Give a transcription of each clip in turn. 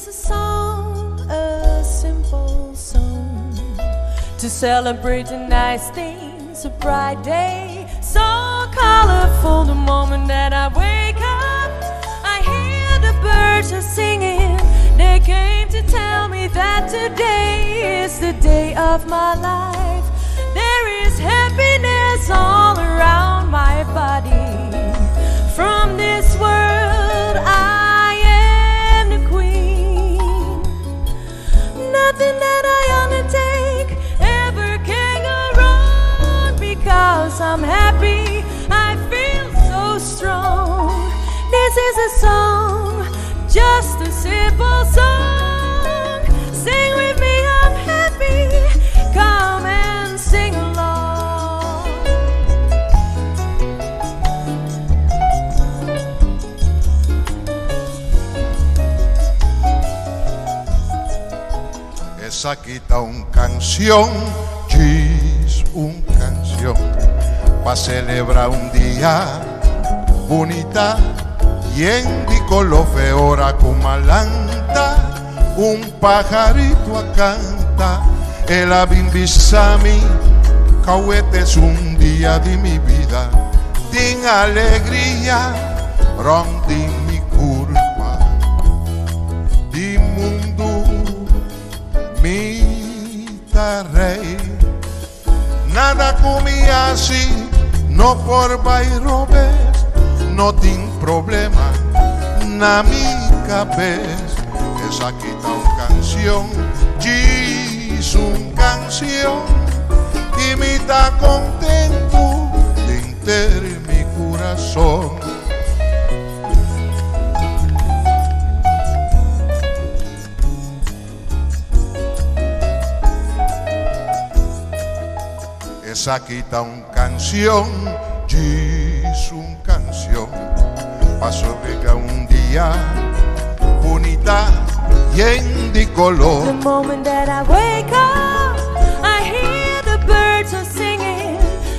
is a song, a simple song to celebrate the nice things, a bright day, so colorful. The moment that I wake up, I hear the birds are singing. They came to tell me that today is the day of my life. There is happiness all around my body. From this world, I am the queen. Nothing that I undertake ever can go wrong because I'm happy. I feel so strong. This is a song, just a simple song. Sing with me, I'm happy. Come and sing along. Esaki ta un canción, djis un canción, pa celebra un dia bunita, yen di color fe ora cu malanta, un pajarito a canta, el a bin bisa mi, Cauete es un dia di mi bida, tin alegria rond di mi curpa, di mundu mi ta rey, nada cu mi haci no por bay robes, no tin problema na mi cabes, esaki ta un cancion, djis un cancion, y mi ta contento denter mi curason. Esaki ta un cancion, djis un cancion, pa sobrega un dia bunita yen di color. The moment that I wake up, I hear the birds are singing.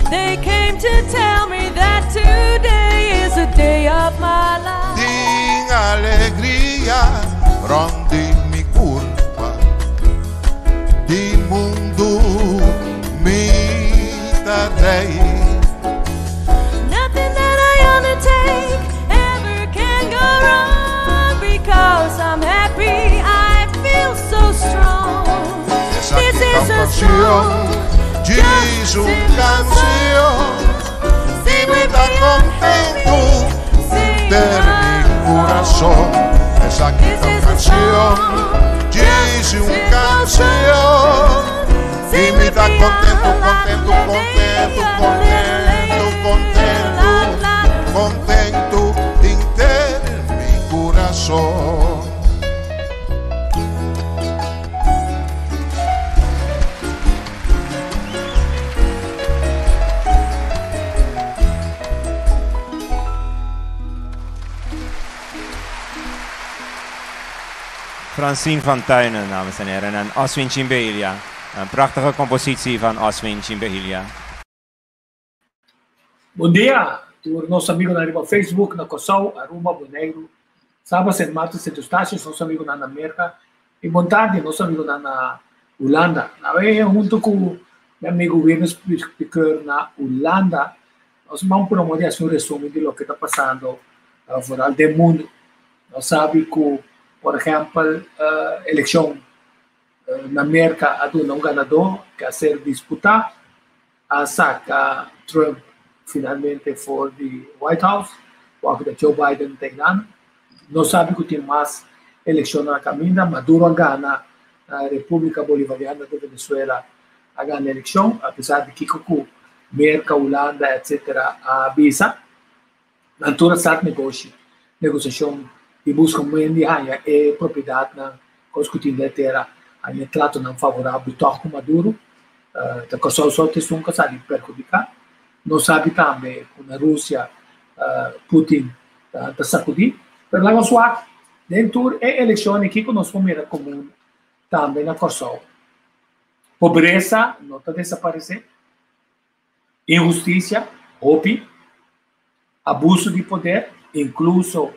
They came to tell me that today is the day of my life. Tin alegria rond di mi curpa, di mundu mi ta rey. Nothing that I undertake ever can go wrong, because I'm happy, I feel so strong. Esaki This ta is un a cancion, song, djis just a un simple cancion, song. y Sing mi with ta me, I'm contento happy. Sing denter mi along. curason. Esaki This ta un is a cancion, song, djis just a un simple cancion, song. y Sing mi with ta me, contento, I'm contento, contento, contento, contento, contento denter mi curason. Francine van Tuinen, dames en heren, en Oswin Chimbelia. Een prachtige compositie van Oswin Chimbelia. Bon dia, tur nos amigonan riba Facebook na Kòrsou, Aruba, Boneiru, Saba, Sint Maarten, Sint Eustatius, nos amigonan na Merka i bon tardi nos amigonan na Hulanda. Awe hunto ku mi amigo Wirnes Pikeur na Hulanda, nos ban promo di hasi un resumen di loke ta pasando vooral den mundu. Nos sabi ku, por ehèmpel, elekshon na Merka a duna un ganadó ke a ser disputá, a saka Trump finalmente for di White House, wak ta Joe Biden ta einan. Nos sabi ku tin mas elekshonnan na kaminda. Maduro a gana na Repúblika Bolivariana de Venezuela a gana elekshon, apesar di kiko ku Merka, Hulanda, etcetera a bisa. Nan tur a start negoshi, negosiashon di buska un manera di haña e propiedatnan kos ku tin den e tera, haña tratonan favorabel tòg ku Maduro. Ta Kòrsou so ta esun ku a sali perhudiká. Nos sabi tambe ku na Rusia Putin ta sakudí. Pero laga nos wak den tur e elekshon aki ku nos por mira komun tambe na Kòrsou. Pobresa no ta desaparesé. Inhustisia, hopi, abuso di poder, inkluso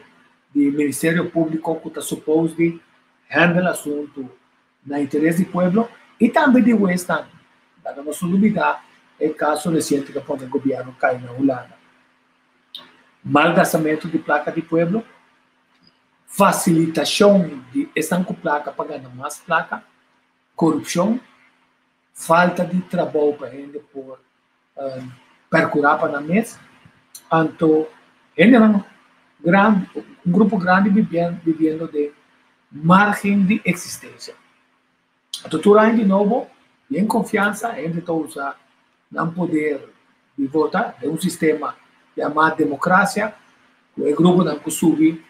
di Ministerio Públiko ku ta supos di handle asuntu na interes di pueblo i tambe di huesnan. Laga nos no lubidá e kaso resiente ku a pone gobièrnu kai na Hulanda. Malgastamentu di plaka di pueblo, fasilitashon di esnan ku plaka pa gana mas plaka, korupshon, falta di trabou pa hende por perkurá pa nan mes. Anto hendenan grandi, un grupo grandi bibiendo den margen di eksistensia. Anto tur aña di nobo, den konfiansa, hende ta usa nan poder di vota den un sistema yamá demokrasia, ku e gruponan ku subi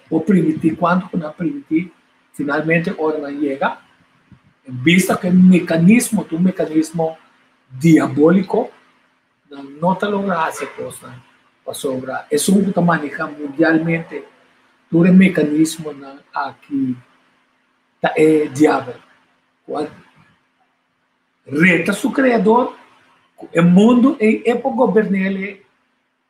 por primintí kuantu ku nan primintí, finalmente ora nan yega, en bista ku e mekanismo ta un mekanismo diabóliko, nan no ta logra hasi e kosnan pasobra esun ku ta maneha mundialmente tur e mekanismonan aki ta e diabel ku a reta su kreador ku e mundu ei e por gobern'el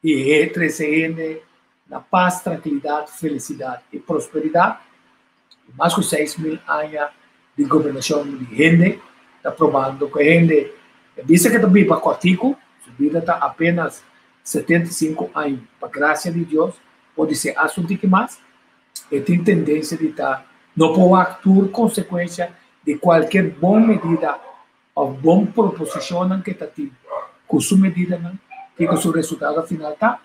i e trese hende na pas, trankilidat, felisidat i prosperidat. Mas ku 6000 aña di gobernashon di hende ta probando ku e hende e bisa ke ta biba kòrtiku, su bida ta apenas 75 aña, pa grasia di Dios, podi ser asta un tiki mas, e tin tendensia di ta no por wak tur konsekuensia di kualker bon medida òf bon proposishonnan ke ta tin ku su medidanan, kiko su resultado final ta.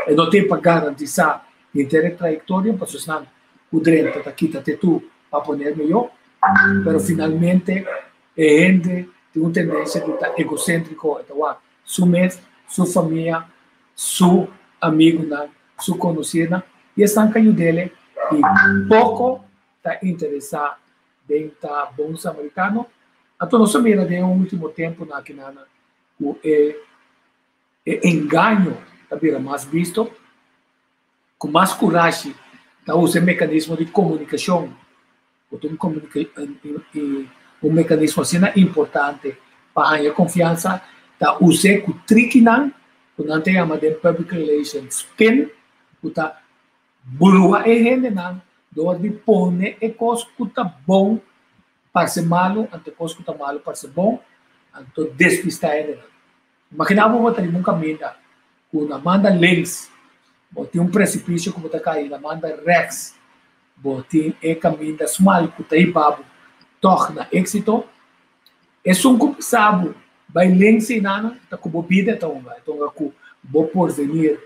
E no tin pa garantisá henter e trayektoria pasobra esnan ku drenta ta kita te tur pa poner mihó, pero finalmente e hende tin un tendensia di ta egoséntriko, e ta wak su mes, su famia, su amigunan, su konosínan i esnan ka yud'el i poko ta interesá den ta bon samaritano. Anto nos a mira den e último tempunan akinan ku e e engaño ta bira mas bisto, ku mas kurashi ta usa e mekanismo di komunikashon, ku ta un un mekanismo asina importante pa haña konfiansa, ta us'é ku trikinan ku nan ta yama den public relations spin, ku ta Brua e hendenan dor di pone e kos ku ta bon parse malu, anto e kos ku ta malu parse bon, anto despistá e hendenan. Imaginá bo bo ta riba un kaminda ku na manda links bo tin un presipisio ku bo ta kai, na manda rèks bo tin e kaminda smal ku ta hiba bo tòg na éksito. Esun ku bisa bo bai links einanan ta ku bo bida e ta hunga, e ta hunga ku bo porvenir.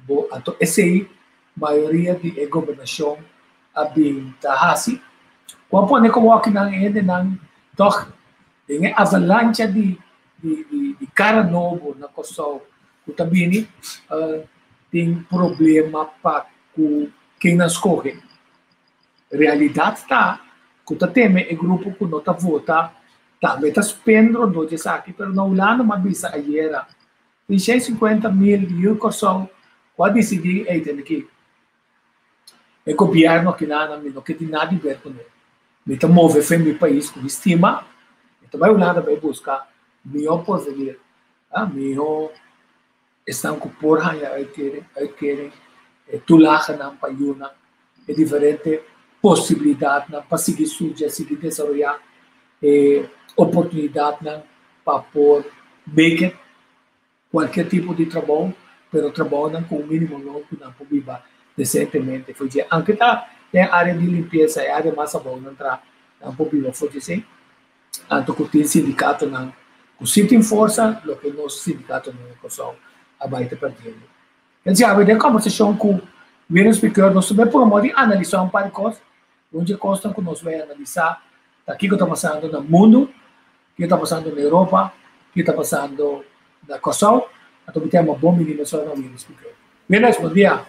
Bo anto esei mayoria di e gobernashon a bin ta hasi. Ku a pone ku wokinan e hendenan tòg den e avalancha di di kara nobo na Kòrsou ku ta bini tin problema pa ku ken nan skohe. Realidat ta ku ta teme e grupo ku no ta vota tambe ta spend rondó di esaki pero na Hulanda mi a bisa ayera Tin 150 mil yu Kòrsou ku a disidí, Ey, tende aki, e gobièrnu akinan mi no ke tin nada di ber kuné. Mi ta move fen mi pais ku mi stima, mi ta bai Hulanda bai buska mihó porvenir, mihó esnan ku por haña uitkering, e tulagenan pa yunan, e diferente posibilidatnan pa sigui studia, sigui desaroyá, e oportunidatnan pa por make it cualkier tipo di trabou, pero trabounan cu un minimo loon cu nan por biba decentemente for dje. Aunke ta den area di limpieza, e area mas abou nan tra, nan por biba for dje si. Anto cu tin sindicatonan cu si tin forsa, loke nos sindicatonan na Kòrsou a bai ta perdiendo. Entonces awe den conversacion cu William Speaker nos ta bay promo di analisa un par di cos. Un dje cosnan cu nos bay analisa ta kico ta pasando na mundo, Kiko ta pasando na Europa, kiko ta pasando na Kòrsou. Anto mi tema bon bini mesora na Willis Piquet. Willis, bon dia.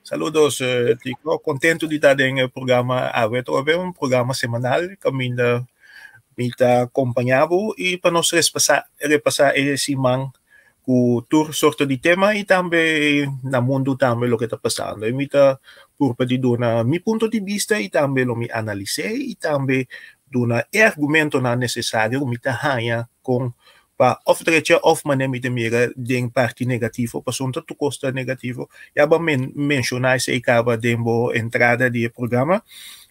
Saludos, Tico. Contento di ta den e programa awe atrobe, un programa semanal kaminda mi ta kompañá bo i pa nos repasá repasá e siman ku tur sorto di tema i tambe na mundu tambe loke ta pasando. I mi ta purba di duna mi punto di bista i tambe lo mi analis'é i tambe duna e argumentonan nesesario ku mi ta haña kon pa. pa òf drecha òf manera mi ta mira den parti negativo, pasobra tur kos ta negativo. Ya bo a menshoná esei kaba den bo entrada di e programa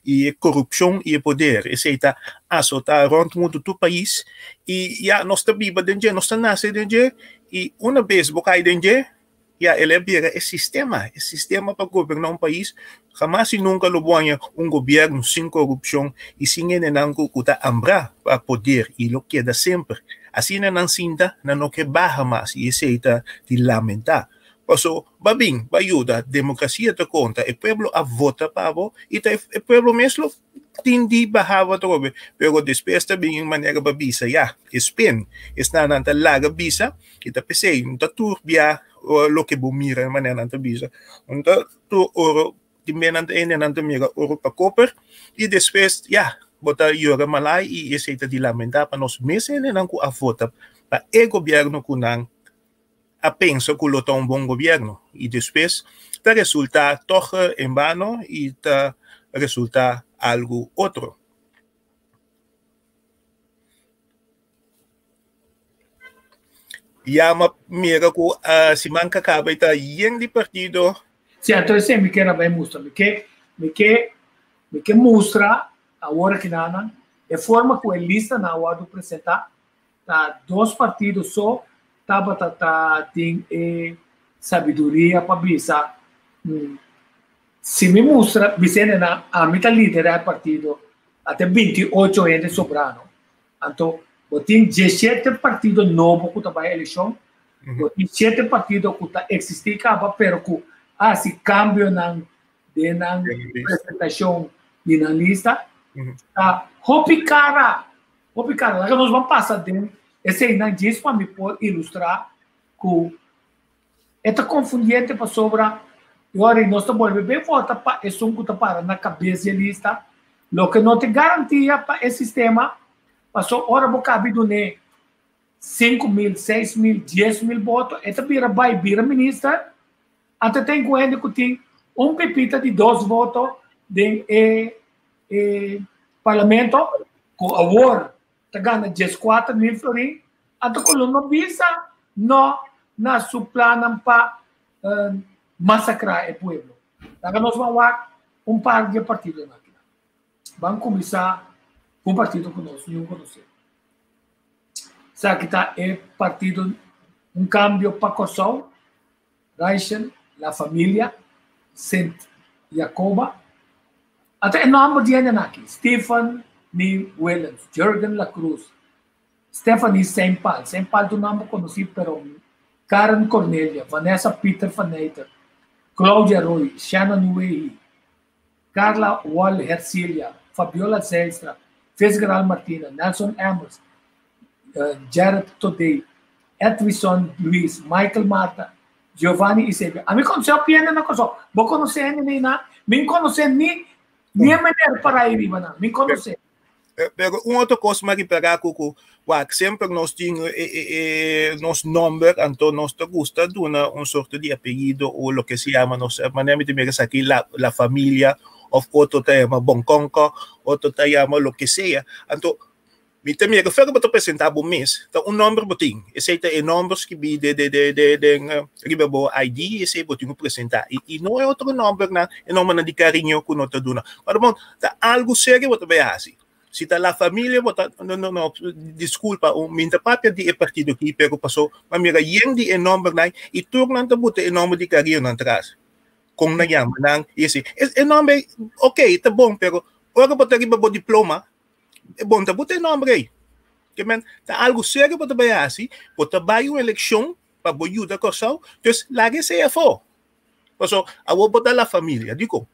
i e korupshon i e poder esei ta asotá rònt mundu tur pais i ya nos ta biba den dje, nos ta nase den dje i una bes bo kai den dje ya el a bira e sistema, e sistema pa goberná un pais. Hamas i nunka lo bo haña un gobièrnu sin korupshon i sin hendenan ku ku ta ambrá pa poder i lo keda semper. Asina nan sinta, nan no ke baha mas i esei ta di lamentá. Paso ba bin, ba yuda, demokrasia ta konta, e pueblo a vota pa bo i ta e pueblo mes lo tin di baha bo atrobe. Pero despues ta bin un manera pa bisa, ya, e spin, esnan nan ta laga bisa i ta p'esei no ta tur bia loke bo mira e manera nan ta bisa. No ta tur oro, tin bia nan ta hende nan ta mira oro pa koper i despues, ya, bo ta yora malai i esei ta di lamentá pa nos mes hendenan ku a vota pa e gobièrnu ku nan a pensa ku lo ta un bon gobièrnu i despues ta resultá tòg en bano i ta resultá algu otro. Yama mira ku siman ka kaba i ta yen di partido. Sí, anto esei mi kier a bai mustra. Mi ke, mi ke, mi ke mustra awor akinanan e forma ku e listanan a wòrdu presentá. Ta dos partido so tabata ta tin e sabiduria pa bisa, Si mi mustra bisende nan ami ta lidera e partido, ate 28 hende sobrano. Anto bo tin 17 partido nobo ku ta bai elekshon, bo tin 7 partido ku ta eksistí kaba pero ku a hasi kambionan den nan presentashon di nan lista. Ta hopi kara, hopi kara. Laga nos ban pasa den eseinan djis pa mi por ilustrá ku E ta konfundiente pasobra e ora ei nos ta bolbe bin vota pa esun ku ta para na kabes di e lista, loke no ta garantia pa e sistema, paso ora bo kabi dun'é 5000, 6000, 10000 boto, e ta bira bai bira minister, anto ten ku hende ku tin un pipita di dos voto den e e parlamento, ku awor ta gana 14000 florin, anto ku lo no bisa no na su plannan pa masakrá e pueblo. Laga nos ban wak un par di e partidonan aki. Ban kuminsá ku un partido ku nos niun konosé. Esaki ta e partido Un Kambio pa Kòrsou, Raichel, La Familia, Sint Jacoba. Ata e nòmber di hendenan aki, Stephen Lee Willems, Jurgen La Cruz, Stephanie Saint Paul, Saint Paul ta un nòmber konosí pero Karen Cornelia, Vanessa Pieter van Nijter, Claudia Roy, Shannon Wehi, Carla Wall Hercilia, Fabiola Zijlstra, Fitzgerald Martina, Nelson Emmers, Jared Todey, Edwison Luis, Michael Marta, Giovanni Isebio. Ami konosé hopi hende na Kòrsou. Bo konosé hende nei na? Mi konosé ni ni e meneer para ei riba nan. Mi konosé. Pero un otro kos mi a ripará ku ku wak semper nos tin e e e nos nòmber anto nos ta gusta duna un sorto di apellido o loke se yama nos manera mi ta mira esaki la la familia òf otro ta yama Bonkonko otro ta yama loke sea anto Mi ta mira fer bo ta presenta bo mes, ta un nomber bo tin. Esei ta e nomber skibí de de de de den riba bo ID, esei bo tin ku presenta. I i no e otro nombernan, e nombernan di kariño ku no ta duna. Pero bon, ta algu serio bo ta bai hasi. Si ta la familia bo ta, no no no, diskulpa, mi ta papia di e partido aki, pero paso mi a mira yen di e nombernan i tur nan ta buta e nomber di kariñonan tras. Kon nan yama nan i esei. E nomber, ok, ta bon, pero ora bo ta riba bo diploma, E bon ta bo ta e nomber ei. Ke men ta algu serio bo ta bai hasi, bo ta bai un elekshon pa bo yuda Kòrsou, dus laga esei afó. Paso awor bo ta la familia, dikon?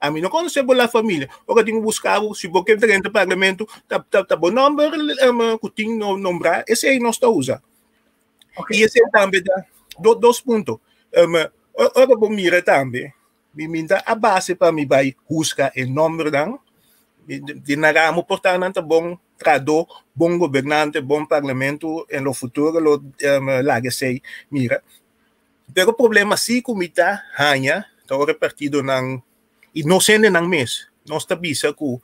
Ami no konosé bo la familia. Ora tin ku buska bo, si bo ke drenta parlamento, ta ta ta bo nomber ku tin nombrá, esei nos ta usa. I esei tambe ta dos punto. Ora bo mira tambe, Mi mi ta a base pa mi bai husga e nombernan. Di na ramo por ta nan ta bon trahadó, bon gobernante, bon parlamento en lo futuro lo laga esei mira. Pero problema si ku mi ta haña ta ora e partidonan i nos hendenan mes nos ta bisa ku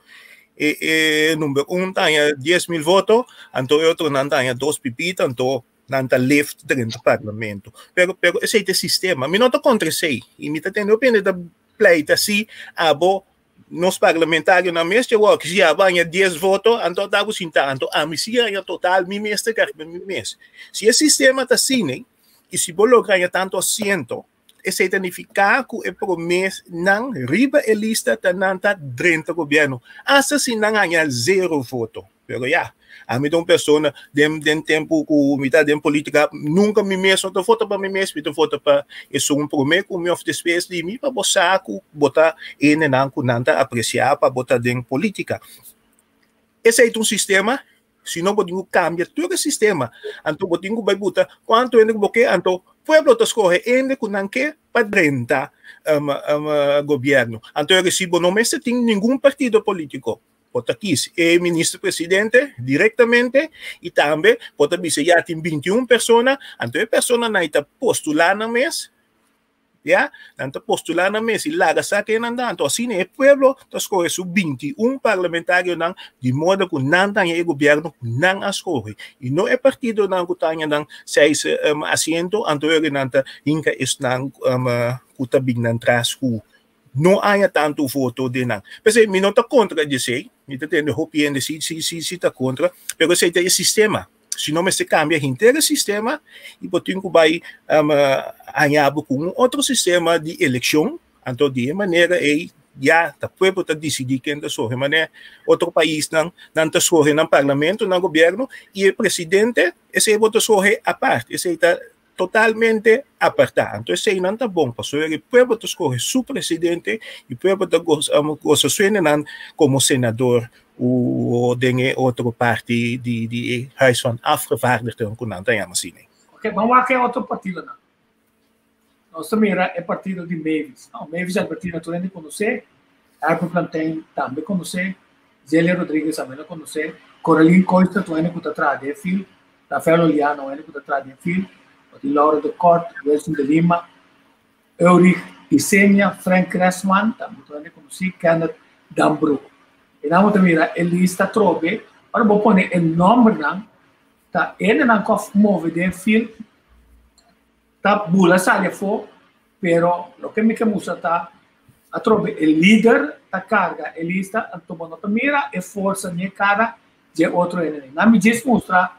E, e number 1 ta haña 10.000 voto, anto e otronan ta haña dos pipita, anto nan ta lift drenta parlamento. Pero, pero esei ta e sistema. Mi no ta kontra esei. I mi ta tende hopi hende ta pleita si abo nos parlamentarionan mes dje wòrdu si abo haña 10 voto, anto ta bo sinta, anto ami si haña total mi mes ta karga mi mes. Si e sistema ta asina i si bo logra haña tantu asiento, Esei ta nifiká ku e promesnan riba e lista ta nan ta drenta gobièrnu, asta si nan haña zero voto. Pero ya, ami ta un persona den den tempu ku mi ta den polítika, nunka mi mes no ta vota pa mi mes, mi ta vota pa esun promé ku mi òf despues di mi, pa bo sa ku bo ta hendenan ku nan ta apresiá pa bo ta den polítika. Esei ta un sistema Si no bo tin ku kambia tur e sistema. Anto bo tin ku bai buta kuantu hende ku bo ke, anto pueblo ta skohe hende ku nan ke pa drenta um, um, gobièrnu. Anto e resibo no mester tin ningun partido polítiko. Bo ta kis e minister presidente direktamente i tambe bo ta bisa ya tin 21 persona, anto e personanan ta postulá nan mes. Ya, nan ta postulá nan mes i laga sa ken nan ta. Anto asina e pueblo ta skohe su 21 parlamentarionan di moda ku nan ta haña e gobièrnu ku nan a skohe i no e partidonan ku ta haña nan seis asiento, anto ora nan ta hinka esnan ku ta bin nan tras ku no haña tantu voto den nan. P'esei mi no ta kontra di esei, mi ta tende hopi hende si si si ta kontra, pero esei ta e sistema. Si no mester cambia henter e sistema y bo tin cu bay um, haña bo cu un otro sistema di eleccion, anto di e manera ey ya ta pueblo ta dicidi ken ta scoge. Manera otro paisnan, nan ta scoge nan parlamento, nan gobierno y e presidente, esey bo ta scoge apart, esey ta totalmente apartá. Anto eseinan ta bon, pasobra e pueblo ta skohe su presidente i pueblo ta gosa, gosa su hendenan komo senador o den e otro parti di, di e Huis van Afgevaardigden ku nan ta yama asina. Ok, ban wak e otro partidonan. Nos ta mira e partido di Mavis. No, Mavis Albertina tur hende konosé, Herbert Plantein tambe konosé, Zelia Rodriguez tambe lo konosé, Coraline Koister tur hende ku ta traha den e fil, Rafael Oliano, hende ku ta traha den film, bo tin Laura de Kort, Wilson de Lima, Eurich Isenia, Frank Cressman, tambe tur hende konosí, Kenneth Dambroek. E nan bo ta mira e lista atrobe, ora bo pone e nòmbernan, ta hendenan ku a move den film ta bula sali afó, pero loke mi ke mustra ta atrobe e lider ta karga e lista, anto bo no ta mira e forsa ni e kara dje otro hendenan. Nan mi djis mustra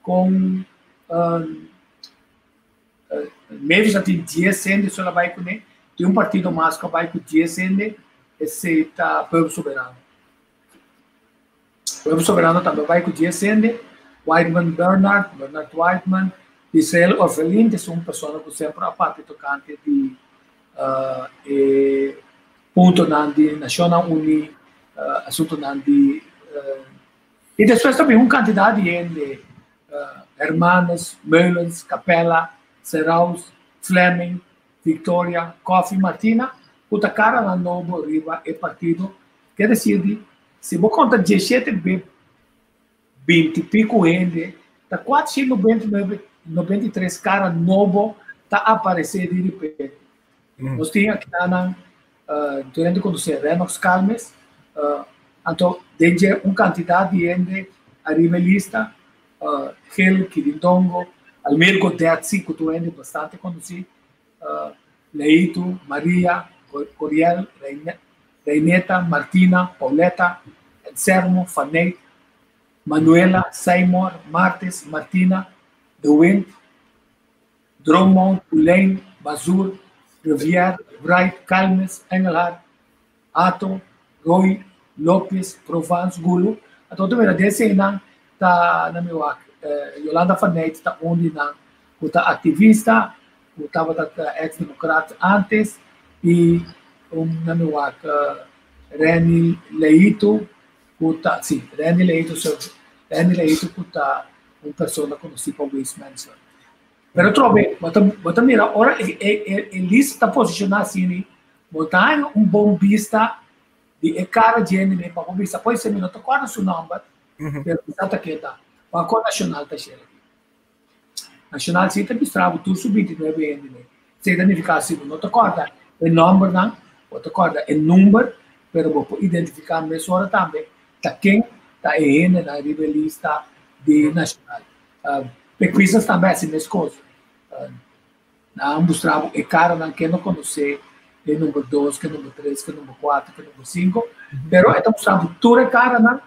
kon Mavis a tin dies hende so el a bai kuné, tin un partido mas ku a bai ku dies hende, esei ta Pueblo Soberano. Pueblo Soberano tambe a bai ku dies hende, Whiteman Bernard, Bernard Whiteman, Israel Orfelin, ku es un persona ku semper a papia tokante di e puntonan di Nashonnan Uní, asuntunan di i despues ta bin un kantidat di hende, Hermanus, Meulens, Capella, Seraus, Fleming, Victoria, Coffie, Martina, ku ta karanan nobo riba e partido. Ke desir di si bo konta diesshete be 20 piku hende, ta 499 93 kara nobo ta aparesé di ripente. Nos tin akinan tur hende konosé Renox Calmes, anto den dje un kantidat di hende ariba e lista, Gil Kirindongo, Almir Godet si ku tur hende bastante konosí, Leitu, Maria, Coriel, Reineta, Martina, Pauleta, Anselmo, Faneyt, Manuela, Seymour, Martes, Martina, De Wind, Drummond, Poulain, Bazur, Rivière, Wright, Calmes, Engelhard, Ato, Roy, Lopez, Provence, Gulu. Anto ta mira den eseinan ta na mi wak Yolanda van Neyt ta un di nan ku ta aktivista, ku tabata ex demokrat antes i un na mi wak Renny Leito ku ta si Renny Leito Renny Leito ku ta un persona konosí pa Waste Management. Pero trobe bo ta bo ta mira ora e e e lista ta posishoná asina bo ta haña un bon bista di e kara dje hende pa bo bisa pues mi no ta kòrda su nòmber pero mi sa ta ken ta. Banko Nashonal ta shera aki. Nashonal si ta bistra bo tur su 29 hende. Esei ta nifiká si bo no ta kòrda e nòmbernan, bo ta kòrda e number, pero bo por identifiká mesora tambe. Ta ken ta e hendenan riba e lista di Nashonal. Pekwisas tambe hasi meskos. Nan a mustra bo e karanan ken no konosé, e number dos, ke number tres, ke number kuater, ke number sinku. Pero e ta mustra bo tur e karanan,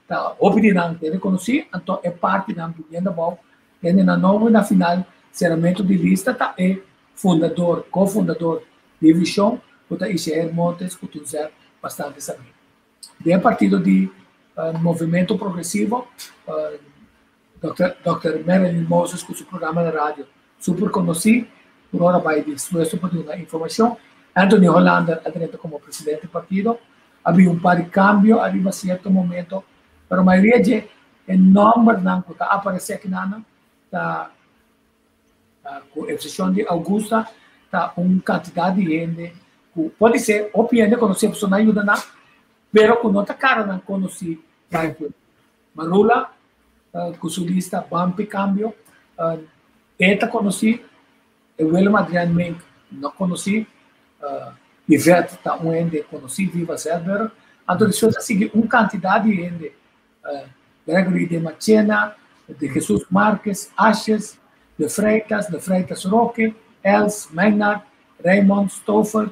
ta hopi di nan ta rekonosí, anto e partinan biniendo abou, hendenan nobo i na final seramentu di lista ta e fundador, ko-fundador di Vishon ku ta Ishael Montes ku tin zèt bastante sabí. Den e partido di Movimento Progresivo, Dòkter Marilyn Moses ku su programa na radio super konosí, por ora bai dispuesto pa duna informashon. Anthony Hollander a drenta komo presidente di partido. A bin un par di kambio ariba sierto momento, pero mayoria dje e nòmbernan ku ta aparesé akinanan ta Ku eksepshon di Augusta, ta un kantidat di hende ku podisé hopi hende konosé pasobra nan yuda nan, pero ku no ta karanan konosí pa e pueblo. Marula ku su lista Ban p'e Kambio, e ta konosí, e Willem Adriaan Mink no konosí, Yvette ta un hende konosí, Viva Zedburg. Anto despues a sigui un kantidat di hende Gregory de Machena, de Jesus Marques, Ashes, de Freitas, de Freitas Roque, Els, Meinhard, Raymond, Stofer,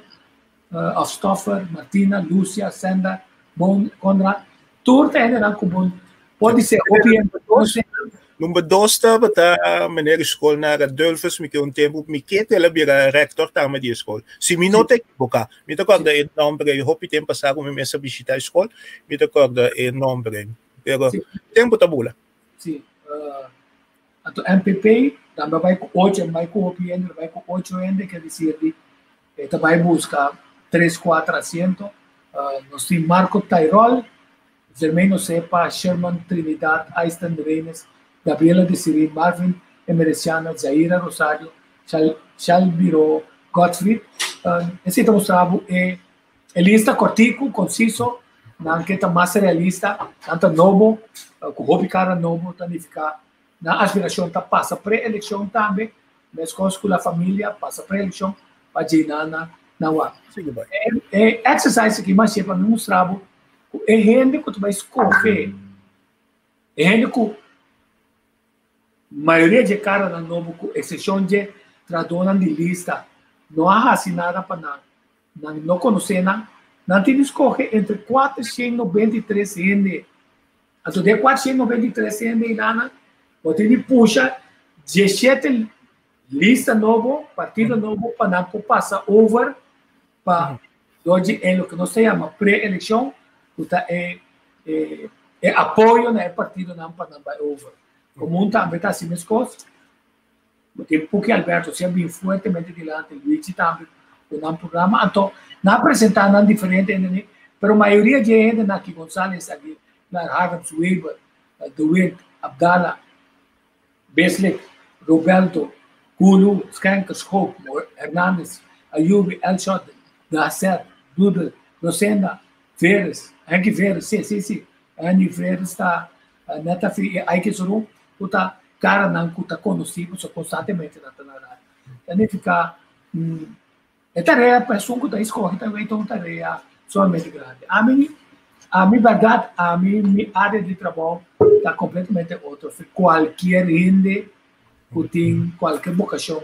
of Stoffer, Martina, Lucia, Senda, Bon, Conrad. Tur ta hendenan ku bon por di ser hopi hende konosé. Number dos tabata meneer di skol na Radulphus, mi ke un tempu mi ke ku el a bira rector tambe di e skol. Si mi no ta ekiboká, mi ta kòrda e nòmber ei, hopi tempu pasá ku mi mes a bishitá e skol, mi ta kòrda e nòmber ei. Pero tempu ta bula. Sí, anto MPP tambe a bai ku ocho, a bai ku hopi hende, a bai ku ocho hende, ke disir di e ta bai buska tres, kuater asiento. Nos tin Marco Tyrol, Germain Osepa, Sherman Trinidad, Ayston Reines, Gabriela Desiree, Marvin Emereciano, Zaira Rosario, Shalbiro Godfried. Esei ta mustra bo e lista kòrtiku, konsiso, nan ke ta mas realista, nan ta nobo, ku hopi kara nobo ta nifiká nan aspirashon ta pasa pre-elekshon tambe, meskos ku La Familia pasa pre-elekshon pa djei nan nan wak. E exercise aki mas pa mi mustra bo ku e hende ku ta bai skohe, e hende ku mayoria dje karanan nobo ku eksepshon dje trahadónan di lista no a hasi nada pa nan, nan no konosé nan, nan tin di skohe entre 493 hende. Anto den e 493 hende einan bo tin di pusha 17 lista nobo, partido nobo pa nan por pasa over pa dor di e loke nos ta yama pre-elekshon ku ta e e apoyo na e partidonan pa nan bai over. Komun tambe ta hasi meskos. Bo tin Puki Alberto si a bin fuertemente dilanti, Luigi tambe ku nan programa. Anto nan a presentá nan diferente hende, pero mayoria di e hendenan aki, Gonzales, Aguilar, Harms, Weber, De Windt, Abdala, Beslik, Roberto, Kulu, Schenker, Schoop, Hernandez, Ayubi, Elshot, Gasset, Dudel, Rosenda, Veres, Henky Veres, si, si, si, Henny Veres ta net a fi e Aike Suru, ku ta karanan ku ta konosí pasobra konstantemente nan ta na radio. Ta nifiká e tarea pa esun ku ta eskohe ta wei ta un tarea sumamente grandi. Ami, ami bèrdat, ami mi área di trabou ta kompletamente otro. Kualkier hende ku tin kualkier bokashon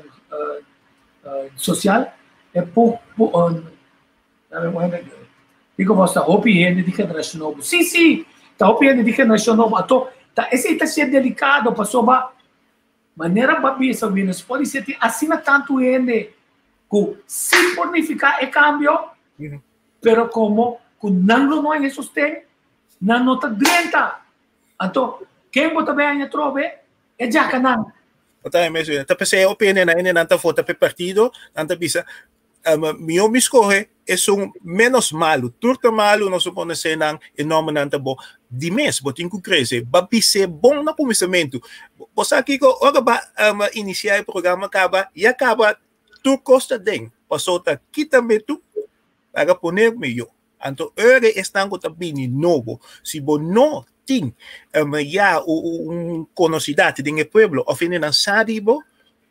sosial e por Dico vos ta hopi hende di generashon nobo. Sí, sí, ta hopi hende di generashon nobo. Anto, ta esei ta ser delikado pasobra manera bo a bisa Willis, por di tin asina tantu hende ku sí por nifiká e kambio, pero komo ku nan lo no haña sosten, nan no ta drenta. Anto, ken bo ta bai haña atrobe? E djakanan. Ta mes, ta p'esei hopi hende nan ta vota p'e partido, nan ta bisa Mihó mi skohe esun ménos malu. Tur ta malu, nos a konosé nan, e nòmbernan ta bon. Di mes, bo tin ku krese. Bo a bis'é bon na kuminsamentu. Bo sa kiko? Ora bo a inisiá e programa kaba, ya kaba tur kos ta den. Pasobra ta kita metu para pone mihó. Anto ora esnan ku ta bini nobo, si bo no tin ya un konosidat den e pueblo òf hendenan sa di bo.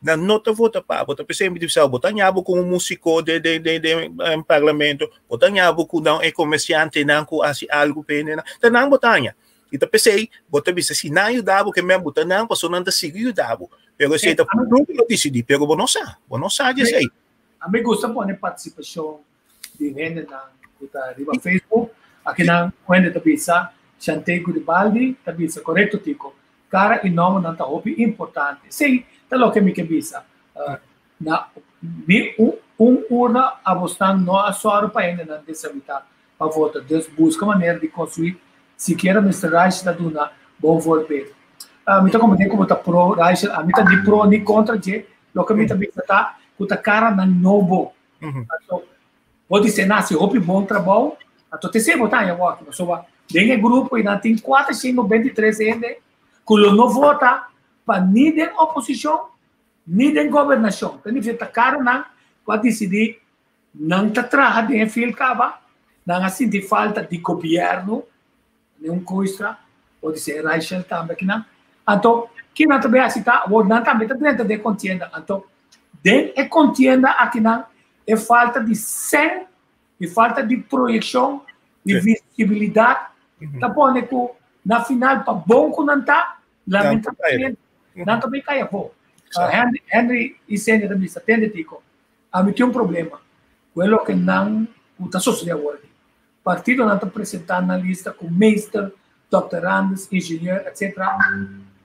Nan no ta vota pa bo. Ta p'esei mi ta bisa bo, bo ta haña bo ku un músiko den den den den parlamento, bo ta haña bo ku nan e komersiantenan ku hasi algu pa hendenan. Ta nan bo ta haña. I ta p'esei bo ta bisa si nan yuda bo ke men bo ta nan pasobra nan ta sigui yuda bo. Pero esei ta futuro ku lo disidí, pero bo no sa, bo no sa di esei. A mi gusta pone partisipashon di hendenan ku ta riba Facebook. Akinan un hende ta bisa, Shantey Guribaldi ta bisa, Korekto Tico, kara i nòmbernan ta hopi importante. Esei ta loke mi ke bisa. Na mi un urna abosnan no a sòru pa hendenan desabilitá pa vota. Dus buska manera di konstruí sikiera Mister Reichel ta duna bon voorbeeld. Mi ta komprendé ku bo ta pro Reichel, ami ta ni pro ni kontra dje. Loke mi ta bisa ta ku ta karanan nobo. Anto bo di se nan hasi hopi bon trabou, anto te esei bo ta haña wòrdu. Pasobra den e grupo ei nan tin 423 hende ku lo no vota pa ni den oposishon ni den gobernashon. Ta nifiká ta karanan ku a disidí Nan ta traha den e field kaba, nan a sinti falta di gobierno, ne un koistra, por di ser Raichel tambe akinan. Anto, ki nan ta bay hasi ta, awor nan tambe ta drenta den e kontienda. Anto, den e kontienda akinan, e falta di sèn, e falta di proyekshon, di visibilidat, ta pone ku na final pa bon ku nan ta, lamentablemente, nan ta bay kai afó. Henry Isenia ta bisa, tende Tico, Ami tin un problema ku e loke nan ku ta sosodé awor aki. Partidonan ta presentá nan lista ku meester, doktorandes, ingenieur, etc.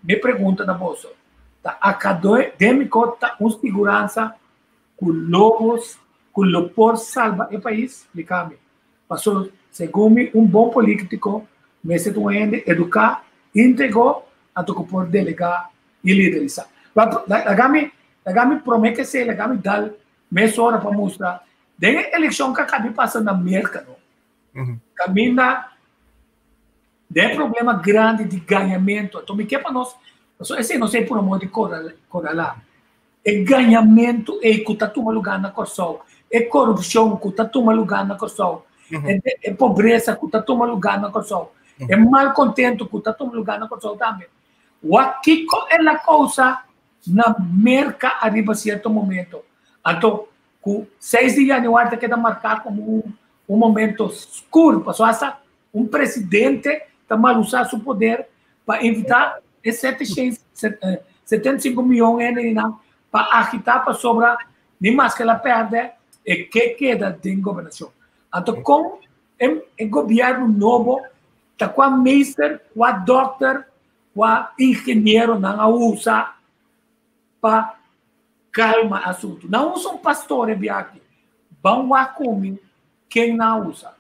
Mi pregunta na boso, ta akadémiko ta un siguransa ku lobos ku lo por salba e pais? Splika mi. Paso segun mi un bon polítiko mester ta un hende eduká, íntegro, anto ku por delegá i liderisá. Laga mi, laga mi promé ke esei, laga mi dal mesora pa mustra den e elekshon ku a kabi pasa na Merka no. Kaminda den e problema grandi di gañamentu. Anto mi ke pa nos, pasobra esei no ta por amor di koralá. E gañamentu ei ku ta tuma lugá na Kòrsou, e korupshon ku ta tuma lugá na Kòrsou, e pobresa ku ta tuma lugá na Kòrsou, e malkontentu ku ta tuma lugá na Kòrsou tambe. Wak kiko el a kousa na Merka ariba sierto momento. Anto ku seis di yanüari ta keda marká komo un un momento skur, pasobra asta un presidente ta mal usá su poder pa invitá e 775 mion hendenan pa agitá pasobra ni maske el a pèrdè e ke keda den gobernashon. Anto kon e gobièrnu nobo Ta kua meester, kua dokter, kua ingeniero nan a usa pa kalma asuntu? Nan usa un pastor e biaha aki. Ban wak ku mi ken nan a usa.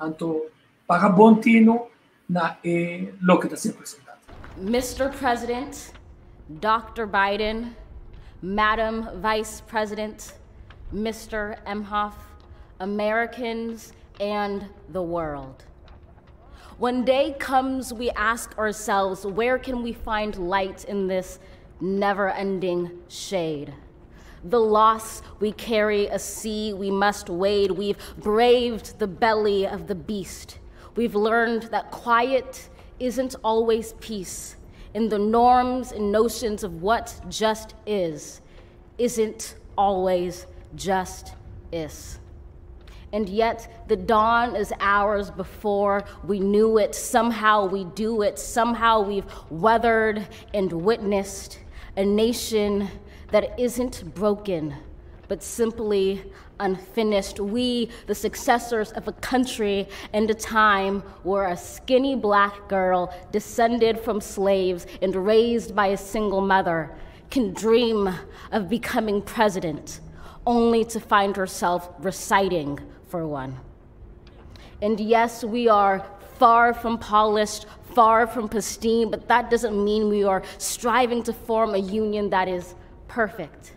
Anto paga bon tinu na e loke ta ser presentá. Mister President, Doctor Biden, Madam Vice President, Mister Emhoff, Americans and the world. When day comes, we ask ourselves, where can we find light in this never ending shade? The loss we carry, a sea we must wade. We've braved the belly of the beast. We've learned that quiet isn't always peace, and the norms and notions of what just is isn't always just is. And yet, the dawn is ours before we knew it. Somehow we do it. Somehow we've weathered and witnessed a nation that isn't broken, but simply unfinished. We, the successors of a country and a time where a skinny black girl descended from slaves and raised by a single mother can dream of becoming president only to find herself reciting for one. And yes, we are far from polished, far from pristine, but that doesn't mean we are striving to form a union that is perfect.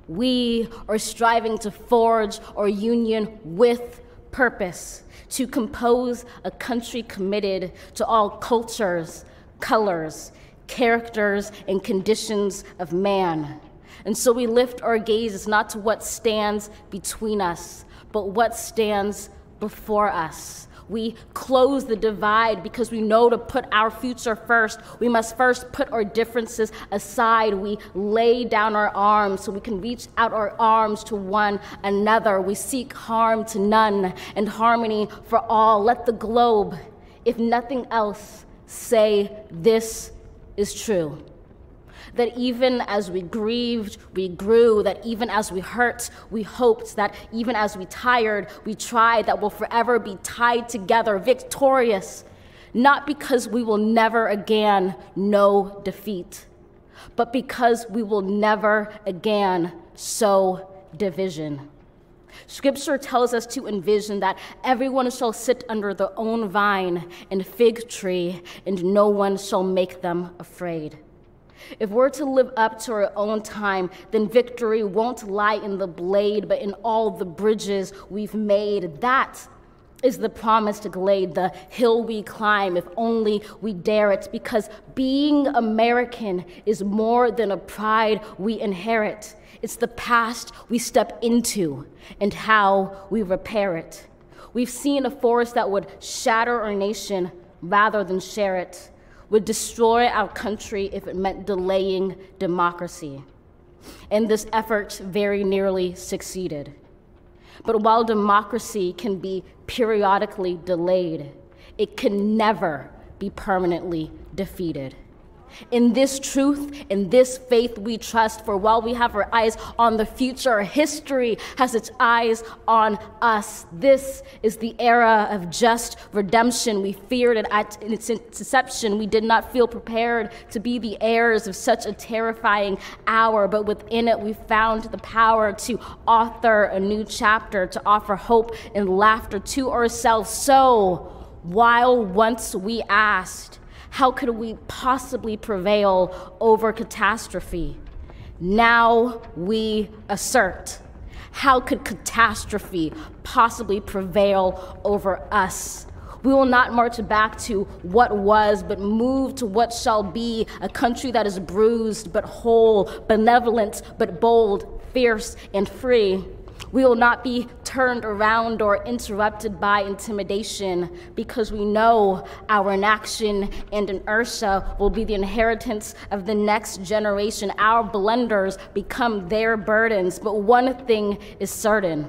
We are striving to forge our union with purpose, to compose a country committed to all cultures, colors, characters, and conditions of man. And so we lift our gazes not to what stands between us, but what stands before us. We close the divide because we know to put our future first, we must first put our differences aside. We lay down our arms so we can reach out our arms to one another. We seek harm to none and harmony for all. Let the globe, if nothing else, say this is true that even as we grieved, we grew, that even as we hurt, we hoped, that even as we tired, we tried, that we'll forever be tied together, victorious, not because we will never again know defeat, but because we will never again sow division. Scripture tells us to envision that everyone shall sit under their own vine and fig tree, and no one shall make them afraid. If we're to live up to our own time, then victory won't lie in the blade, but in all the bridges we've made. That is the promised glade, the hill we climb, if only we dare it, because being American is more than a pride we inherit. It's the past we step into and how we repair it. We've seen a force that would shatter our nation rather than share it, would destroy our country if it meant delaying democracy. And this effort very nearly succeeded. But while democracy can be periodically delayed, it can never be permanently defeated. In this truth, in this faith we trust, for while we have our eyes on the future, history has its eyes on us. This is the era of just redemption. We feared it at its inception. We did not feel prepared to be the heirs of such a terrifying hour, but within it we found the power to author a new chapter, to offer hope and laughter to ourselves. So, while once we asked, how could we possibly prevail over catastrophe? Now we assert, how could catastrophe possibly prevail over us? We will not march back to what was, but move to what shall be, a country that is bruised but whole, benevolent but bold, fierce and free. We will not be turned around or interrupted by intimidation because we know our inaction and inertia will be the inheritance of the next generation. Our blunders become their burdens. But one thing is certain.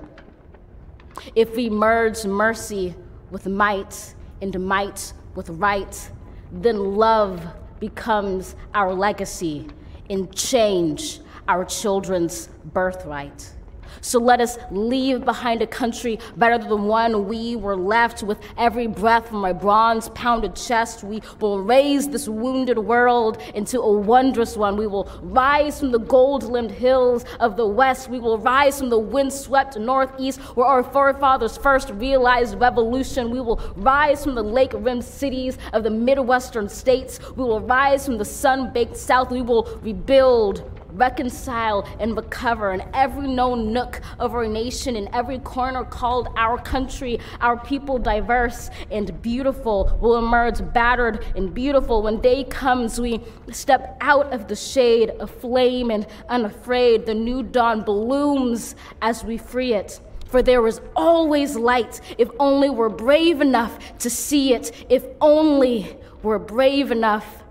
If we merge mercy with might and might with right, then love becomes our legacy and change our children's birthright. So let us leave behind a country better than the one we were left with. Every breath from my bronze pounded chest, we will raise this wounded world into a wondrous one. We will rise from the gold limbed hills of the west. We will rise from the windswept northeast where our forefathers first realized revolution. We will rise from the lake rimmed cities of the midwestern states. We will rise from the sun baked south. We will rebuild reconcile, and recover in every known nook of our nation, in every corner called our country, our people diverse and beautiful will emerge battered and beautiful. When day comes, we step out of the shade, aflame and unafraid. The new dawn blooms as we free it. For there is always light if only we're brave enough to see it, if only we're brave enough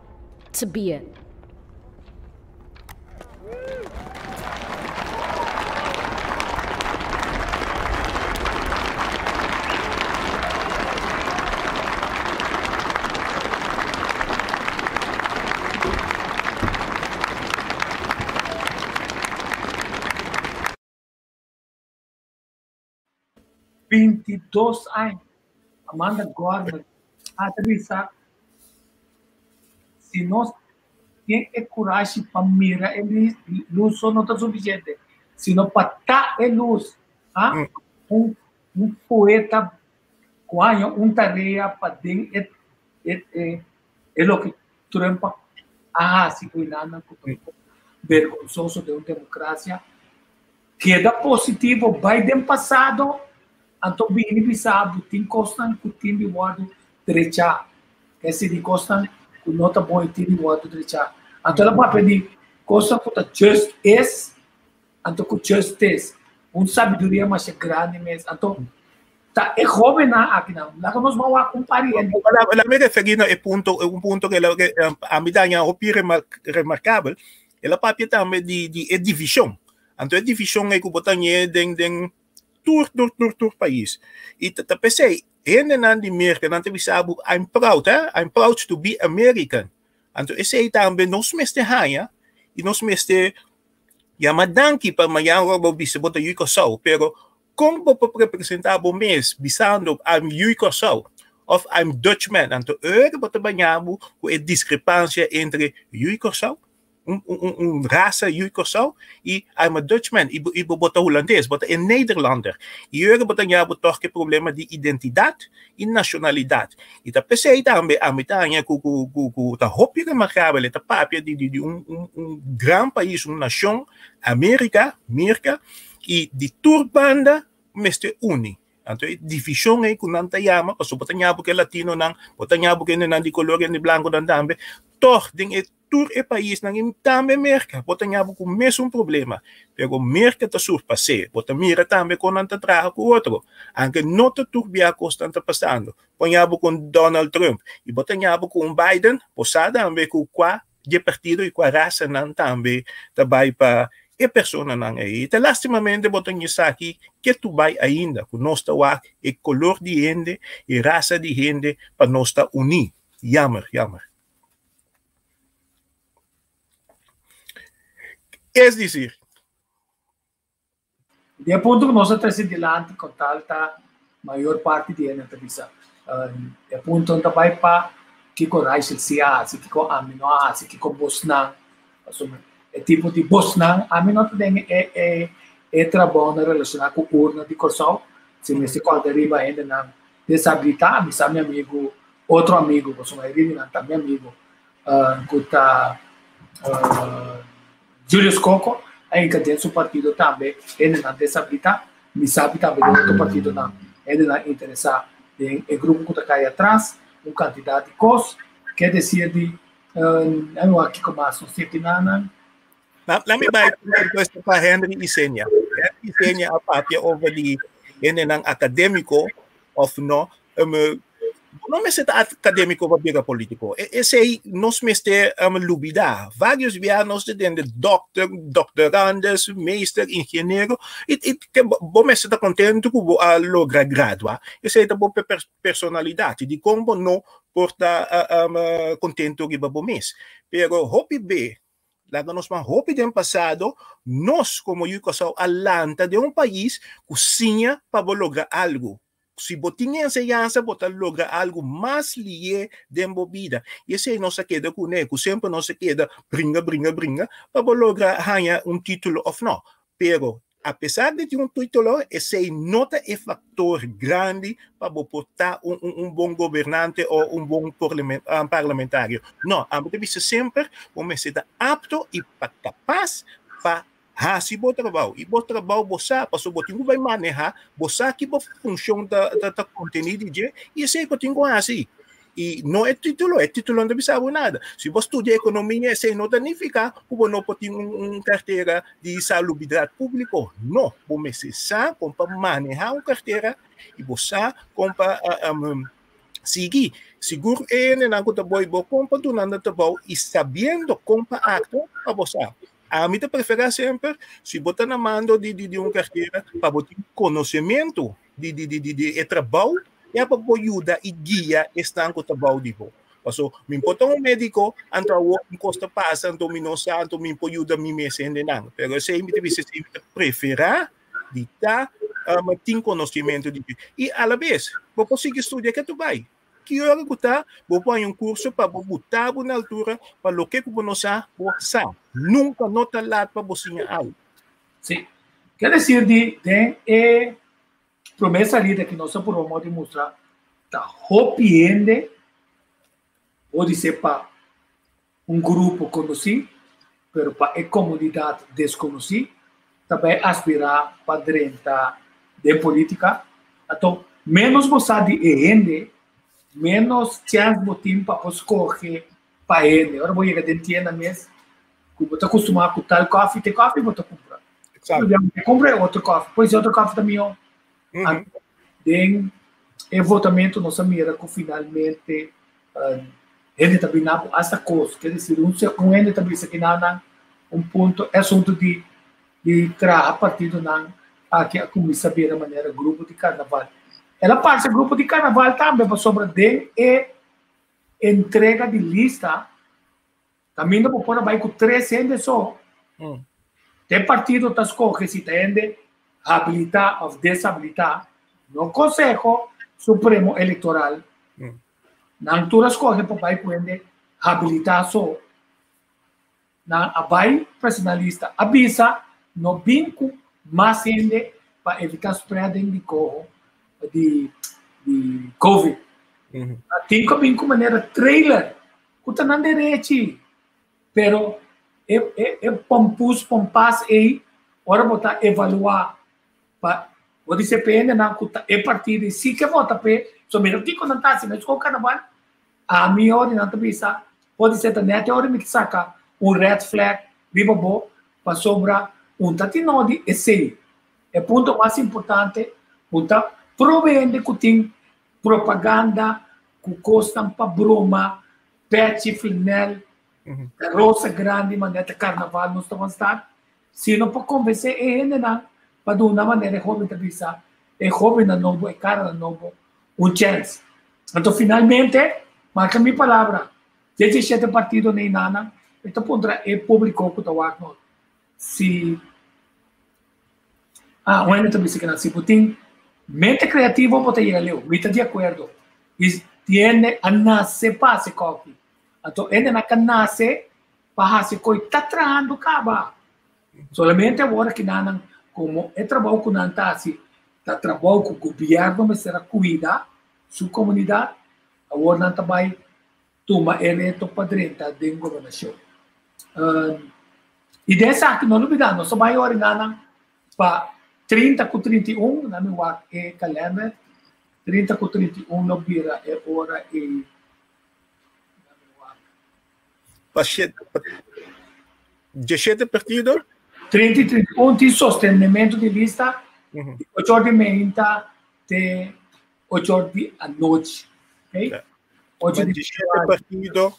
to be it. 22 aña, Amanda Gorman a bisa, si nos tin e kurashi pa mira e lus so no ta sufisiente, sino pa ta e lus. Ah? Mm. Un, un poeta ku haña un tarea pa den e, e, e, e loke Trump a hasi ku Irlanda ku ta bergonsoso den un demokrasia. Keda positivo, bai den pasado, anto bini bisa bo tin kosnan ku tin di wòrdu drechá. Esei di kosnan ku no ta bon i tin di wòrdu drechá. Anto el a papia di kosnan ku ta just is, anto ku justice. Un sabiduria masha grandi mes. Anto Ta e hóbennan akinan. Laga nos ban wak un par di hende. Laat me referí na e punto, un punto ku a mi daña hopi remarkabel. El a papia tambe di di e divishon. Anto e divishon ei ku bo ta ñe den den tur tur tur tur pais. I ta p'esei hendenan di Merka nan ta bisa bo I'm proud eh, I'm proud to be American. Anto esei tambe nos mester haña i nos mester yama danki pa mañana ora bo bisa bo ta yu Kòrsou, pero Kon bo por representá bo mes bisando I'm yu Kòrsou òf I'm Dutchman? Anto ora bo ta bañá bo ku e diskrepansia entre yu Kòrsou, un un un rasa yu Kòrsou, i I'm a Dutchman i bo i bo ta hulandes, bo ta e Nederlander. I ora bo ta ña bo tòg ku e problema di identidat i nashonalidat. I ta p'esei tambe ami ta haña ku ku ku ku ta hopi remarkabel e ta papia di di di un un un gran pais, un nashon, Amerika, Merka, I di tur banda mester uni. Anto e divishon ei ku nan ta yama, pasobra bo ta ña bo ku e latinonan, bo ta ña bo ku hendenan di kolor, hende blankonan tambe, tòg den e tur e paisnan i tambe Merka bo ta ña bo ku mesun problema. Pero Merka ta surpas'é. Bo ta mira tambe kon nan ta traha ku otro. Anke no ta tur bia kosnan ta pasando. Bo ña bo ku un Donald Trump i bo ta ña bo ku un Biden, bo sa tambe ku kua dje partido i kua rasanan tambe ta bai pa e personanan ei. Ta lastimamente bo ta esaki ke tu bai ainda ku nos ta wak e kolor di hende, e rasa di hende pa nos ta uní. Jammer, jammer. Es decir. Di e punto ku nos a trese dilanti kon tal ta mayor parti di hende ta bisa e punto no ta bai pa kiko Raichel si a hasi, kiko ami no a hasi, kiko bosnan, pasobra e tipo di bosnan ami no ta den e e trabounan relashoná ku urna di Kòrsou, si mester kòrda riba hendenan deshabilitá, mi sa mi amigu, otro amigu, pasobra mayoria di nan ta mi amigu ku ta Julius Coco a hinka den su partido tambe hendenan desabilitá. Mi sabi tambe den otro partidonan hendenan interesá den e grupo ku ta kai atras, un kantidat di kos. Ke desir di nan wak kiko mas nos tin kinanan. Laat mi bai respuesta pa Henry Isenia. Henry Isenia a papia over di hendenan akadémiko òf no. Bo no mester ta akadémiko pa bira polítiko. Esei nos mester lubidá. Vários bia nos ta tende dòkter, dòkterandes, meester, ingeniero. I bo mester ta kontentu ku bo a logra gradua. Esei ta bo personalidat. I dikon bo no por ta kontentu riba bo mes? Pero hopi be Laga nos ban hopi den pasado, nos komo yu Kòrsou a lanta den un pais ku siña pa bo logra algu. Si bo tin enseñansa bo ta logra algu mas lié den bo bida. I esei nos a keda kuné, ku semper nos a keda bringa, bringa, bringa pa bo logra haña un título òf no. Pero apesar di tin un título, esei no ta e faktor grandi pa bo por ta un, un, un bon gobernante o un bon parlamentario. No, ami ta bisa semper, bo mester ta apto i pa kapas pa hasi bo trabou. I bo trabou bo sa, pasobra bo tin ku bai manehá, bo sa ki bo funshon ta, ta, ta kontení di dje, i esei bo tin ku hasi. I no e título, e título no ta bisa bo nada. Si bo studia ekonomia, esei no ta nifiká ku bo no por tin un, un kartera di salubridat públiko. No, bo mester sa kon pa manehá un kartera i bo sa kon pa sigui. Sigur e hendenan ku ta boi bo kon pa duna nan trabou i sabiendo kon pa aktua, pa bo sa. Ami ta preferá semper, si bo ta na mando di, di, di un kartera, pa bo tin konosementu di di di di di e trabou ya pa bo yuda i guia esnan ku ta bou di bo. Paso mi por ta un médiko, anto awor un kos ta pasa, anto mi no sa, anto mi por yuda mi mes hendenan. Pero esei mi ta bisa, esei mi ta preferá di ta um, tin konosementu di I a la bes, bo por sigui studia ke tu bai. Ki ora ku ta, bo por haña un kurso pa bo buta bo na altura pa loke ku bo no sa, bo sa. Nunka no ta lat pa bo siña algu. Sí. Ke desir di den e promé salida ki nos a purba modo di mustra ta hopi hende por di ser pa un grupo konosí, pero pa e komunidat deskonosí ta bai aspirá pa drenta den polítika. Anto ménos bo sa di e hende, ménos chèns bo tin pa por skohe pa hende. Ora bo yega den tienda mes, ku bo ta kustumá ku tal kòfi, te kòfi bo ta kumpra. Exacto. Bo kumpra e otro kòfi, pues e otro kòfi ta mihó. Den e votamento nos a mira ku finalmente hende ta bina ku hasta kos. Ker desir un un hende ta bisa kinanan un punto e asuntu di di traha partidonan aki a kuminsá bira manera grupo di karnaval. El a parse grupo di karnaval tambe pasobra den e entrega di lista Kaminda bo por a bai ku tres hende so. Te partido ta skohe si ta hende habilitá òf deshabilitá, no Konseho Supremo Elektoral. Nan tur a skohe pa bai ku hende habilitá so. Nan a bai presentá lista, a bisa no bin ku mas hende pa evitá spreading di koho di covid. Tin ku a bin ku manera trailer Ku ta nan derechi. Pero e e e pompus pompas ei ora bo ta evaluá pa bo di CPN nan ku ta e partido ei si ke vota p'e so mira kiko nan ta hasi mes ku karnaval ami ora nan ta bisa podi ser ta nèt e ora mi ke saka un red flag riba bo pasobra un ta tin nodi esei e punto mas importante ku ta prove hende ku tin propaganda ku kosnan pa broma, pechi, flanel, karosa grandi manera ta karnaval nos ta wan start, sino pa konvensé e hendenan pa duna manera e hóben ta bisa, e hóbennan nobo, e karanan nobo un chèns. Anto finalmente, marka mi palabra, diesishete partido neinana e ta puntra e públiko ku ta wak nos si Ah, un hende ta bisa kinan, si bo tin mente kreativo bo ta yega leu. Mi ta di akuerdo. I tin hende a nase pa hasi kòfi. Anto hendenan ka nase pa hasi koi ta trahando kaba. Solamente awor kinanan komo e trabou ku nan ta hasi ta trabou ku gobièrnu mester a kuida su komunidat, awor nan ta bai tuma e reto pa drenta den gobernashon. I den esaki no lubida nos ta bai oriná nan pa 30 ku 31, nan mi wak e kalender, 30 ku 31 lo bira e ora ei. Pa 17 partido? 30 i 31 tin sostenementu di lista di 8 or di meinta te 8 or di anochi. Okay? 8 di 17 partido.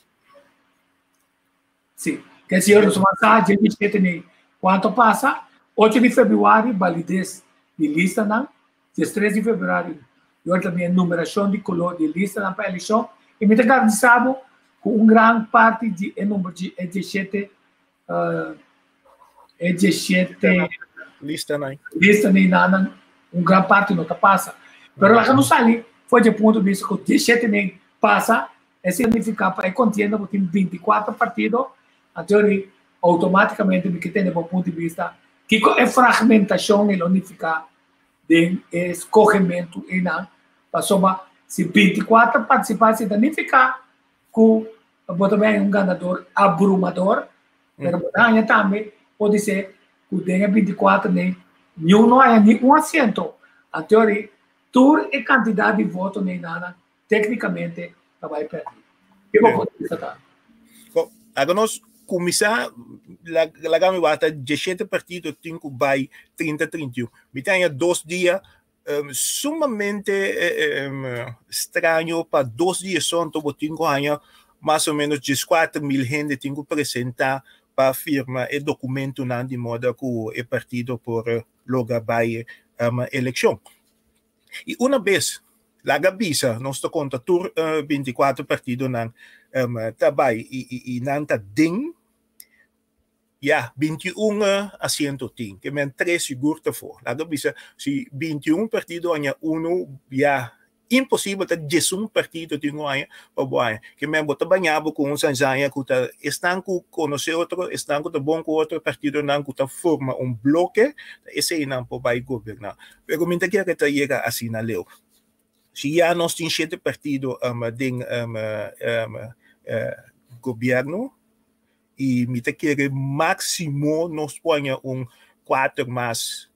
Sí. Que si nos sa 17 ni cuanto pasa, 8 di februari validez di listanan, 13 di februari yo también numeracion di color di listanan pa eleccion y mi ta garantizabo cu un gran parti di e number di e 17 e 17 listanan listanan un gran parti no ta pasa. Pero laga no sali for di punto di vista cu 17 nen pasa E significa pa e contienda bo tin 24 partido, anto ri automaticamente mi ke tene bo punto di vista kiko e fragmentacion e lo nifica den e scogemento einan, pasobra si 24 participantes ta nifica cu bo ta bay un ganador abrumador, pero bo ta haña tambe podise cu den e 24 nen niun no haña ni un asiento, anto ri tur e cantidad di voto neinana Téknikamente ta bai pèrdí. Ke bo punto di bista ta? Bo, laga nos kuminsá, laga mi wak ta 17 partido tin ku bai 30 31. Mi ta haña dos dia sumamente straño pa dos dia so anto bo tin ku haña mas o menos 14 mil hende tin ku presentá pa firma e dokumentonan di moda ku e partido por logra bai elekshon. I una bes laga bisa nos ta konta tur 24 partidonan ta bai i nan ta den ya 21 asiento tin ke men tres sigur ta for. Laga bisa si 21 partido haña unu ya imposibel ta 11 partido tin ku haña pa bo haña. Ke men bo ta baña bo ku un sanzaña ku ta esnan ku konosé otro, esnan ku ta bon ku otro partidonan ku ta forma un bloke ta eseinan por bai goberná. Pero mi ta kere ta yega asina leu. Si ya nos tin shete partido um, den um, um, uh, gobierno y mi ta kere máximo nos poña un kuater mas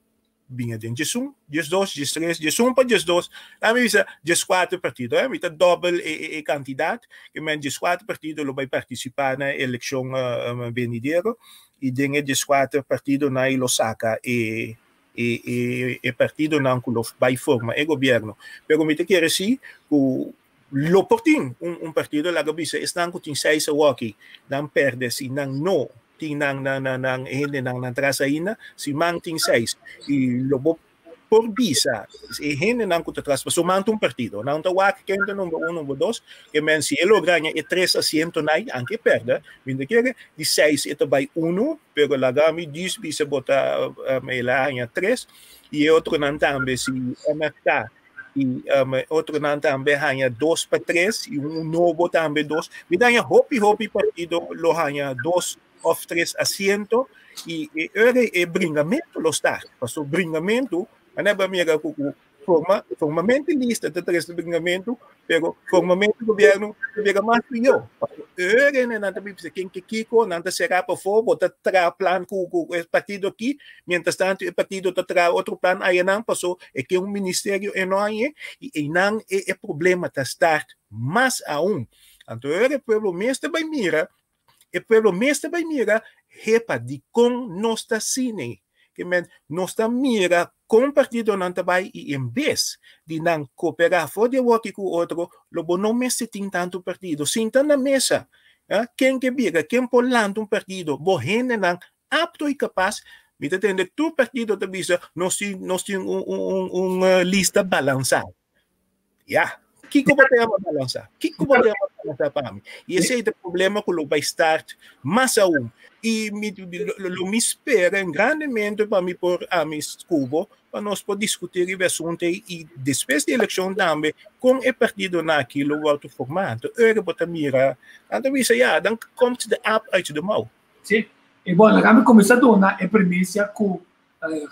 binga den 11, 12, 13, 11 pa 12, a mi bisa 14 partido, eh? Mi ta dobbel e, e, e cantidad, ke men 14 partido lo bai participa na eleccion um, venidero y den e 14 partido na lo saca e E partidonan ku lo bai forma e gobièrnu. Pero mi ta kere si ku lo por tin un partido, laga bisa esnan ku tin seis awoki, nan pèrdè si nan no tin nan nan hendenan nan tras ainda, si man tin seis i lo bo por bisa e hendenan ku ta tras pasobra man ta un partido, nan ta wak ken ta number un, number dos, ke men si e logra haña e tres asientonan ei, anke e pèrdè, mi ta kere di seis e ta bai unu, pero laga mi djis bisa bo ta el a haña tres i e otronan tambe si MFK i otronan tambe haña dos pa tres i un nobo tambe dos, mi ta haña hopi hopi partido lo haña dos òf tres asiento i e ora e bringamentu lo start. Pasobra bringamentu, manera bo a mira ku ku forma formamente lista ta trese bringamentu, pero formamente gobièrnu ta bira mas pió. Pasobra e ora nan ta bisa ken ke kiko, nan ta será pafó, bo ta traha plan ku ku e partido aki, mientras tanto e partido ta traha otro plan ayanan pasobra e ke un ministerio e no hañ'é i einan e e problema ta start mas aun. Anto e ora e pueblo mes ta bai mira E pueblo mes ta bai mira, hepa, dikon nos ta asina ei? Ke men, nos ta mira kon partidonan ta bai i en bes di nan kooperá for di awor ki ku otro, lo bo no mester tin tantu partido. Sinta na mesa, ken ke bira, ken por lanta un partido, bo hendenan apto i kapas. Mi ta tende tur partido ta bisa nos tin nos tin un un un lista balansá. Ya, kiko bo ta yama balansa? Kiko bo ta yama balansa pa mi? I esei ta problema ku lo bai start mas aun. I mi lo mi spera grandemente pa mi por ami ku bo pa nos por diskutí riba e asuntu ei i despues di elekshon tambe kon e partidonan aki lo wòrdu formá. Anto ora bo ta mira, nan ta bisa ya, dan komt de aap uit de mouw. Sí, i bon, laga mi kuminsá duna e primisia ku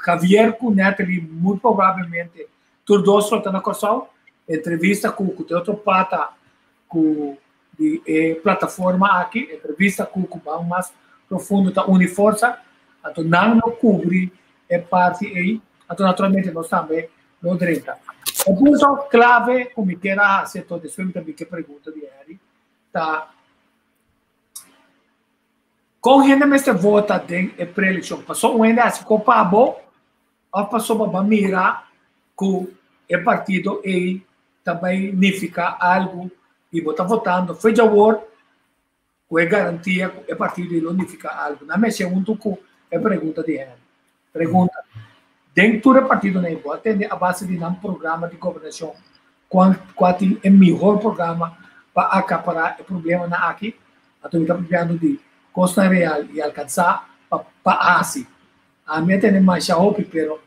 Javier ku Natalie muy probablemente tur dos lo ta na Kòrsou. Entrevista ku ku te otro pata ku di e plataforma aki, entrevista ku ku ban mas profundo ta uni forsa. Anto nan lo kubri e parti ei. Anto naturalmente nos tambe lo drenta. E punto klave ku mi kier a hasi anto despues mi ta bin ku e pregunta di Harry ta Kon hende mester vota den e preelekshon? Paso un hende hasi ko pa bo òf pasobra bo a mira ku e partido ei ta bai nifiká algu i bo ta votando fe djawor ku e garantia ku e partido ei lo nifiká algu? Nan mester huntu ku e pregunta di hende. Pregunta, Den tur e partidonan ei bo a tende a base di nan programa di gobernashon kua kua tin e mihor programa pa akapará e problemanan aki? Anto mi ta papiando di kosnan real i alkansá pa pa hasi. Ami a tende masha hopi pero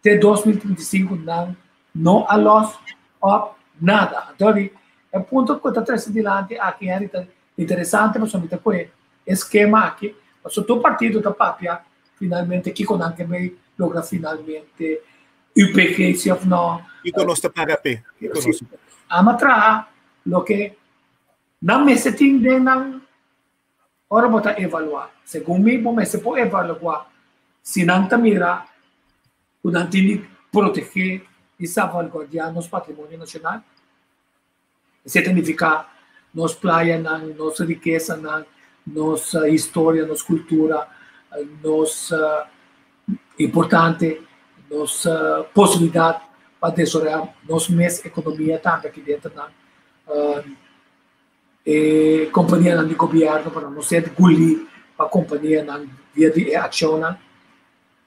te 2035 nan no a lòs òp nada. Anto di e punto ku ta trese dilanti aki Henry ta interesante pasobra mi ta kohe e skema aki pasobra tur partido ta papia finalmente kiko nan ke bay logra finalmente UPG si of no. Kiko nos ta paga p'e. Kiko nos ta paga. Ama traha loke nan mester tin den nan ora bo ta evalua. Segun mi bo mester por evalua si nan ta mira ku nan tin di protege i salvaguardia nos patrimonio nacional. Esei ta nifiká nos playanan, nos rikesanan, nos historia, nos kultura, nos importante, nos posibilidat pa desaroyá nos mes ekonomia tambe aki dentro nan. E kompanianan di gobièrnu pa nan no ser gulí pa kompanianan via di e akshonnan.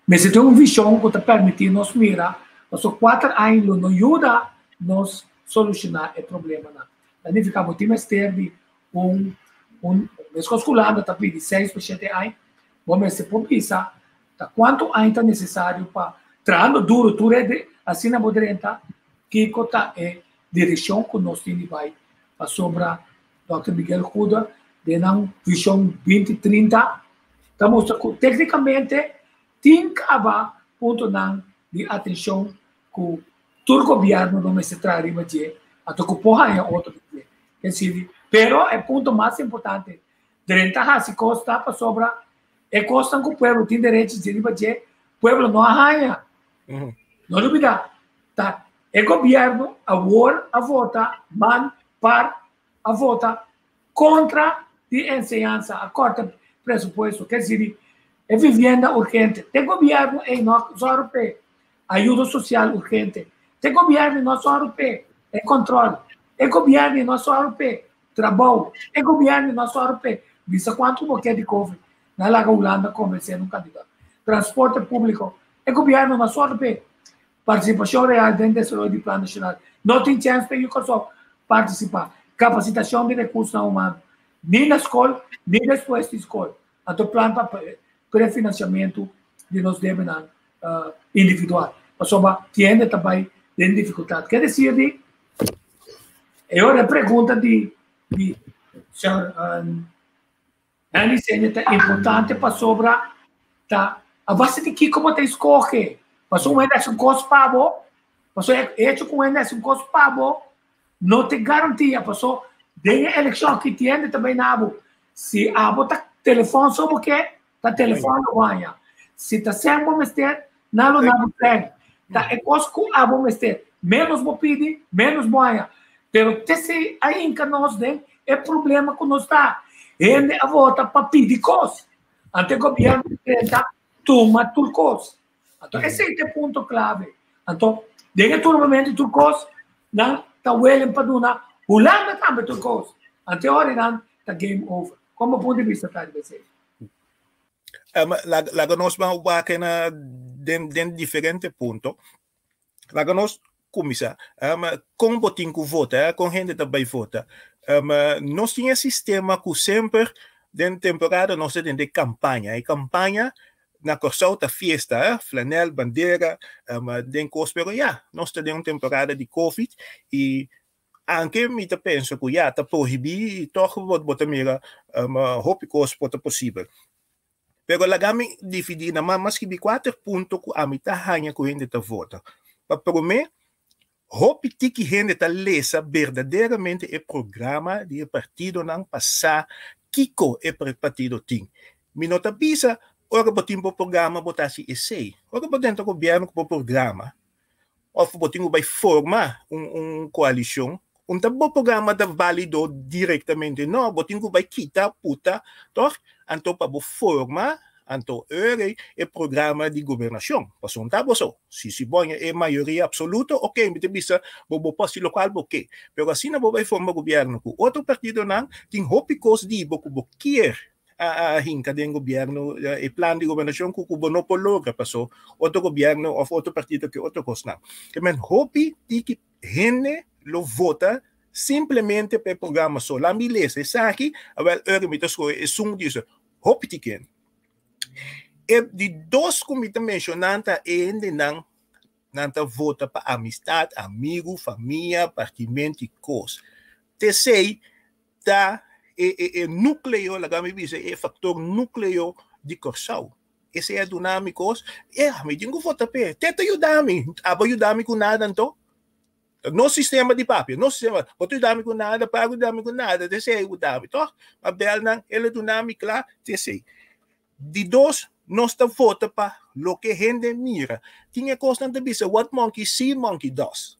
Mester tin un vishon ku ta permití nos mira pasobra kuater aña lo no yuda nos solushoná e problemanan. Ta nifiká bo tin mester di un un meskos ku Hulanda ta pidi seis pa shete aña, bo mester por bisa ta kuantu aña ta nesesario pa trahando duro tur e asina bo drenta kiko ta e direkshon ku nos tin di bai pasobra Dòkter Miguel Goede den nan vishon 2030 ta mustra ku téknikamente tin kaba puntonan di atenshon ku tur gobièrnu lo mester traha riba dje, anto ku por haña otro di dje. Ke sirbi. Pero e punto mas importante, drenta hasi kos ta pasobra e kosnan ku pueblo tin derecho di riba dje, pueblo no a haña. No lubida, ta e gobièrnu awor a vota man par a vota kontra di enseñansa, a kòrta presupuesto. Ke sirbi e vivienda urgente. Te gobièrnu ei no a sòru p'e. Ayudo sosial urgente. Te gobièrnu no a sòru p'e, e kòntròl. E gobièrnu no a sòru p'e, trabou. E gobièrnu no a sòru p'e, bisa kuantu bo ke di Covid. Nan laga Hulanda konvensé un kandidato. Transporte públiko. E gobièrnu no a sòru p'e, partisipashon real den desaroyo di plan nashonal. No tin chèns p'e yu Kòrsou partisipá. Kapasitashon di rekursonan humano, ni na skol ni despues di skol. Anto plan pa prefinansiamentu di nos debenan individual. Pasobra tin hende ta bai den difikultat. Ke desir di e ora e pregunta di di señor Henry Senior ta importante pasobra ta a base di kiko bo ta eskohe. Pasobra un hende hasi un kos pa bo, pasobra e hecho ku un hende hasi un kos pa bo No te garantia paso den e elekshon aki tin hende ta bai na bo. Si abo ta telefon so bo ke, ta telefon lo haña. Si ta sèn bo mester, nan lo na bo sèn. Ta e kos ku abo mester. Ménos bo pidi, ménos bo haña. Pero te si a hinka nos den e problema ku nos ta. Hende a vota pa pidi kos. Anto e gobièrnu ta drenta tuma tur kos. Anto esei ta e punto klave. Anto den e turbamento tur kos nan ta welen pa duna Hulanda tambe tur kos. Anto e ora nan ta game over. Kon bo punto di bista ta riba esei? Laga nos ban wak na den den diferente punto. Laga nos kuminsá. Kon bo tin ku vota? Kon hende ta bai vota? Nos tin e sistema ku semper den temporada nos ta tende kampaña. E kampaña na Kòrsou ta fiesta, flanèl, bandera, den kos. Pero ya, nos ta den un temporada di covid i anke mi ta pensa ku ya ta prohibí i tòg bo ta mira hopi kos por ta posibel. Pero laga mi dividí na mas skibi kuater punto ku ami ta haña ku hende ta vota. Pa promé, hopi tiki hende ta lesa berdaderamente e programa di e partidonan pa sa kiko e partido tin. Mi no ta bisa ora bo tin bo programa bo ta hasi esei. Ora bo drenta gobièrnu ku bo programa òf bo tin ku bai forma un koalishon, un ta bo programa ta válido direktamente, no, bo tin ku bai kita, puta, tòg? Anto pa bo forma, anto ora e programa di gobernashon, pasobra un ta bo so, si si bo haña e mayoria apsoluto, oke, mi ta bisa bo bo por hasi lokual bo ke, pero asina bo bai forma gobièrnu ku otro partidonan, tin hopi kos di bo ku bo kier a hinka den gobierno e plan di gobernacion cu cu bo no por logra paso otro gobierno of otro partido ke otro cosnan. Ke men hopi tiki hende lo vota simplemente pa e programa so. Laat mi lesa esaki, awel ora mi ta scoge esun di hopi tiki hende. E di dos cu mi ta menciona ta e hendenan nan ta vota pa amistad, amigo, famia, partimento y cos. Tesey ta e e e núkleo, laga mi bisa e faktor núkleo di Kòrsou. Esei a duna mi kos, e mi tin ku vota p'e. Te ta yuda mi, abo yuda mi ku nada anto? Nos sistema di papia, nos sistema, bo ta yuda mi ku nada, pa yuda mi ku nada, te esei yuda mi, tòg? Ma bèl nan, el a duna mi kla, te esei. Di dos, nos ta vota pa loke hende mira. Tin e kosnan ta bisa, what monkey see, monkey does.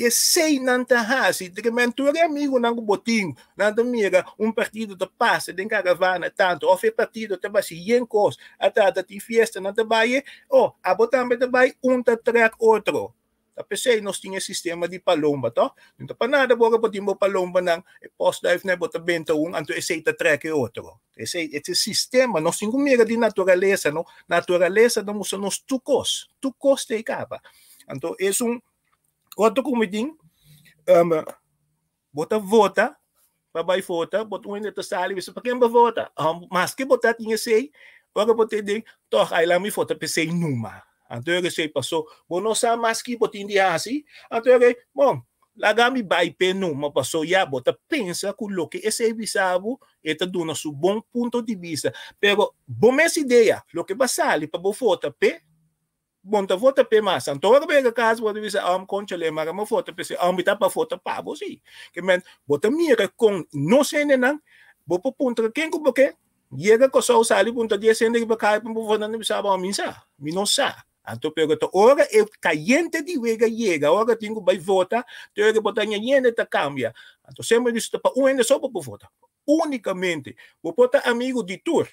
Esei nan ta hasi, tremen tur e amigunan ku bo tin, nan ta mira un partido ta pasa den karavana tantu, òf e partido ta basi yen kos, a trata tin fiesta, nan ta bai e, oh, abo tambe ta bai, un ta trèk otro. Ta p'esei nos tin e sistema di palomba, tòg? No ta pa nada bo ora bo tin bo palombanan, e pòstduifnan bo ta benta un, anto esei ta trèk e otro. Esei e sistema, nos tin ku mira di naturalesa, no? Naturalesa ta mustra nos tur kos, tur kos ta e kaba. Anto esun Otro ku mi tin, um, bo ta vota, pa bai vota, bo un hende ta sali bisa, pa ken bo vota? Um, maske bo ta tin esei, ora bo te den, toch ai la mi vota p'esei numa. Anto ora esei pasó, bo no sa mas ki bo tin di hasi, anto ora, bon, laga mi bai p'e numa, pasó ya bo ta pensa ku loke esei bisa bo, e ta duna su bon punto di bista. Pero bo mes idea, loke bo a sali pa bo vota p'e, Bon ta vota p'e mas. Anto ora bo yega kas bo ta bisa om conchale mara mi vota p'esei. Om mi ta pa vota pa bo si. Ke men bo ta mira kon nos hendenan bo por puntra ken ku bo ke yega Kòrsou sali puntra dies hende riba kaya pa bo vota nan ta bisa bo mi sa mi no sa. Anto pero ta ora e kayente di wega yega ora tin ku bai vota te ora bo ta ña yende ta kambia. Anto semper mi bisa ta pa un hende so bo por vota. Unikamente bo por ta amigu di tur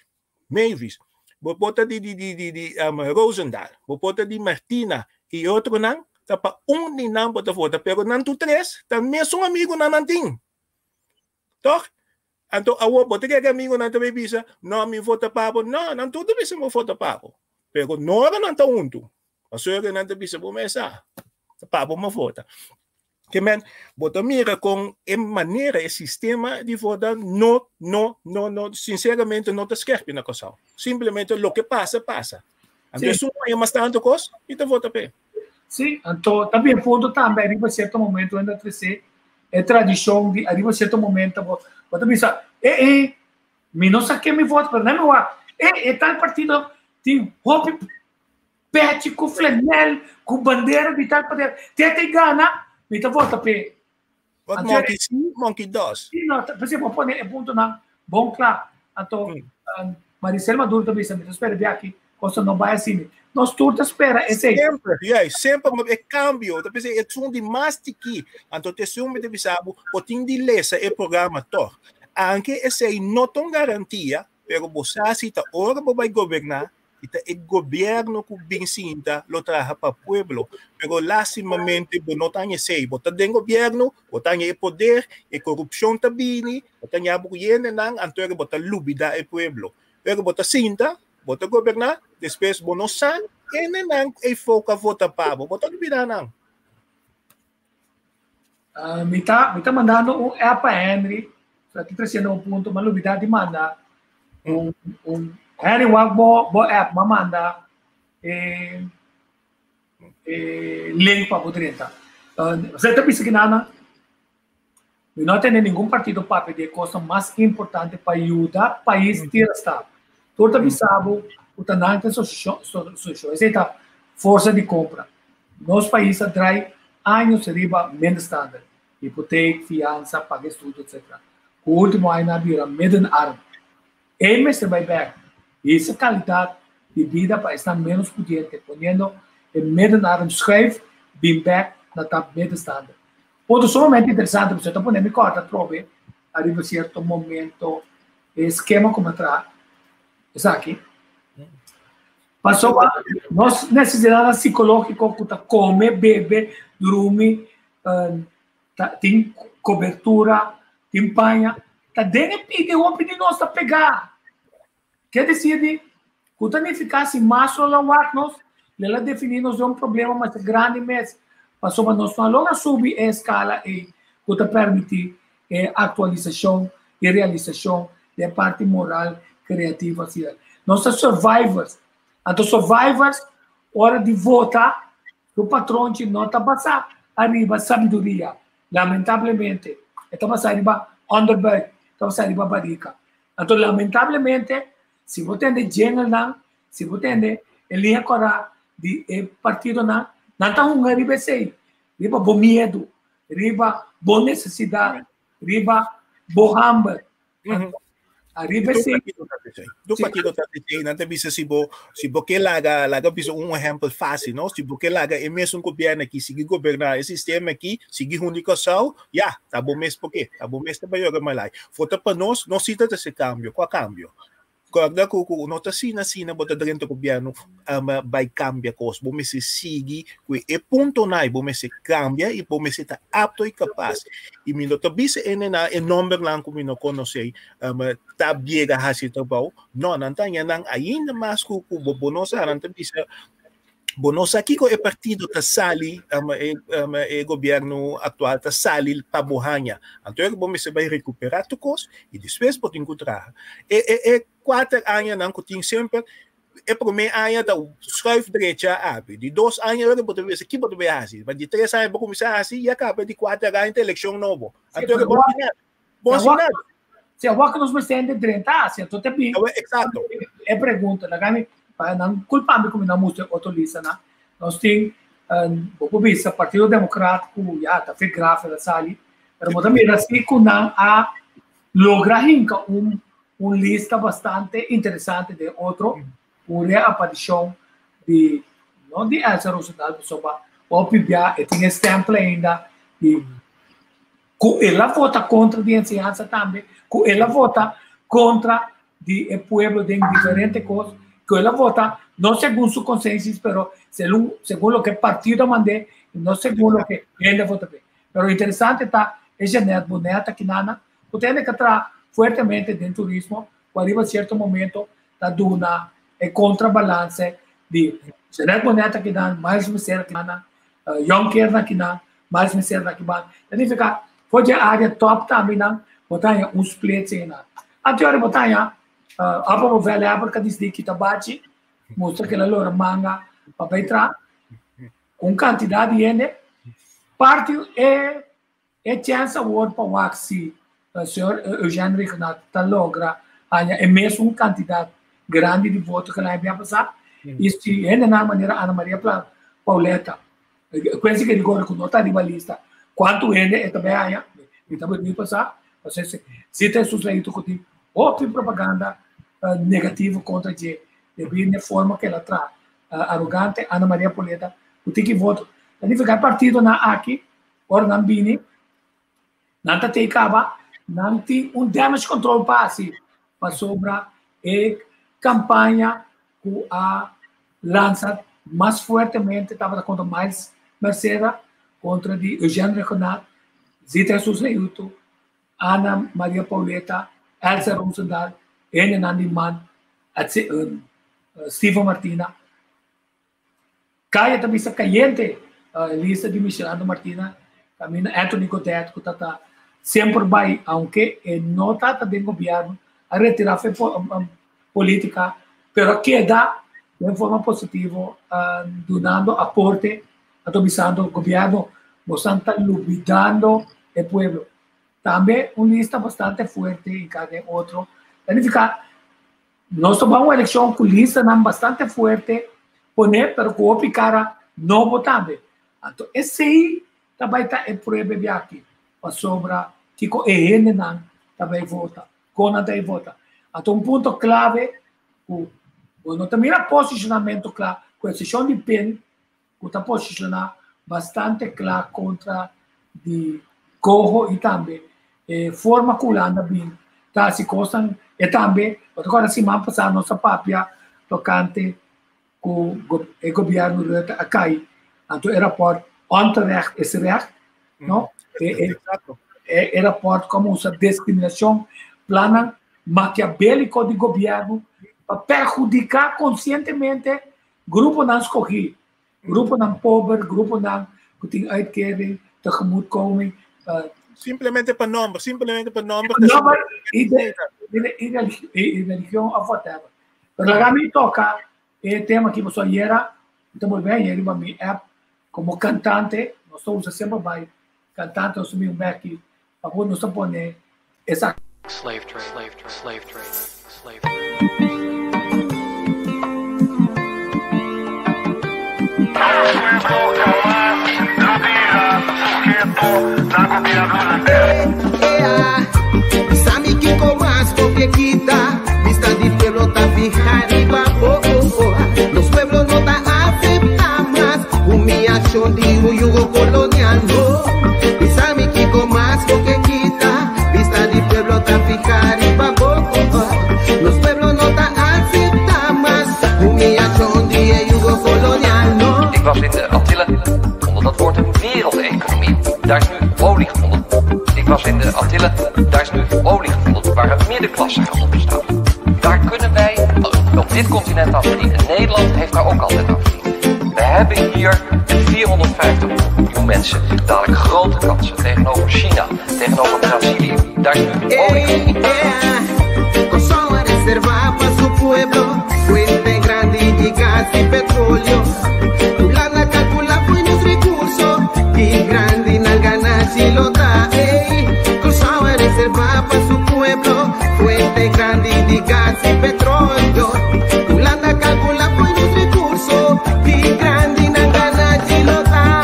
Mavis, bo por ta di di di di di um, Roosendaal, bo por ta di Martina. I otronan ta pa un di nan bo ta vota, pero nan tur tres ta mesun amigunan nan tin. Tòg? Anto awor bo ta kere amigunan ta bay bisa, No, mi vota pa bo. No, nan tur ta bisa bo vota pa bo. Pero no ora nan ta huntu. Pasobra nan ta bisa bo mes sa, ta pa bo mi vota. Ke men, bo ta mira kon e manera, e sistema di vota no, no, no, no, sinceramente no ta skerpi na Kòrsou. Simplemente loke pasa, pasa. Anto esun ku haña mas tantu kos, mi ta vota p'e. Sí, anto ta bien punto tambe ariba cierto momento enda trece e tradicion di ariba cierto momento bo bo ta bisa e e mi no sa ken mi vota pero nan mi wak e e tal partido tin hopi pechi ku flanel ku bandera di tal partido te te gana mi ta vota p'e. Wat monkey see, monkey does. Sí, no, p'esei bo pone e puntonan bon kla. Anto, Maricel Maduro ta bisa, mi ta spera biaha cosa no bai asina. Nos tur ta spera esei. Semper, juist, semper e cambio, ta p'esei esun di mas tiki. Anto te esun mi ta bisa bo, bo tin di lesa e programa tog. Anke esei no ta un garantia, pero bo sa si ta ora bo bai goberná, i ta e gobierno ku bin sinta lo traha pa pueblo. Pero lastimamente bo no ta haña esei. Bo ta den gobierno, bo ta haña e poder, e korupshon ta bini, bo ta haña bo ku yendenan, anto bo ta lubida e pueblo. Pero bo ta sinta, bo ta goberná, despues bo no sa kendenan ei foka vota pa bo, bo ta lubida nan. Mi ta mi ta mandando un app pa Henry, so ta treciendo un punto, ma lubida di manda un un Henry wak bo bo app, ma manda e e link pa bo drenta. Bo ta bisa kinana, mi no a tende ningun partido papia di e cosnan mas importante pa yuda pais tira stap. Tur ta bisa bo cu ta nan ta solucion, esey ta forsa di compra. Nos pais a drai años riba middenstander, hipoteek, fiansa, paga estudio etc. Ku ultimo aña nan a bira middenarm. E mester bai bek hisa kalidat di bida pa esnan menos pudiente, poniendo e middenarm schuif bin bek na ta middenstander. Punto sumamente interesante, pasobra ta pone mi kòrda atrobe ariba sierto momento e skema ku mi a traha esaki. Pasobra nos nesesidatnan sikológiko ku ta kome, bebe, drumi, ta tin kobertura, tin paña, ta den e pidi hopi di nos ta pegá. Ke desir di ku ta nifiká si mas lo la wak nos, lo la definí nos den un problema masha grandi mes, pasobra nos no a logra subi e eskala ei ku ta permití e aktualisashon i realisashon di e parti moral kreativo asina. Nos ta survivors. Anto survivors ora di vota su patronchi no ta basá ariba sabiduria, lamentablemente. E ta basá riba onderbuik, e ta basá riba barika. Anto lamentablemente si bo tende jingelnan, si bo tende e liña kòrá di e partidonan, nan ta hunga riba esei, riba bo miedu, riba bo nesesidat, riba bo hamber. Ariba esei. Do partido ta esei, nan ta bisa si bo si bo ke laga, laga bisa un ehempel fácil, no? Si bo ke laga e mesun gobierno aki sigui goberná e sistema aki, sigui hundi Kòrsou, ya, ta bo mes por ke, ta bo mes ta bai yora malai. Vota pa nos, nos si ta trese kambio. Kua kambio? Kòrda ku ku no ta asina asina bo ta drenta gobièrnu bai kambia kos. Bo mester sigui ku e puntonan ei, bo mester kambia i bo mester ta apto i kapas. I mi no ta bisa e nenan e nòmbernan ku mi no konosé ta biega hasi e trabou. No, nan ta haña nan ainda mas ku ku bo bo no sa. Nan ta bisa Bo no sa kiko e partido ta sali, e gobierno actual ta sali pa bo haña. Anto bo mester bai recupera tur cos y despues bo tin cu traha. E e e cuater añanan cu tin semper, e prome aña ta schuif drecha abi. Di dos aña ora bo ta bisa ki bo ta bai haci. Pa di tres aña bo cuminsa haci y a caba di cuater aña ta eleccion nobo. Anto bo no haci nada. Bo no haci nada. Si awor ku nos mester hende drenta Asia, anto ta bin Exacto. e pregunta. Laga mi, pa nan kulpa mi ku mi no mustra e otro listanan. Nos tin, bo por bisa, Partido Demokrat ku ya ta fe graf el a sali, pero bo ta mira si ku nan a logra hinka un un lista bastante interesante den otro, un reaparishon di, no di Elsa Rozendal pasobra hopi bia e tin e stempel ainda di Ku el a vota kontra di enseñansa tambe, ku el a vota kontra di e pueblo den diferente kos. Que ela vota no según su conciencia, pero según lo que el partido mandé, no según lo que él vota. Pero interesante está, es Janet Boneta Quinana, que tiene que entrar fuertemente dentro del turismo, cuando arriba a cierto momento, está dando el contrabalance de Janet Boneta Quinana, mais Mercedes Quinana, Jonker Quinana, mais Mercedes Quinana. Significa, foi a área top também, não, botar um split aí, não. A teoria botar a velha porque diz que tabachi mostra que ela manga para entrar com quantidade de gente parte é chance award para o Axi o senhor Eugênio Renato tá logra é mesmo uma quantidade grande de votos que ela vai passar e se ainda na maneira Ana Maria Pauleta pensa que agora com nota de lista quanto ele é também aí então vai passar você se tem sucesso com outra propaganda negativa contra de devido à forma que ela traz arrogante Ana Maria Pauleta o tem que voto significa partido na aqui or na bini não tá tem caba não tem um damage control passe para sobra e campanha que a lança mais fortemente estava contra mais Mercedes contra de Eugênio Renato Zita Souza Ana Maria Pauleta Elsa Rosendahl, Ene Nandiman, Steven Martina. Caia também está caliente, lista de Michelando Martina, também Anthony Godet, que está sempre vai, aunque não está também governo, a retirar a política, pero queda de forma positiva, donando aporte, atomizando o governo, mostrando, olvidando o pueblo. Também uma lista bastante forte e cada outro. Significa, nós tomamos uma eleição com lista bastante forte, poner, pero com o cara não votando. Então, esse aí também está em proíbe aqui, para sobra, que com EN não também vota, com não também vota. Então, um ponto clave, o não também era posicionamento claro, com exceção de PEN, que está posicionado bastante claro contra de Corro e também forma que Holanda bem tá se coisam e também agora semana passada nossa papia tocante com o governo Rutte a cai então era por onterecht is recht não era por como essa discriminação plana maquiavélico do governo para perjudicar conscientemente grupo não escolhi grupo não pobre grupo não que tem uitkering tegemoetkoming. Simplemente para nome, simplemente para nome. E religião, ou whatever. Mas agora me toca o tema que você era, então bem, ele me app como cantante, nós somos sempre bem cantante, nós somos um aqui, para nós pôr essa slave trade, slave trade, slave trade, slave trade. Sabe que com mais porque quita vista de pueblo tá fija riba oh, oh, oh. Los pueblos no ta aceptan más humillación de un yugo colonial no. Sabe que con más porque quita vista de pueblo tá fija riba oh, oh, oh. Los pueblos no ta aceptan más humillación de un yugo colonial no. Ik was in de Antillen onder dat woord een wereldeconomie. Daar is nu olie gevonden. Ik was in de Antillen, daar is nu olie gevonden, waar een middenklasse gaat opstaan. Daar kunnen wij op dit continent aan verdienen. Nederland heeft daar ook altijd aan verdiend. We hebben hier met 450 miljoen mensen dadelijk grote kansen tegenover China, tegenover Brazilië. Daar is nu olie gevonden. Pa su pueblo, fuente grande de gas y petróleo. Holanda calcula buenos recursos, y grande na gilota.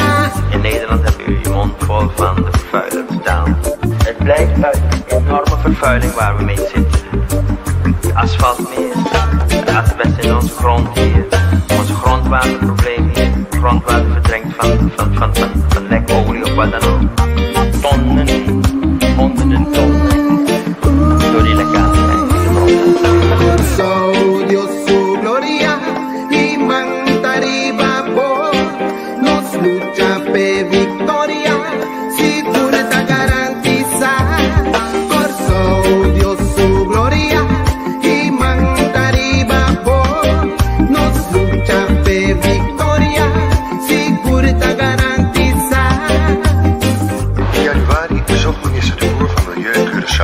In Nederland hebben jullie je mond vol van de vervuiler staan. Het blijft uit een enorme vervuiling waar we mee zitten. Het asfaltmeer, het asbest in onze grond hier, onze grondwaterprobleem hier, grondwater verdrenkt van lekolie of wat dan ook. Tonnen, honderden tonnen. Door die lekkage in de grond. Dios su gloria.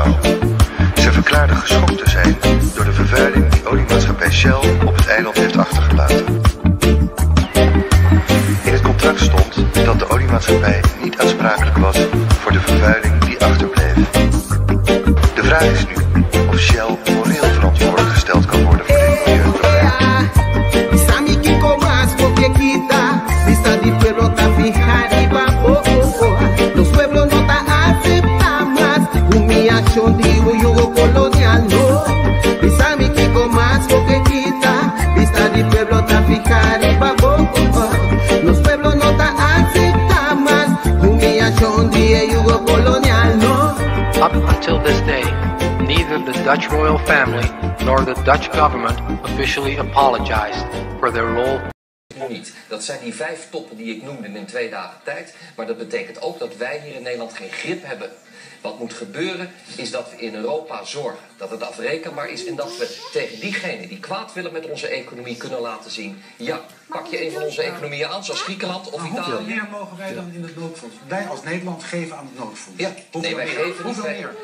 Curaçao. Ze verklaarde geschokt te zijn door de vervuiling die oliemaatschappij Shell op het eiland heeft achtergelaten. In het contract stond dat de oliemaatschappij niet aansprakelijk was voor de vervuiling die achterbleef. De vraag is nu of Shell moreel verantwoordelijk gesteld kan worden voor dit milieuprobleem. Sami kiko mas bo ke kita Vista di pueblo ta fiha riba bo Nos pueblo no ta acepta mas Humiacion di un yugo colonial no Bisami kiko mas bo ke kita Vista di pueblo ta fiha riba bo Nos pueblo no ta acepta mas Humiacion di e yugo colonial no Up until this day, neither the Dutch royal family nor the Dutch government officially apologized for their role Nu niet. Dat zijn die vijf toppen die ik noemde in 2 dagen tijd. Maar dat betekent ook dat wij hier in Nederland geen grip hebben. Wat moet gebeuren is dat we in Europa zorgen dat het afrekenbaar is en dat we tegen diegenen die kwaad willen met onze economie kunnen laten zien: ja, pak je een van onze economieën aan, zoals Griekenland of Maar hoeveel Italië. meer mogen wij dan in het noodfonds? Wij als Nederland geven aan het noodfonds. Ja, Hoeveel nee, wij meer? geven niet. Hoeveel meer?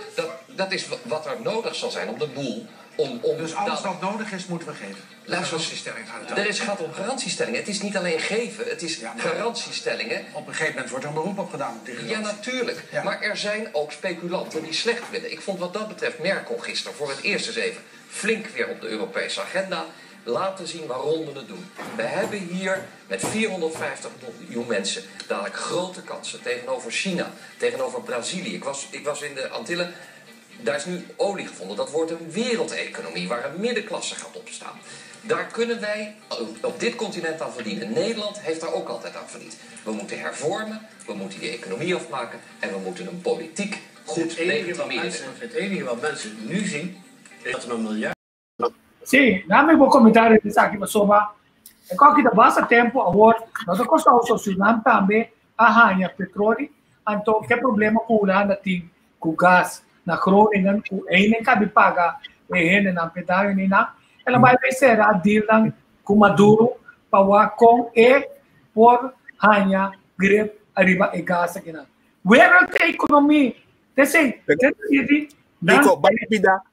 Dat is wat er nodig zal zijn om de boel. Om Dus alles wat nodig is, moeten we geven. Luister, Garantiestelling gaat het om. Er gaat om garantiestellingen. Het is niet alleen geven, het is garantiestellingen. Op een gegeven moment wordt er een beroep op gedaan op die Ja, garantie. natuurlijk. Maar er zijn ook speculanten die slecht willen. Ik vond wat dat betreft Merkel gisteren voor het eerst eens even flink weer op de Europese agenda laten zien waarom we het doen. We hebben hier met 450 miljoen mensen dadelijk grote kansen tegenover China, tegenover Brazilië. Ik was in de Antillen. Daar is nu olie gevonden. Dat wordt een wereldeconomie waar een middenklasse gaat opstaan. Daar kunnen wij op dit continent aan verdienen. Nederland heeft daar ook altijd aan verdiend. We moeten hervormen, we moeten die economie afmaken en we moeten een politiek goed Het enige, wat legitimeren. mensen, het enige wat mensen nu zien, is dat er een miljard Si, laga mi komentario esaki pasobra. E kos aki ta basta tempu awor, nos a Surinam tambe a haña petroli, anto ki problema ku Hulanda tin ku gas na Groningen, ku ei kabi paga e hende na pedario ni na, el a bai sera deal nan ku Maduro pa kon e por haña grip ariba e gas aki na. Wereld economie, Desei, desei, Nico,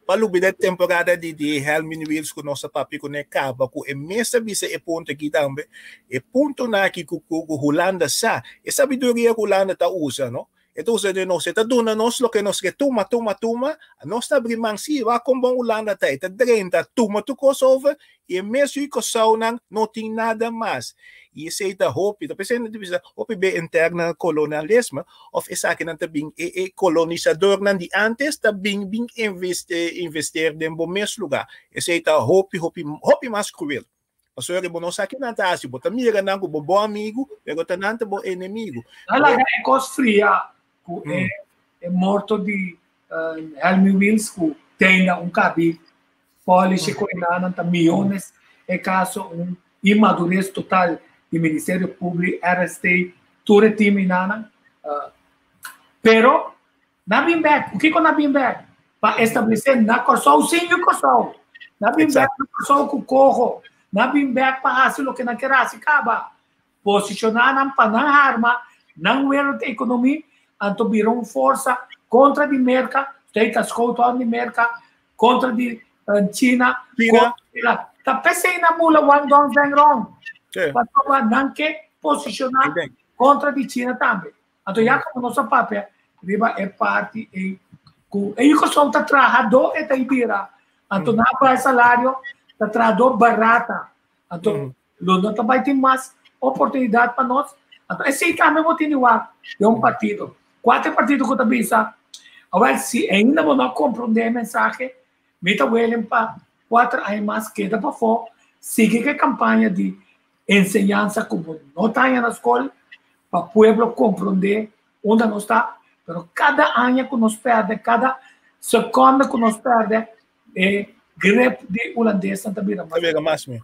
balubida temporada di Helmin Wiels ku nos a papia kuné kaba ku e mes a bisa e punto aki tambe e punto na aki ku Hulanda sa e sabiduria ku Hulanda ta usa, no? E usa di nos ta duna nos loke nos ke tuma, tuma, tuma. Nos ta brimang si wa kon bon Hulanda ta ta drenta tuma tu kos over e mes u nan no tin nada mas e esei ta hopi ta pensando di bisa hopi be interna kolonialisme of esaki nan ta bin e kolonisador nan di antes ta bin investeer den bo mes lugá. Esei ta hopi, hopi, hopi mas kruel. Pasobra bo no sa ki nan ta hasi, bo ta mira nan ku bo bon amigu, pero ta nan ta bo enemigu. Ala e kos fria ku e morto di Helmi Wiels ku tenga un kabi polish ku nan ta miyones e kaso, un inmadurez total di Ministerio Públiko, RST, tur e team nana. Pero nan a bin bèk, kiko nan a bin bèk? Pa establesé na Kòrsou, sin Kòrsou. Nan a bin bèk na Kòrsou ku koho. Nan a bin bèk pa hasi loke nan ke hasi kaba. Posishoná nan pa nan arma, nan wereld economie, anto bira un forsa kontra di Merka, State schoot di Merka, kontra di China, China. Kontra, ta p'esei nan a mula Wang Dong Zheng Rong. Pa nan ke posishoná kontra di China tambe. Anto ya komo nos a papia, riba e parti e ku e ku son ta trahadó e ta bira. Anto na pa salario ta trahadó barata. Anto lo no ta bai tin mas oportunidat pa nos. Anto esei tambe bo tin di un partido. Kuater partido ku ta bisa. Awor, si ainda bo no komprondé e mensahe, mi ta willing pa 4 aña mas keda pafó, sigui ku kampaña di enseñansa komo no ta na skol, pa pueblo komprondé unda nos ta, pero kada aña ku nos pèrdè, kada sekonde ku nos pèrdè, e grip di hulandes ta bira mas. Bira mas mi.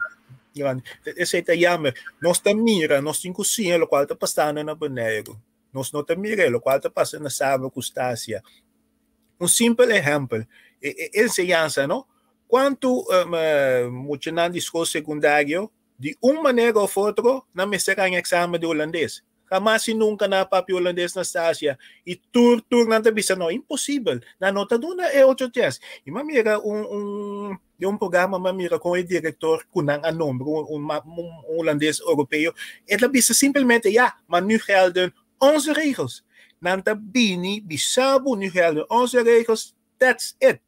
Grandi. Esei ta jammer. Nos ta mira, nos tin ku siña lokual ta pasando na Boneiru. Nos no ta mira lokual ta pasando na Saba ku Stasia. Un simpel ehèmpel, e enseñansa, no? Kuantu muchanan di skol sekundario, di un manera òf otro, nan mester haña eksamen di hulandes. Jamás y nunca na papia holandês na Stasia. E tur tur nan ta bisa no, impossível. Na nota duna e otro chance. E ma mira un un de un programa ma mira com o diretor kunan a nombre un, un, un holandês europeo. E bisa simplemente ja, maar nu gelden onze regels. Nan ta bini bisabu nu gelden onze regels. That's it.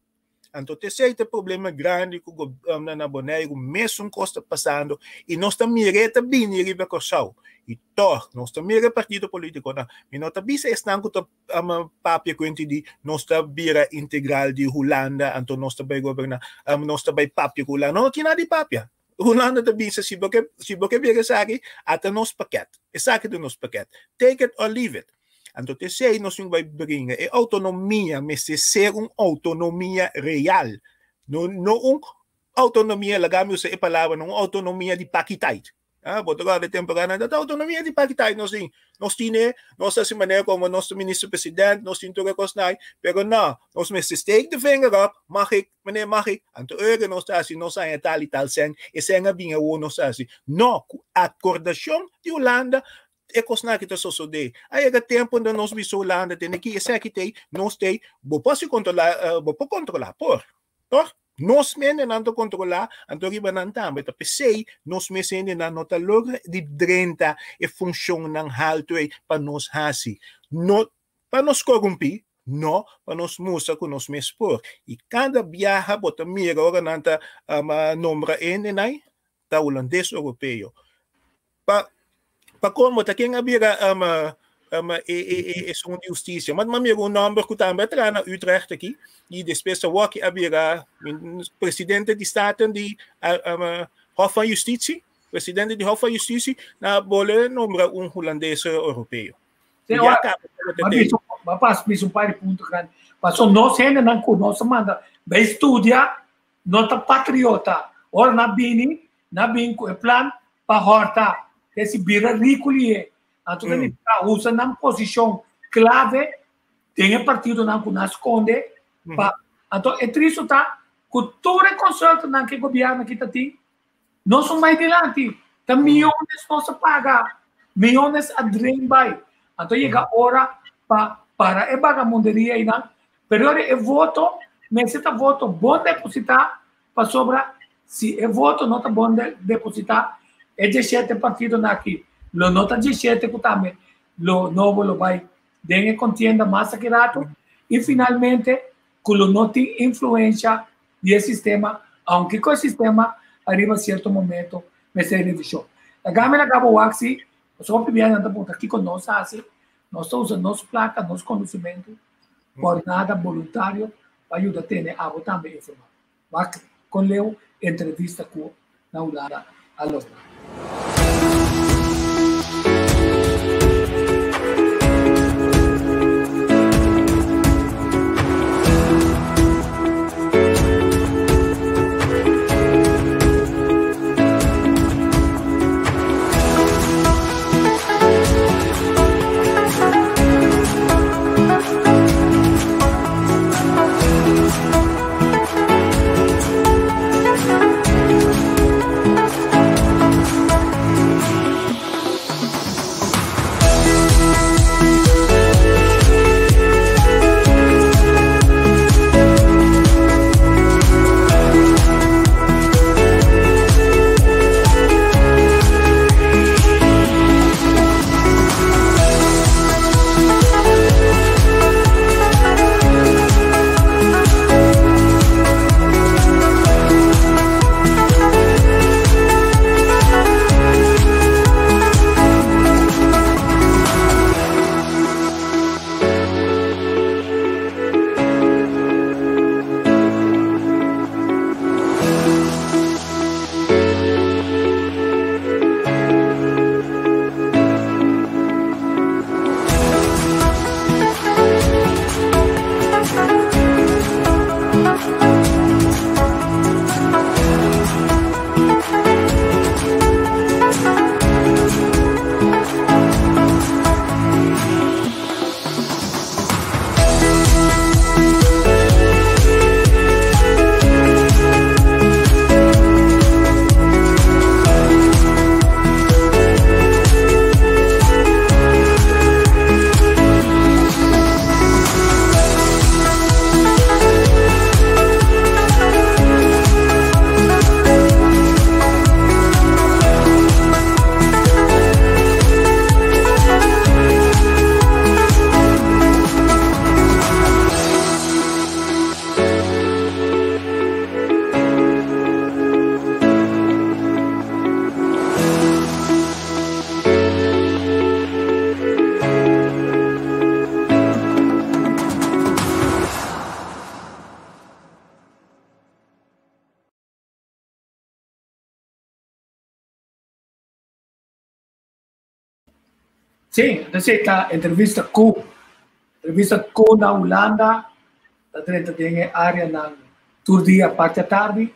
Anto esei ta problema grandi ku na na Boneiru mesun kos ta pasando i nos ta mira e ta bini riba Kòrsou. I tòg nos ta mira e partido polítikonan. Mi no ta bisa esnan ku ta papia kuenti di nos ta bira integral di Hulanda anto nos ta bai goberná, nos ta bai papia ku Hulanda. No, no tin nada di papia. Hulanda ta bisa si bo ke si bo ke bira esaki ata nos pakèt. Esaki ta nos pakèt. Take it or leave it. Anto t'esei nos tin ku bai bringa. E outonomia mester ser un outonomia real. No no un outonomia, laga mi usa e palabra, no un outonomia di pakiteit. Ah, bo ta kòrda e temporada nan ta outonomia di pakiteit nos tin. Nos tine, nos ta hasi manera komo nos ta minister president, nos tin tur e kosnan, pero no, nos mester steek de vinger op, mag ik, meneer mag ik? Anto ora nos ta hasi, nos haña tal i tal sèn, e sèn a bin awor nos ta hasi. No, ku akordashon di Hulanda E kosnan aki ta sosodé. A yega tempu unda nos bisa Hulanda tene ki esaki t'ei, nos t'ei, bo por si kontrolá, bo por kontrolá, por, tòg? Nos mendenan ta kontrolá, anto riba nan tambe. Ta p'esei nos mes hendenan no ta logra di drenta e funshonnan haltu ei pa nos hasi. No pa nos korumpí, no, pa nos mustra ku nos mes por. I kada biaha bo ta mira ora nan ta nombra hendenan, ta hulandes oropeo. Pa pa colmo ta ken a bira um, um, e, e, e, esun di hustisia. Ma ma mira un nomber ku tambe a traha na Utrecht aki i despues awor ki a bira presidente di Staten di um, Hof van Justitie, presidente di Hof van Justitie, na bole nombra un hulandes europeo. Sí, ya caba ma pas mis un par di punto grandi. Paso nos hendenan ku nos a manda bai studia no ta patriota. Ora nan bini, nan bin ku e plan pa hòrta, ke si bira riku lihe. Anto ta nifiká usa nan posishon klave den e partidonan ku nan skonde pa. Anto e tristu ta ku tur e konsultonan ku e gobièrnu aki ta tin no son bai dilanti. Ta miyones nos a paga, miyones a drain bai. Anto yega ora pa para e bagamunderia einan. Pero ora e voto mester ta voto bon depositá Pasobra si e voto no ta bon depositá, e diesshete partidonan aki lo no ta diesshete ku tambe lo nobo lo bai den e kontienda mas aki ratu i finalmente ku lo no tin influensha di e sistema, aunke ku e sistema ariba sierto momento mester revishon. Laga mi laga bo wak si, pasobra hopi bia nan ta puntra kiko nos hasi, nos ta usa nos plaka, nos konosementu por nada boluntario pa yuda tene abo tambe informá. Wak kon leu entrevista ku na Hulanda a logra. Sí, entonces ta entrevista ku entrevista ku na Hulanda, ta drenta den e áreanan tur dia parti atardi.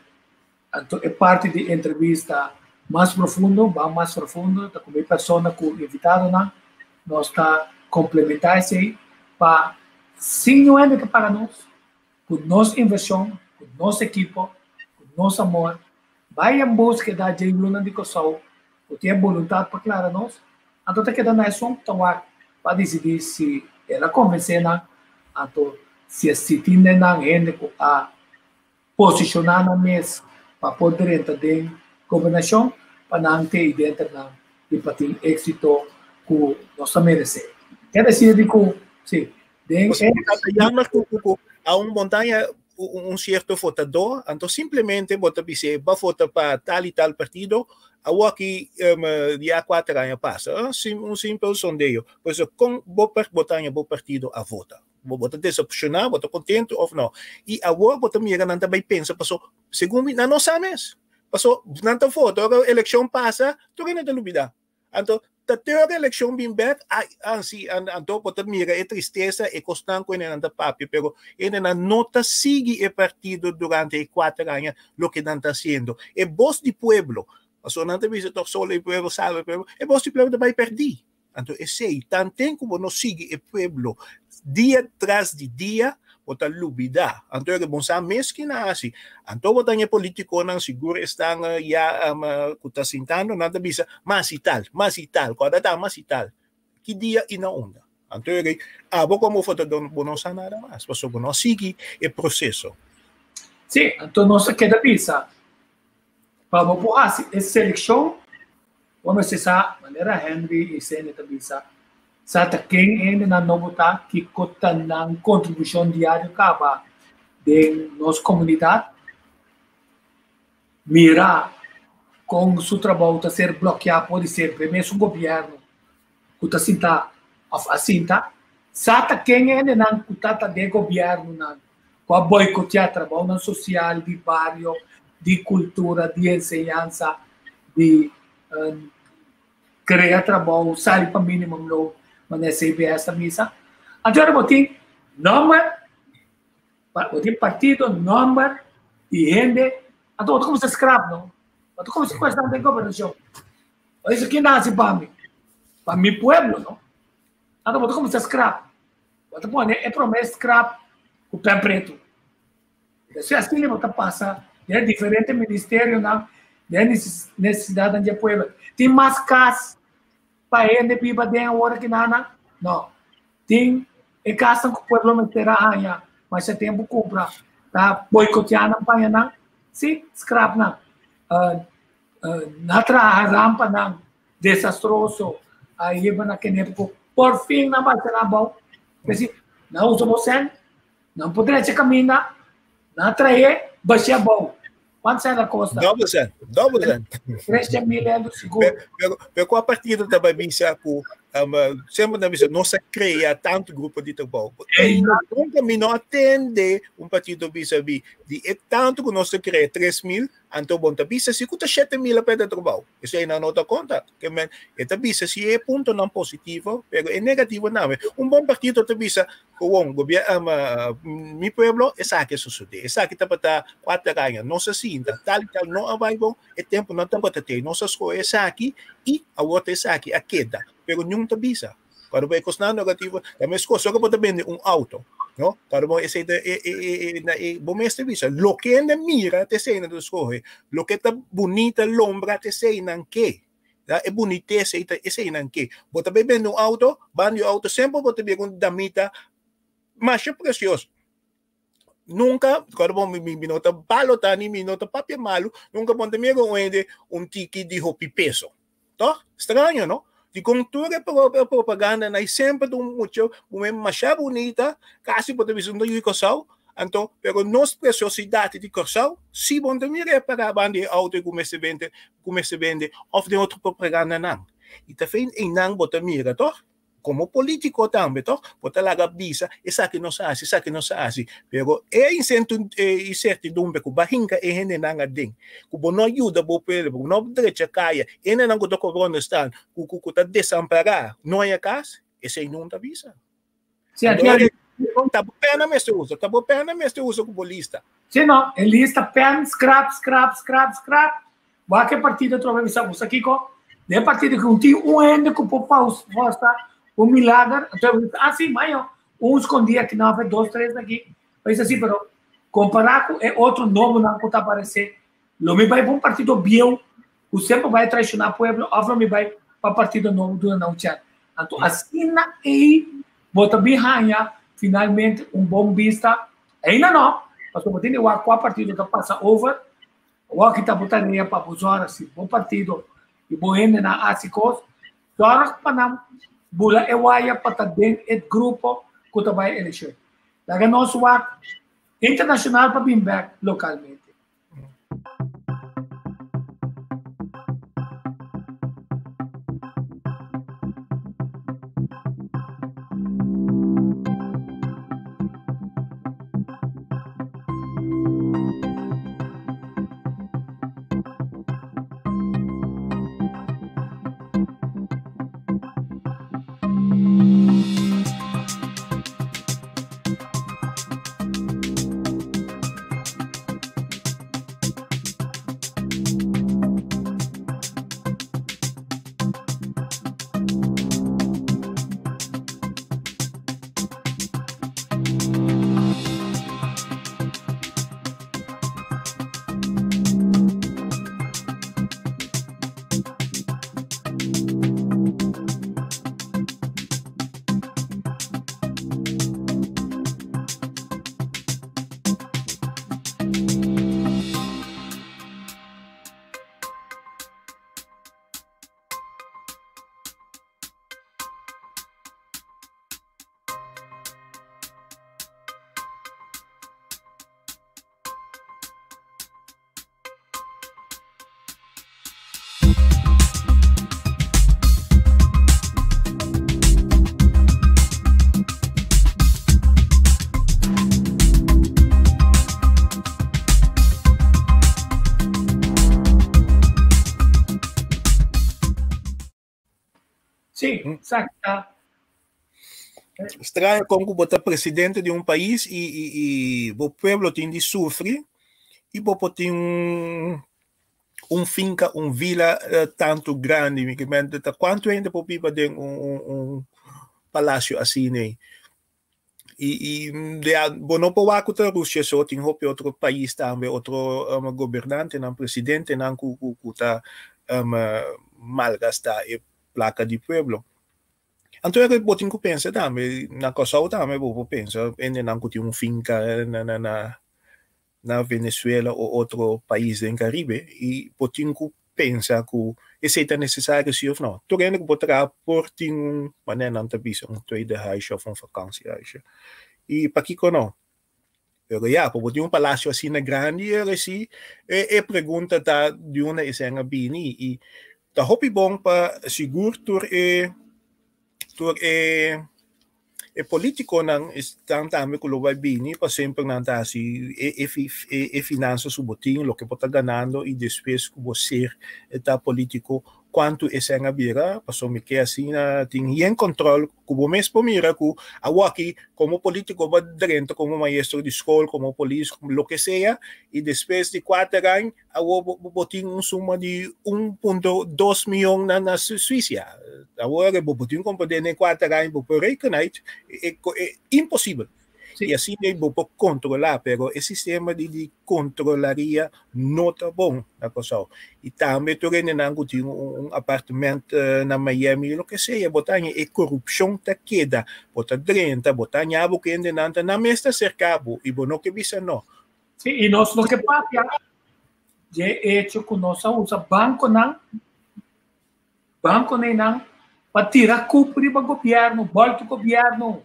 Anto e parti di entrevista mas profundo, ban mas profundo, ta ku mi persona ku invitadonan, nos ta komplementá esei pa sin niun hende ta paga nos, ku nos invershon, ku nos ekipo, ku nos amor, bai en búskeda dje yunan di Kòrsou ku tin e boluntat pa klara nos, anto ta keda na esun ku ta wak pa disidí si el a konvensé nan, anto si e si tin den nan hende ku a posishoná nan mes pa por drenta den gobernashon pa nan te i denter nan i pa tin éksito ku nos ta meresé. Keda sirbi ku, sí, den e. Ta jammer ku ku a un montaña un sierto votadó, anto simplemente bo ta bis'é bo a vota pa tal i tal partido, awoki ya kuater aña pasa, un simpel sondeo. Pues kon bo bo ta haña bo partido a vota? Bo bo ta desepshoná, bo ta kontentu òf no? I awor bo ta mira nan ta bai pensa paso segun mi nan no sa mes. Paso nan ta vota ora elekshon pasa tur hende ta lubidá. Anto ta te ora elekshon bin bek ai ansi anto bo ta mira e tristesa e kosnan ku hendenan ta papia pero hendenan no ta sigui e partido durante e kuater aña loke nan ta hasiendo. E bos di pueblo paso nan ta bisa tok solo e pueblo salba e pueblo e bos di pueblo ta bai pèrdí. Anto esei, tanten ku bo no sigui e pueblo dia tras di dia, bo ta lubidá. Anto e bon sa mes ki nan hasi. Anto bo ta haña e politikonan, sigur esnan ya ku ta sintando, nan ta bisa, mas i tal, mas i tal, kòrda ta mas i tal. Ki dia i na unda? Anto e abo komo votadó bo no sa nada mas, pasobra bo no a sigui e proseso. Sí, anto nos a keda bisa, pa bo por hasi e selekshon, Bo mester sa, manera Henry i Sene ta bisa, sa ta ken hendenan nobo ta, kiko ta nan kontribushon diario kaba den nos komunidat. Mira kon su trabou ta ser blokeá podisé p'e mesun gobièrnu ku ta sinta òf a sinta. Sa ta ken hendenan ku ta ta den gobièrnunan ku a boikoteá trabounan sosial, di bario, di kultura, di enseñansa, di krea trabou, sali pa minimum loon, manera CBS ta bisa. Anto ora bo tin nòmber, bo tin partido, nòmber di hende, anto bo ta kuminsá skrap no, bo ta kuminsá kuestioná den gobernashon. Bo bisa kin ta hasi pa mi? Pa mi pueblo no. Anto bo ta kuminsá skrap. Bo ta pone e promé skrap ku pen pretu. Despues asina bo ta pasa den diferente ministerionan, den nesesidatnan di e pueblo. Tin mas kas pa hende biba den awor ki nana? No. Tin e kasnan ku pueblo mester a haña masha tempu kumpra, ta boikoteá nan paña nan? Sí, skrap nan. Na traha rampanan desastroso a hiba na kene ku por fin nan basha nan abou. P'esei nan usa bo sèn, nan por drecha kaminda, nan a trae basha abou. Kuantu sèn a kosta? Double sèn, double sèn. 300.000 euro sigur. Pero, pero kua partido ta bai bisa ku semper nan bisa nos a krea tantu grupo di trabou. Nunka mi no a tende un partido bisa bi di e tantu ku nos a krea 3.000 Anto bon ta bisa si ku ta 7000 a perde trabou. Esei nan no ta konta. Ke men e ta bisa si e puntonan positivo, pero e negativo nan. Un bon partido ta bisa gewoon gobier mi pueblo esaki a sosode. Esaki tabata kuater aña. Nos a sinta tal i tal no a bai bon. E tempu no tabata tei. Nos a skohe esaki i awor ta esaki a keda. Pero niun ta bisa. Cuando bo e cosnan negativo, ta mes cos, ora bo ta bende un auto, no? Cuando bo esey ta e e e na e bo mester bisa, loke hende mira ta esey nan ta scoge, loke ta bunita lombra ta esey nan ke. Ya, e bunitesa ey ta esey nan ke. Bo ta bay bende un auto, banda di un auto semper bo ta bira un damita masha precioso. Nunca, cuando bo mi mi no ta balota ni mi no ta papia malu, nunca bo no ta mira un hende un tiki di hopi peso. Toch? Straño, no? Dikon tur e propaganda nai semper ta un mucha muhé masha bunita, kasi bo ta bisa un ta yu di Kòrsou, anto pero nos preciosidad di Kòrsou si bo no ta mira e pará banda di e auto ku mester bende ku mester bende òf den otro propagandanan. I ta fen einan bo ta mira, toch? Komo polítiko tambe tòg bo ta laga bisa esaki nos a hasi, esaki nos a hasi. Pero e insertidumbre ku bo a hinka e hendenan aden, ku bo no a yuda bo pueblo, bo no a drecha kaya, e hendenan ku ta kobra onderstand, ku ta desampará, no haña kas, esei no ta bisa. Sí, aquí hay... Ta bo pena mester usa, ta bo pena mester usa ku bo lista. Sí, no, e lista pen, scrap, scrap, scrap, scrap. Wak e partido atrobe bisa, bo sa kiko? Den e partido ku un tin un hende ku por forsa un milager, anto e bisa, ah sí, mayo, un skondí aki nan of dos, tres aki. Bo bisa sí, pero kompará ku e otro nobonan ku ta aparesé, lo mi bai pa un partido bieu ku semper bai traishoná pueblo of lo mi bai pa partido nobo duna nan un chèns. Anto asina ei bo ta bin haña finalmente un bon bista. Ainda no, pasobra bo tin di wak kua partido ta pasa over. Awor ki ta bo tarea pa bo zòrg si bo partido i bo hendenan hasi kos, zòrg pa nan bula e waya pa ta den e grupo ku ta bai elekshon. Laga nos wak internashonal pa bin bèk lokalmente. Sí, exacto. Straño kon ku bo ta presidente di un pais i i i bo pueblo tin di sufri i bo por tin un un finka, un vila tantu grandi. Mi ke mente ta kuantu hende por biba den un un un palacio asina ei. I i bo no por wak ku ta Rusia so, tin hopi otro pais tambe, otro gobernantenan, presidentenan ku ku ku ta malgastá e plaka di pueblo. Anto e bo tin ku pensa tambe, na Kòrsou tambe bo por pensa hendenan ku tin un finka na na na na Venezuela o otro pais den Caribe i bo tin ku pensa ku esei ta nesesario si of no. Tur hende ku por traha por tin un, manera nan ta bisa, un tweede huisje of un vakantiehuisje. I pakiko no? Pero ya, pa bo tin un palacio asina grandi, e si e e pregunta ta di unda esei a bini i ta hopi bon pa sigur tur e tur e E politiconan esnan tambe cu lo bay bini pa semper nan ta haci e e finansa su botin loke bo ta ganando y despues cu bo ser ta politico cuanto esnan a bira pasobra mi ke asina tin yen control cu bo mes por mira cu awoki como politico bo a drenta como maestro di school como polis loke sea y despues di cuater aña Awor bo bo tin un suma di un punto dos mion na na Suisia. Awor bo bo tin comprende den kuater aña bo por reken uit, e e imposibel. I asina bo por kontrolá, pero e sistema di di kontrolaria no ta bon na Kòrsou. I tambe tur hendenan ku tin un un apartement na Miami loke sea, bo ta haña e korupshon ta keda, bo ta drenta, bo ta haña bo ku hendenan ta nan mes ta serka bo i bo no ke bisa no. Sí, i nos no ke papia dje echo ku nos a usa bankonan, bankoneinan pa tira kup riba gobièrnu, bòltu gobièrnu,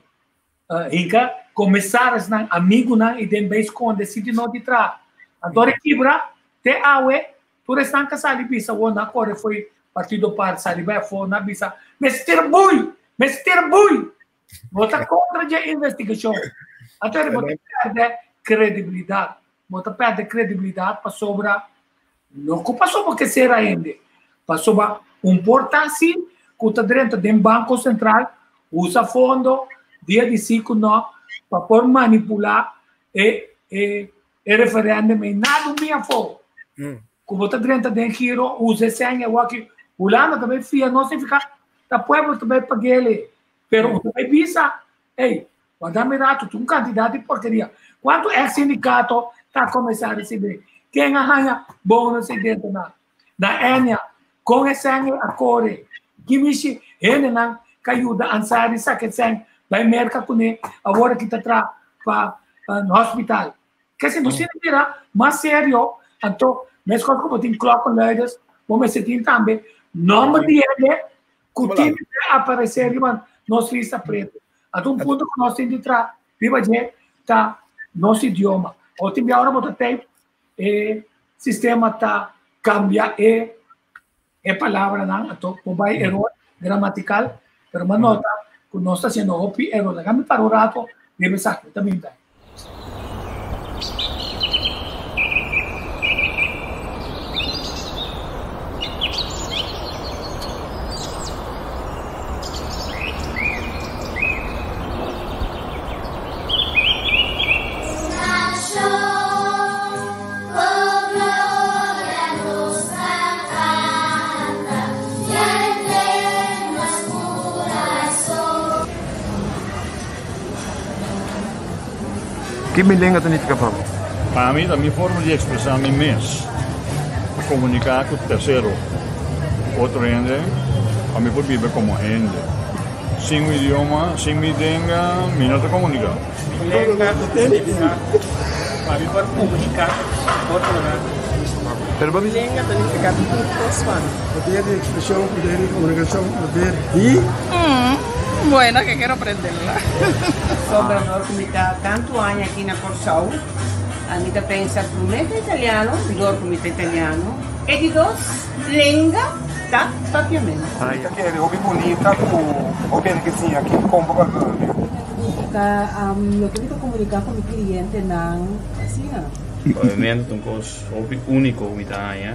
hinka komisarisnan, amigunan i den bei skonde sinti no di traha. Anto ora e kibra, te awe, tur esnan ka sali bisa wou nan kore fo'i partido par sali bai afó, nan bisa, Mester bui! Mester bui. Bo ta kontra dje investigashon. Anto bo ta pèrdè kredibilidat. Bo ta pèrdè kredibilidat pasobra no ku pasobra ke sera hende, pasobra un por ta si ku ta drenta den Banko Sentral usa fondo dia di si ku no pa por manipulá e e e referèndum ei nada un bin afó. Ku bo ta drenta den giro usa e sèn e wòki Hulanda ta bai fia no signifiká ta pueblo ta bai pag'el pero bo ta bai bisa ey wardá mi rato tur un kantidat di porkeria. Kuantu ex sindikato ta kumesá risibí? Ken a haña bonus ei dentro na na Enia? Kon e sèn ei a kore? Ki mishi hendenan ka yuda Ansary saka e sèn bai Merka kuné awor aki ta traha pa hospital? Kese nos tin di bira mas serio, anto meskos ku bo tin klokkenluiders, bo mester tin tambe nòmber di hende ku tin di aparesé riba nos lista pretu. Anto un punto ku nos tin di traha riba dje ta nos idioma. Bo tin bia ora bo ta type e sistema ta kambia e e palabranan, anto bo bai eror gramatikal, pero bo nota ku nos ta hasiendo hopi eror. Laga mi para un rato riba esaki, mi ta bin bek. Ki mi lenga ta nifiká pa bo? Pa mi ta mi forma di ekspresá mi mes, pa komuniká ku tersero, otro hende, pa mi por biba komo hende. Sin un idioma, sin mi lenga, mi no ta komuniká. Mi lenga ta nifiká pa mi por komuniká ku otronan. Mi lenga ta nifiká tur kos pa mi. Poder di ekspreshon, poder di komunikashon, poder di. Bueno, ke kero prenderla. Sobra dor ku mi ta tantu aña aki na Kòrsou, mi ta pensa promé ta italiano, dor ku mi ta italiano, e di dos lenga ta papiamentu. Mi ta kere hopi bunita ku hopi hende ke siña aki kon pa papia. Ta loke mi ta komuniká ku mi klientenan asina. Papiamentu ta un kos hopi úniko ku mi ta haña,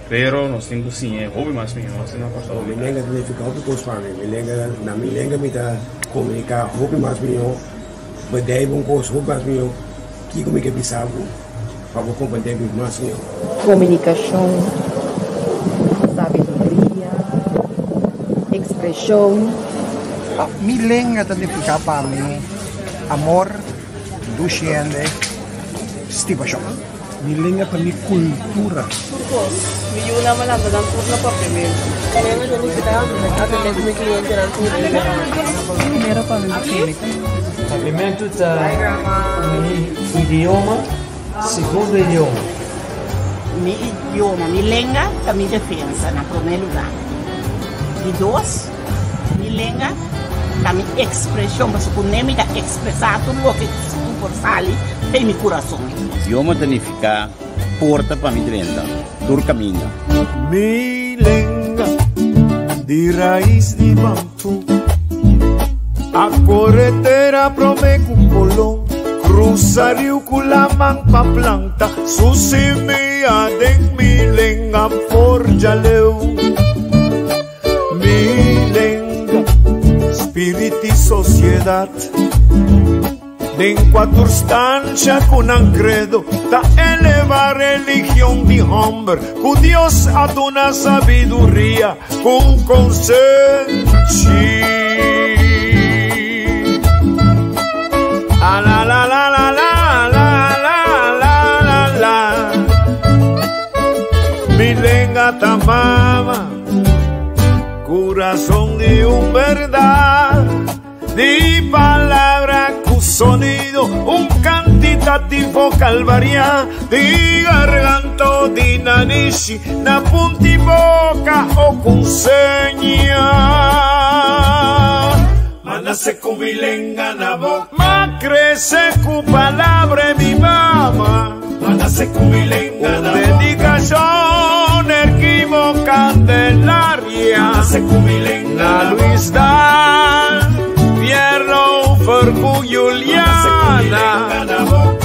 pero nos tin ku siñ'é hopi mas mihó asina Kòrsou. Mi lenga ta nifiká hopi kos pa mi. Mi lenga, na mi lenga mi ta komuniká hopi mas mihó, bedijf un kos hopi mas mihó kiko mi ke bisa bo pa bo komprendé mi mas mihó. Komunikashon, sabiduria, ekspreshon. Mi lenga ta nifiká pa mi amor, dushi hende, stimashon. Mi lenga ta mi kultura. Tur kos. Mi yunan a lanta nan tur na papiamentu. Mi lenga ta nifiká atendé ku mi klientenan tur dia. Primero pa mi clínica. Papiamentu ta mi idioma, segundo idioma. Mi idioma, mi lenga ta mi defensa na promé lugá. Di dos. Mi lenga ta mi ekspreshon, pasobra ku ne mi ta ekspresá tur loke ku por sali den mi kurason. Idioma ta nifiká porta pa mi drenta tur kaminda. Mi lenga di rais di bambu A kore tera prome ku Kolon Krusa riu ku laman pa planta Su simia den mi lenga forja leu. Mi lenga, spirit i sosiedat. Den kuater stansha ku nan kredo ta eleva religion di hòmber ku Dios a duna sabiduria ku konsenshi. A la la la la la la la la la la. Mi lenga ta mama. Corazón di un verdad, di palabra cu sonido, un cantitativo calvaria, di garganto, di nanishi, na punti boca o con seña. Ma nace cu mi lenga na boca, ma crece cu palabra mi mama. Ma nace cu mi lenga na boca. Dedicación Erquimo Candelaria. Nace cu mi lenga na Luis Dan. Juliana.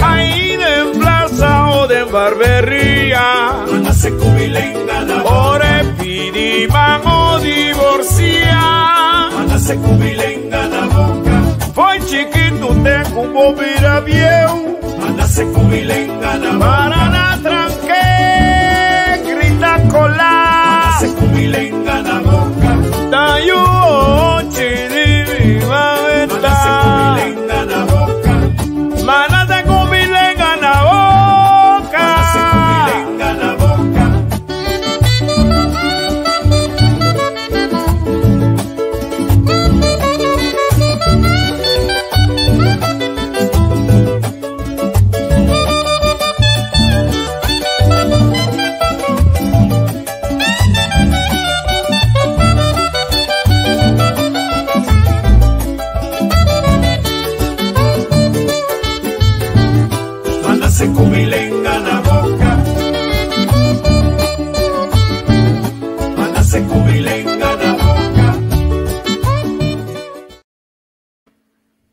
Ahí den plaza o den barbería. Ore pidi man o divorcia. Foi chiquito tengo un bobira viejo. Para la tranque, grita cola. Tayu chiri mameta. Manate con mi lenga na boca.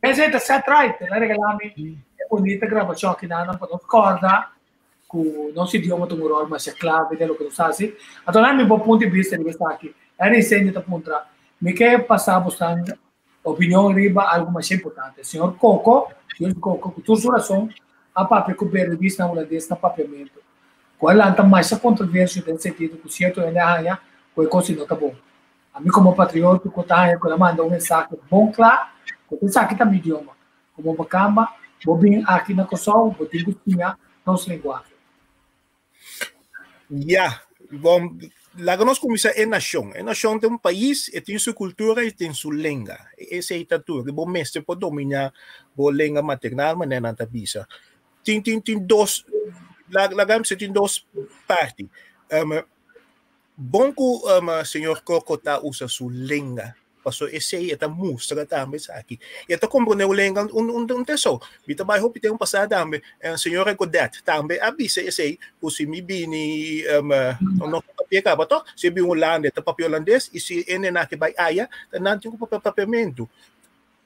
Esei ta Seth Wright, el a regalá mi e bunita grabashon aki nan pa nos kòrda ku nos idioma ta un ròl masha klave den loke nos hasi. Anto nan mi bo punto di bista riba esaki. Henry Sendio ta puntra, Mi ke pasa bosnan opinion riba algu masha importante. Señor Coco, Señor Coco, ku tur su rason a papia ku periodisnan hulandes na papiamentu, ku a lanta masha kontroversio den sentido ku sierto hende a haña ku e kos no ta bon. Ami komo patriota ku ta haña ku el a manda un mensahe bon kla ku ta esaki ta mi idioma. Komo makamba bo bin aki na Kòrsou bo tin ku siña nos lenguahe. Ya, bon, laga nos kuminsá e nashon. E nashon ta un pais, e tin su kultura i tin su lenga. Esei ta tur. Bo mester por dominá bo lenga maternal manera nan ta bisa. Tin tin tin dos, laga mi bisa tin dos parti. Bon ku señor Coco ta usa su lenga, paso esei e ta mustra tambe esaki. E ta komprondé un lenga un un un teso. Mi ta bai hopi tempu pasá tambe, señora Godet tambe a bisa esei ku si mi bini no ta papia kaba tòg, si e bini Hulanda e ta papia hulandes i si e nena ke bai aya ta nan tin ku papia papiamentu.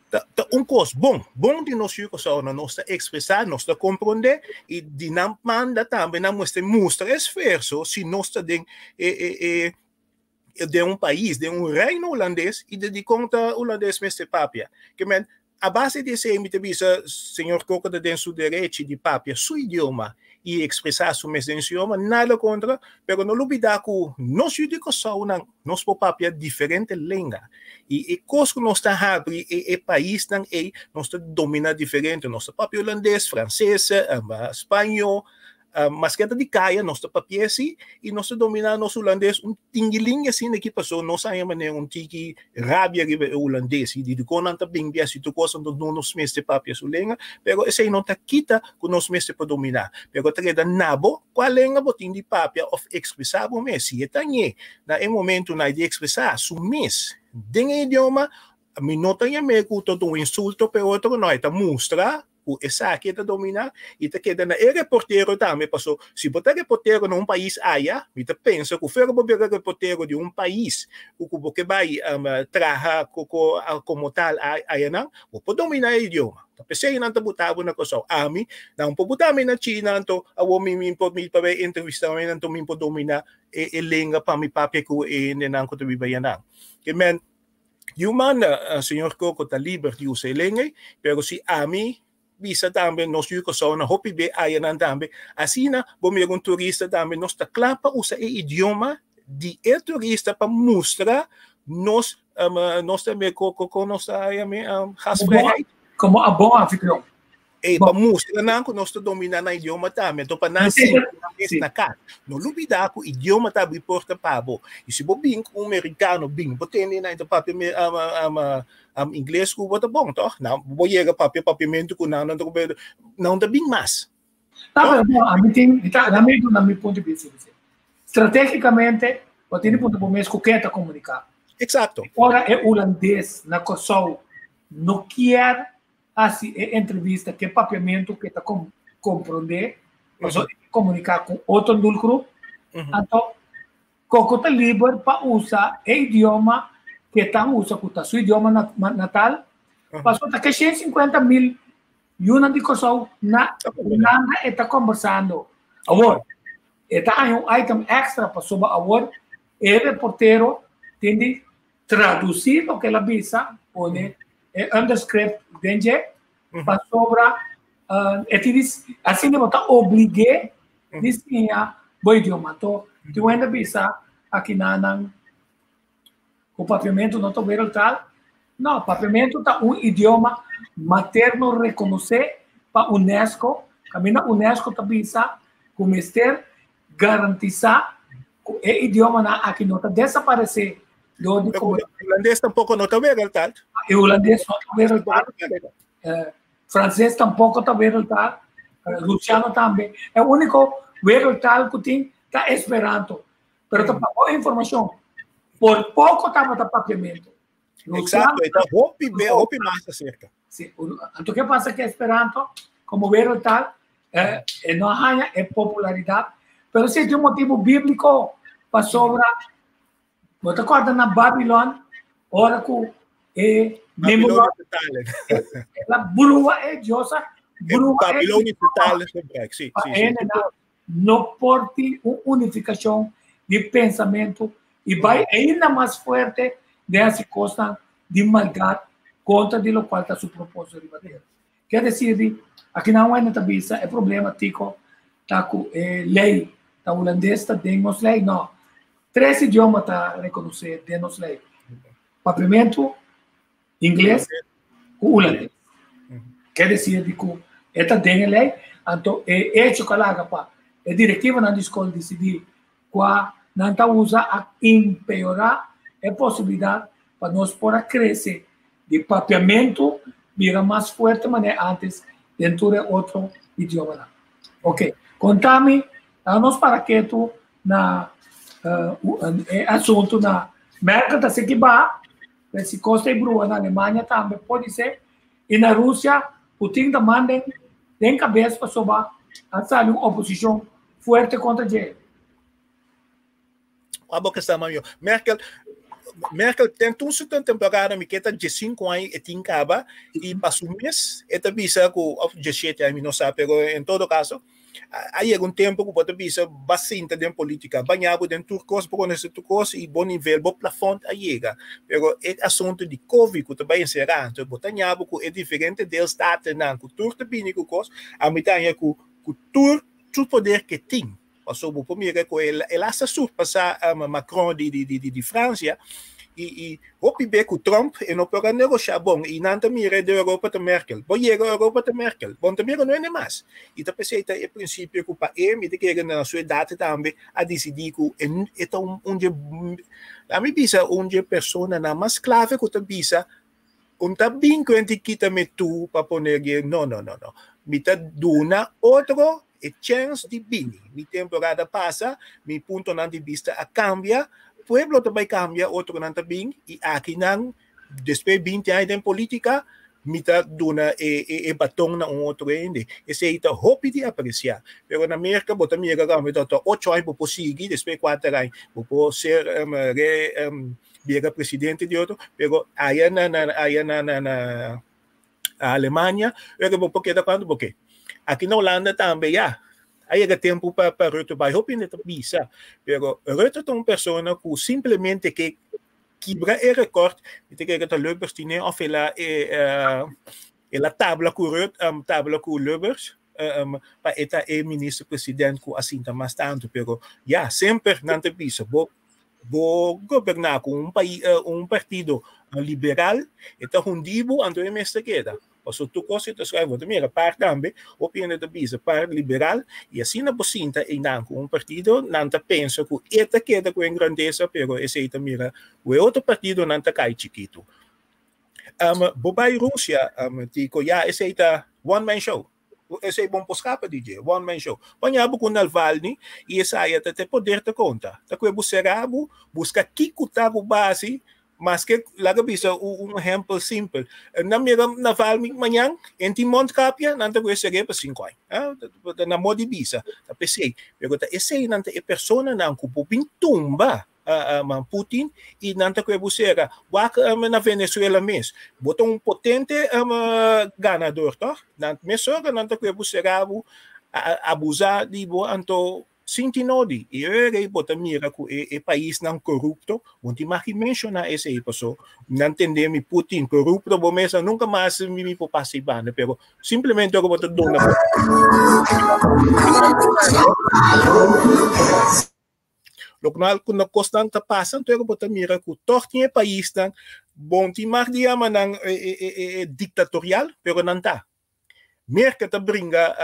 Ta ta un kos bon, bon di nos yu Kòrsou nan nos ta ekspresá, nos ta komprondé i di nan banda tambe nan mester mustra esfuerso si nos ta den e e e den un pais, den un reino hulandes i di dikon ta hulandes mester papia. Ke men a base di esei mi ta bisa señor Coco ta den su derechi di papia su idioma i ekspresá su mes den su idioma, nada kontra, pero no lubidá ku nos yu di Kòrsounan nos por papia diferente lenga i e kos ku nos ta habri e e paisnan ei nos ta dominá diferente, nos ta papia hulandes, franses, spañó, Maske ta di kaya nos ta papia si i nos ta dominá nos hulandes un tingiling asina aki paso nos haña manera un tiki rabia riba e hulandes i di dikon nan ta bin biasi tur kos anto no nos mester papia su lenga pero esei no ta kita ku nos mester por dominá pero ta keda na bo kua lenga bo tin di papia òf ekspresá bo mes si e ta ñe na e momentunan di ekspresá su mes den e idioma mi no ta yam'é ku ta un insulto pa e otro no e ta mustra ku esaki e ta dominá i ta keda na e reportero tambe paso si bo ta reportero na un pais aya mi ta pensa ku fuera bo bira reportero di un pais ku ku bo ke bai traha komo tal ayanan bo por dominá e idioma ta p'esei nan ta buta bo na Kòrsou ami nan por buta mi na China anto awor mi mi por mi pa bai entrevista mi anto mi por dominá e lenga pa mi papia ku e hendenan ku ta biba ayanan ke men Yu manda, señor Coco ta liber di usa e lenga ei, pero si ami bisa tambe nos yu Kòrsou na hopi be ayanan tambe, asina bo mira un turista tambe nos ta kla pa usa e idioma di e turista pa mustra nos nos tambe kon nos ta yam'e gastvrijheid. Komo a bon anfitrion. E pa mustra nan ku nos ta dominá nan idioma tambe. Anto pa nan sinti nan mes na kas. No lubidá ku idioma ta abri porta pa bo. I si bo bin ku un merikano bin, bo tende nan ta papia ingles ku bo ta bon, tòg? Nan bo yega papia papiamentu ku nan, nan ta nan ta bin mas. Ta, pero bo, ami tin, mi ta, mi duna mi punto di bista di Stratégicamente, bo tin di puntra bo mes ku ken ta komuniká. Eksakto. Ora e hulandes na Kòrsou no kier hasi e entrevista ke papiamentu ke ta komprondé, pasobra e ke komuniká ku otro doelgroep, anto Coco ta liber pa usa e idioma ke ta usa ku ta su idioma natal, pasobra ta ke 150 mil Yunan di Kòrsou na Hulanda e ta kombersando. Awor, e ta haña un item èkstra pasobra awor e reportero tin di tradusí loke el a bisa, pone e underscript den dje, pasobra e tin di, asina bo ta oblig'é di siña bo idioma. Anto, tin un hende a bisa akinanan ku papiamentu no ta wereldtaal. No, papiamentu ta un idioma materno rekonosé pa UNESCO, kaminda UNESCO ta bisa ku mester garantisá ku e idiomanan aki no ta desaparesé dor di Pero hulandes tampoko no ta wereldtaal. E hulandes no ta wereldtaal. Franses tampoko ta wereldtaal. Rusiano tambe. E úniko wereldtaal ku tin ta Esperanto. Pero ta pa bo informashon, por poko tabata papiamentu. Exacto, e ta hopi, hopi mas acerca. Sí, anto ke pasa ku Esperanto komo wereldtaal eh, e no a haña e popularidat, pero si tin un motibu bíbliko pasobra bo ta kòrda na Babilon ora ku e Nimrod el a brua e diosa brua e Babilonische talen gebruik, sí, sí, sí. No por tin un unifikashon di pensamentu i bai ainda mas fuerte den hasi kosnan di maldat kontra di lokual ta su propósito riba tera. Ke desir di, akinan wende ta bisa e problema tiko ta ku e lei ta hulandes ta den nos lei? No. Tres idioma ta rekonosé den nos lei, papiamentu, ingles ku hulandes. Ke desir di ku e ta den e lei, anto e echo ku a laga pa e direktivanan di skol disidí kua nan ta usa a empeorá e posibilidat pa nos por a krese di papiamentu bira mas fuerte manera antes den tur e otro idiomanan. Oke, konta mi, nos para ketu na e asuntu na Merkel ta sigui baha. Pues si kos ta e brua na Alemania tambe podi ser. I na Rusia, Putin ta manda den kabes pasobra a sali un oposishon fuerte kontra dje. Abo ke sa mami. Merkel Merkel ten tur su temporada mi ke ta 15 aña e tin kaba i pa su mes e ta bisa ku of 17 aña mi no sa pero en todo caso A yega un tempu ku bo ta bisa ba sinta den polítika, baña bo den tur kos, bo konosé tur kos i bo nivel, bo plafònt a yega. Pero e asuntu di covid ku ta bai enserá, anto bo ta haña bo ku e diferente deelstatennan ku tur ta bini ku kos, ami ta haña ku ku tur su poder ke tin, pasobra bo por mira ku el el asta surpasá Macron di di di Fransia i i hopi be ku Trump e no por a negoshá bon i nan ta mira di Europa ta Merkel, bo yega Europa ta Merkel, bo no ta mira no hende mas. I ta p'esei ta e prinsipio ku pa e, mi ta kere na su edat tambe, a disidí ku e e ta un un dje, laga mi bisa un dje personanan mas klave ku ta bisa, un ta bin kuenta i kita mi tu pa pone gie, no, no, no, no. Mi ta duna otro e chèns di bini. Mi temporada pasa, mi puntonan di bista a kambia, pueblo ta bai kambia, otronan ta bin i akinan Despues 20 aña den politica, mi ta duna e, e, e baton na un otro hende. Esei ta hopi di aprecia. Pero na Merca bo ta mira cu ta ta ocho aña bo por sigui, despues cuater aña bo por ser um, re, um, bira presidente di otro, pero aya na, na, aya na, na, na Alemania, pero bo por keda cuanto bo ke. Aki na Holanda tambe ya. A yega tempu pa, pa Rutte bai. Hopi hende ta bisa, pero Rutte ta un persona cu simplemente ke kibra e rekòrt, mi ta kere ku ta Lubbers tine òf el a el a tabla ku Rut tabla ku Lubbers pa e ta e minister president ku a sinta mas tantu pero ya semper nan ta bisa bo bo goberná ku un pais un partido liberal e ta hundi bo anto e mester keda. Pasobra tur kos e ta skrbi, bo ta mira par tambe, hopi hende ta bisa par liberal, i asina bo sinta einan ku un partido, nan ta pensa ku e ta keda ku e grandesa, pero esei ta mira ku e otro partidonan ta kai chikitu. Bo bai Rusia, Tico, ya esei ta one man show. Esei bon por skapa di dje, one man show. Baña bo ku Navalny i esaya ta te poder ta konta. Ta kue bo sera bo, buska kiko ta bo base Maske, laga bisa un ehempel simpel. Nan mira Navalny mañan, en tin mondkapje, nan ta kue ser'é pa sinku aña. Na mod di bisa, ta p'esei. Pero ta eseinan ta e personanan ku por bin tumba. Putin i nan ta kue busera. Wak na Venezuela mes. Bo ta un potente ganador, toch? Nan mesora nan ta kue busera bo, abusá di bo, anto Sinti nodi, i e rei bo ta mira ku e e paisnan korupto, bo no tin mag di menshoná esei paso nan tende mi Putin korupto bo mesa nunka mas mi mi por pasa ei banda pero simplemente ora bo ta duna bo Lokual ku na kosnan ta pasa anto ora bo ta mira ku tòg tin e paisnan bo no tin mag di yama nan e diktatorial pero nan ta. Merka ta bringa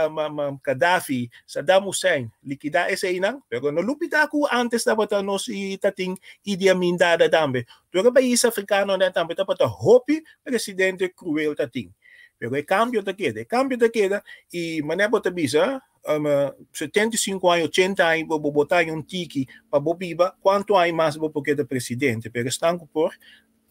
Gaddafi, Saddam Hussein, likidá eseinan, pero no lubidá ku antes tabata nos i ta tin Idi Amin Dada tambe. Tur e pais afrikanonan tambe tabata hopi presidente kruel ta tin. Pero e kambio ta keda, e kambio ta keda i manera bo ta bisa, 75 aña, 80 aña bo bo ta haña un tiki pa bo biba, kuantu aña mas bo por keda presidente? Pero esnan ku por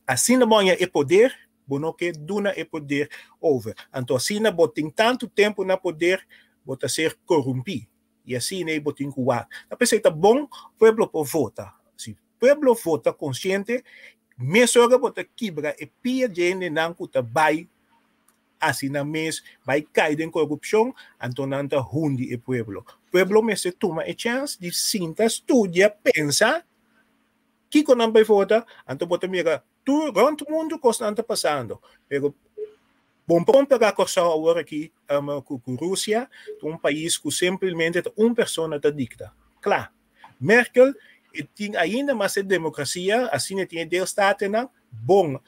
asina bo haña e poder, Bo no ke duna e poder over. Anto asina bo tin tantu tempu na poder, bo ta ser korumpí. I asina ei bo tin ku wak. Ta p'esei ta bon pueblo por vota. Si pueblo vota konsiente, mesora bo ta kibra e pia dje hendenan ku ta bai hasi nan mes, bai kai den korupshon, anto nan ta hundi e pueblo. Pueblo mester tuma e chèns di sinta, studia, pensa kiko nan bai vota, anto bo ta mira Tur rond mundu kosnan ta pasando, pero bon por kompará Kòrsou awor aki ku Rusia, ta un pais ku simplemente ta un persona ta dikta. Kla, Merkel e tin ainda mas e demokrasia, asina e tin e deelstatennan, bon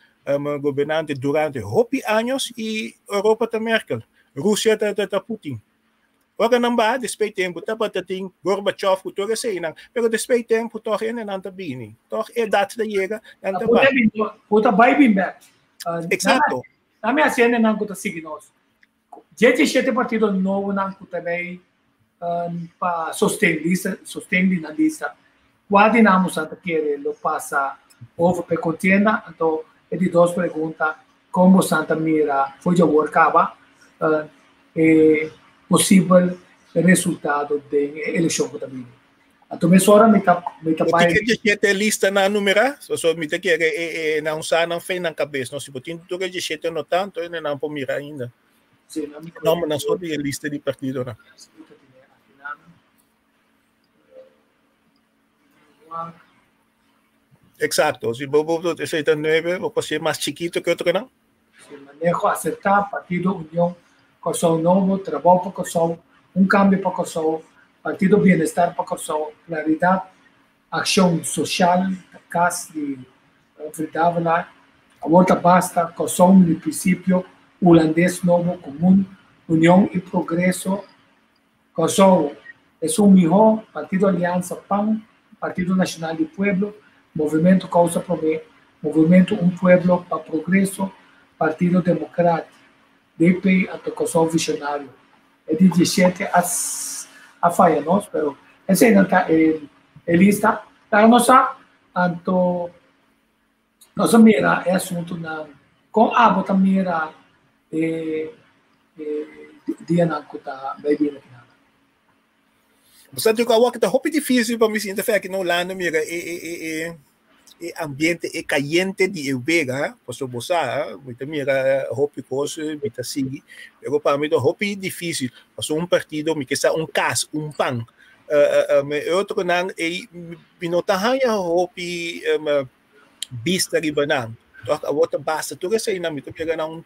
gobernante durante hopi años i Europa ta Merkel, Rusia ta Putin. Ora nan baha despey tempu tabata tin Gorbachev ku tur eseinan, pero despey tempu tòg hendenan ta bini, tòg edat ta yega, nan ta baha. Bo ta bai bin bèk. Eksakto. Na mi hasi hendenan ku ta sigui nos. Diecisiete partido nobonan ku ta bai pa sosten lista, sosten di nan lista. Kua di nan boso ta kere lo pasa over pa e kontienda? Anto e di dos pregunta, Kon bosan ta mira for dje awor kaba e posibel resultado den e elekshon ku ta bini? Anto mesora mi ta mi ta bai. Bo tin e djeshete lista nan numerá? So mi ta kere e nan usa nan fe nan kabes no. Si bo tin tur e djeshete notá anto e nan por mira ainda. Sí, nan mi Nòmbernan so di e lista di partidonan. Sí, mi ta tene akinan. Wak. Exacto. Si bo bo esei ta nueve, bo por ser mas chikito que otronan. Si maneho asertá, Partido Union Kòrsou Nobo, Trabou pa Kòrsou, Un Kambio pa Kòrsou, Partido Bienestar pa Kòrsou, Klaridat, Akshon Soshal, Kas di Humphrey Davelaar, Awor ta Basta, Kòrsou Mini Prinsipio, Hulandes Nobo, Komun, Union i Progreso, Kòrsou, Esun Mihó, Partido Aliansa pan, Partido Nashonal di Pueblo, Movementu Kousa Promé, Movementu Un Pueblo pa Progreso, Partido Demokrat, DP, anto Kòrsou Vishonario. E di dieshete a a faya nos, pero eseinan ta e e lista. Laga nos sa, anto nos a mira e asuntunan, kon abo ta mira e e dianan ku ta bai bini aki nan. Bo sa di ku awor ta hopi difísil pa mi sinta fe aki na Hulanda mira e e e e e ambiente e kayente di e wega, pasobra bo sa mi ta mira hopi kos mi ta sigui, pero pa mi ta hopi difísil pasobra un partido mi ke sa un kas un pan e otronan ei mi no ta haña hopi bista riba nan. Toch awor ta basta tur eseinan mi ta mira nan un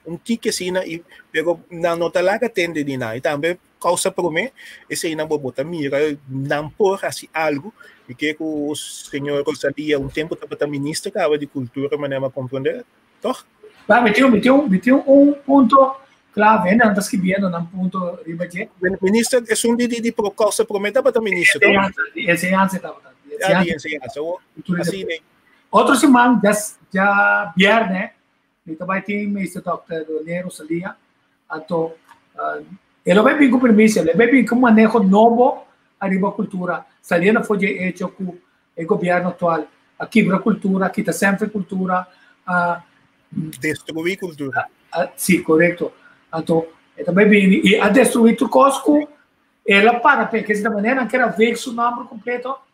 un tiki asina y pero nan no ta laga tende di nan y tambe causa prome eseinan bo bo ta mira nan por haci algo mi ke cu señor Rosalia un tempo tabata minister caba di cultura manera mi a comprende toch? Ba mi tin mi tin mi tin un punto clave nan ta scribiendo nan punto riba dje. Minister esun di di di causa prome tabata minister toch? Di enseñansa tabata. Di enseñansa asina. Otro siman dja dja bierne Mi ta bai tin Meester Dòkter René Rosalia, anto e lo bai bin ku permiso, e lo bai bin ku maneho nobo ariba kultura, saliendo for di e echo ku e gobièrnu aktual a kibra kultura, a kita semper kultura, a destruí kultura. Si, korekto. Anto e ta bai bini i a destruí tur kos ku el a para p'e. Kese ta manera nan kere a veeg su nòmber kompleto.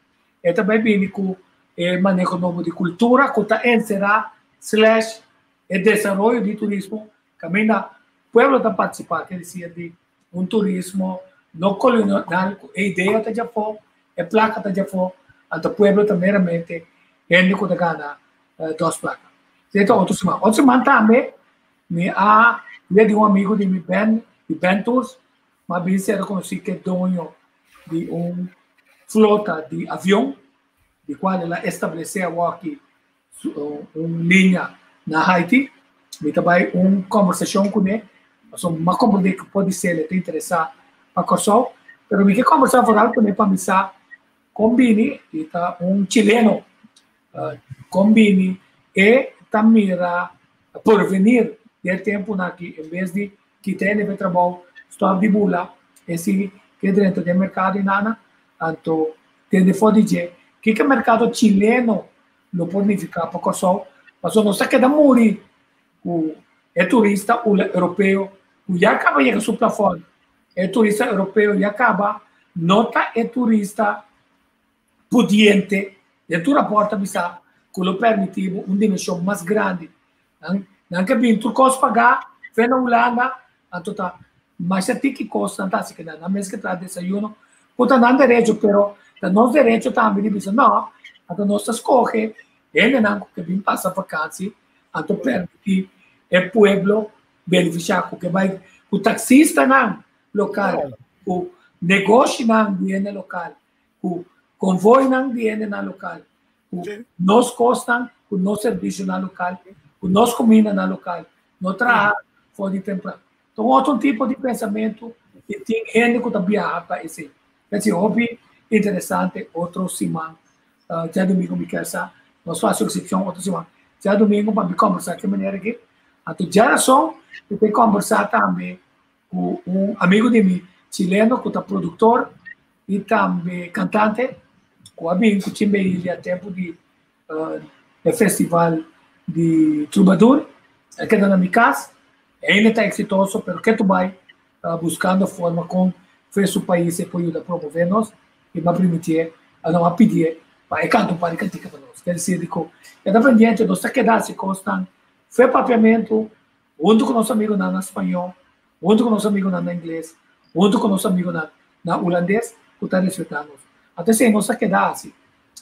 E ta bai bini ku e maneho nobo di kultura ku ta enserá slash e desaroyo di turismo kaminda pueblo ta partisipá, ke desir di un turismo no kolonial ku e idea ta djafó, e plaka ta djafó, anto pueblo ta meramente hende ku ta gana dos plaka. Esei ta otro siman. Otro siman tambe mi a bia di un amigu di mi Ben, di Ben Tours, mi a bin ser konosí ku e doño di un flota di avion, di kual el a establesé awoki un liña na Haiti. Mi ta bai un kombersashon kuné, pasobra mi a komprendé ku podisé el ta interesá pa Kòrsou, pero mi ke kombersá foral kuné pa mi sa kon bini, e ta un chileno, kon bini e ta mira porvenir den e tempunan aki en bes di kita hende pa e trabou, stòp di bula, e sigui ke drenta den merkado i nana, anto tende for di dje kiko e merkado chileno lo por nifiká pa Kòrsou, pasobra nos ta keda muri ku e turista europeo ku ya kaba yega su plafòn, e turista europeo ya kaba no ta e turista pudiente, den tur rapòrt ta bisa ku lo pèrmití bo un dimenshon mas grandi. Nan nan ke bin tur kos pagá fe na Hulanda, anto ta masha tiki kos nan ta hasi keda. Nan mes ke traha desayuno, ku ta nan derecho, pero ta nos derecho tambe di bisa no, anto nos ta skohe hendenan ku ke bin pasa vakansi, anto pèrmití e pueblo benefisiá ku ke bai ku taksistanan lokal, ku negoshinan di hende lokal, ku konvoinan di hendenan lokal, ku nos kosnan, ku nos servisionan lokal, ku nos kumindanan lokal, no traha for di tempran. Ta un otro tipo di pensamentu i tin hende ku ta biaha pa esei. Esei hopi interesante otro siman djadumingu mi kier sa nos fasi un eksepshon otro siman djadumingu pa mi kombersá ke manera aki. Anto djarason mi ta kombersá tambe ku un amigu di mi chileno ku ta produktor i tambe kantante ku a bin ku Chimbe Ilia tempu di e festival di Trubadur. El keda na mi kas, ainda ta eksitoso pero ketu bai buskando forma kon fe su pais e por yuda promove nos i mi a primitié, no a pidié pa e kanta un par di kantika pa nos. Ker desir di ku e ta pendiente, nos ta keda hasi kosnan fe papiamentu huntu ku nos amigunan na spañó, huntu ku nos amigunan na ingles, huntu ku nos amigunan na hulandes ku ta respetá nos. Anto esei nos a keda hasi.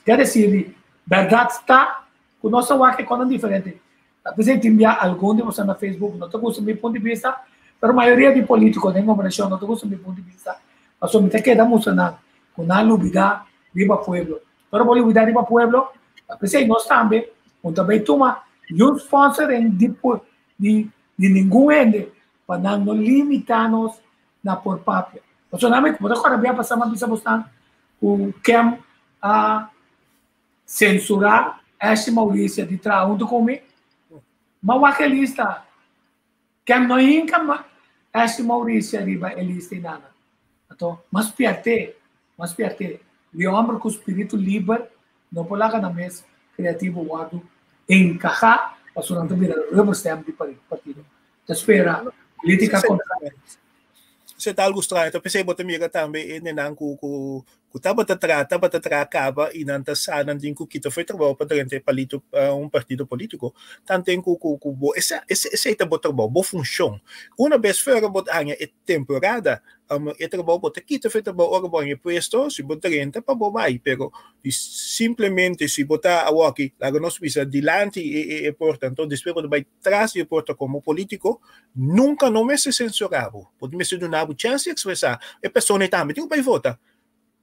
Ker desir di bèrdat ta ku nos ta wak e kosnan diferente. Ta p'esei tin bia algun di boso na Facebook no ta gusta mi punto di bista, pero mayoria di polítiko den gobernashon no ta gusta mi punto di bista, pasobra mi ta keda mustra nan ku nan a lubidá riba pueblo. Ora bo lubidá riba pueblo, ta p'esei nos tambe no ta bai tuma niun sponsoring di di di ningun hende pa nan no limitá nos na por papia. Pasobra nan bo ta kòrda bia pasá mi a bisa bosnan ku Kem a sensurá Ashley Mauricia di traha huntu ku mi. Ma wak e lista. Kem no hinka Ashley Mauricia riba e lista ei nada. Anto mas piart'é, mas piart'é. Di hòmber ku spiritu liber no por laga nan mes kreativo wòrdu enkahá pasobra nan ta bira rubber stamp di partido. Ta spera polítika kontra. Se ta algu straño, ta p'esei bo ta mira tambe e nenan ku ku ku tabata traha, tabata traha kaba i nan ta sa nan tin ku kita for e trabou pa drenta e palito un partido polítiko. Tanten ku ku ku bo esa esei ta bo trabou, bo funshon. Una bes fuera bo ta haña e temporada e trabou bo ta kita for e trabou ora bo haña e puesto, si bo drenta pa bo bai, pero di simplemente si bo ta awoki laga nos bisa dilanti e e e porta anto despues bo ta bai tras di e porta komo polítiko, nunka no mester sensurá bo. Bo mester duna bo chèns di ekspresá. E persona ei tambe tin ku bai vota.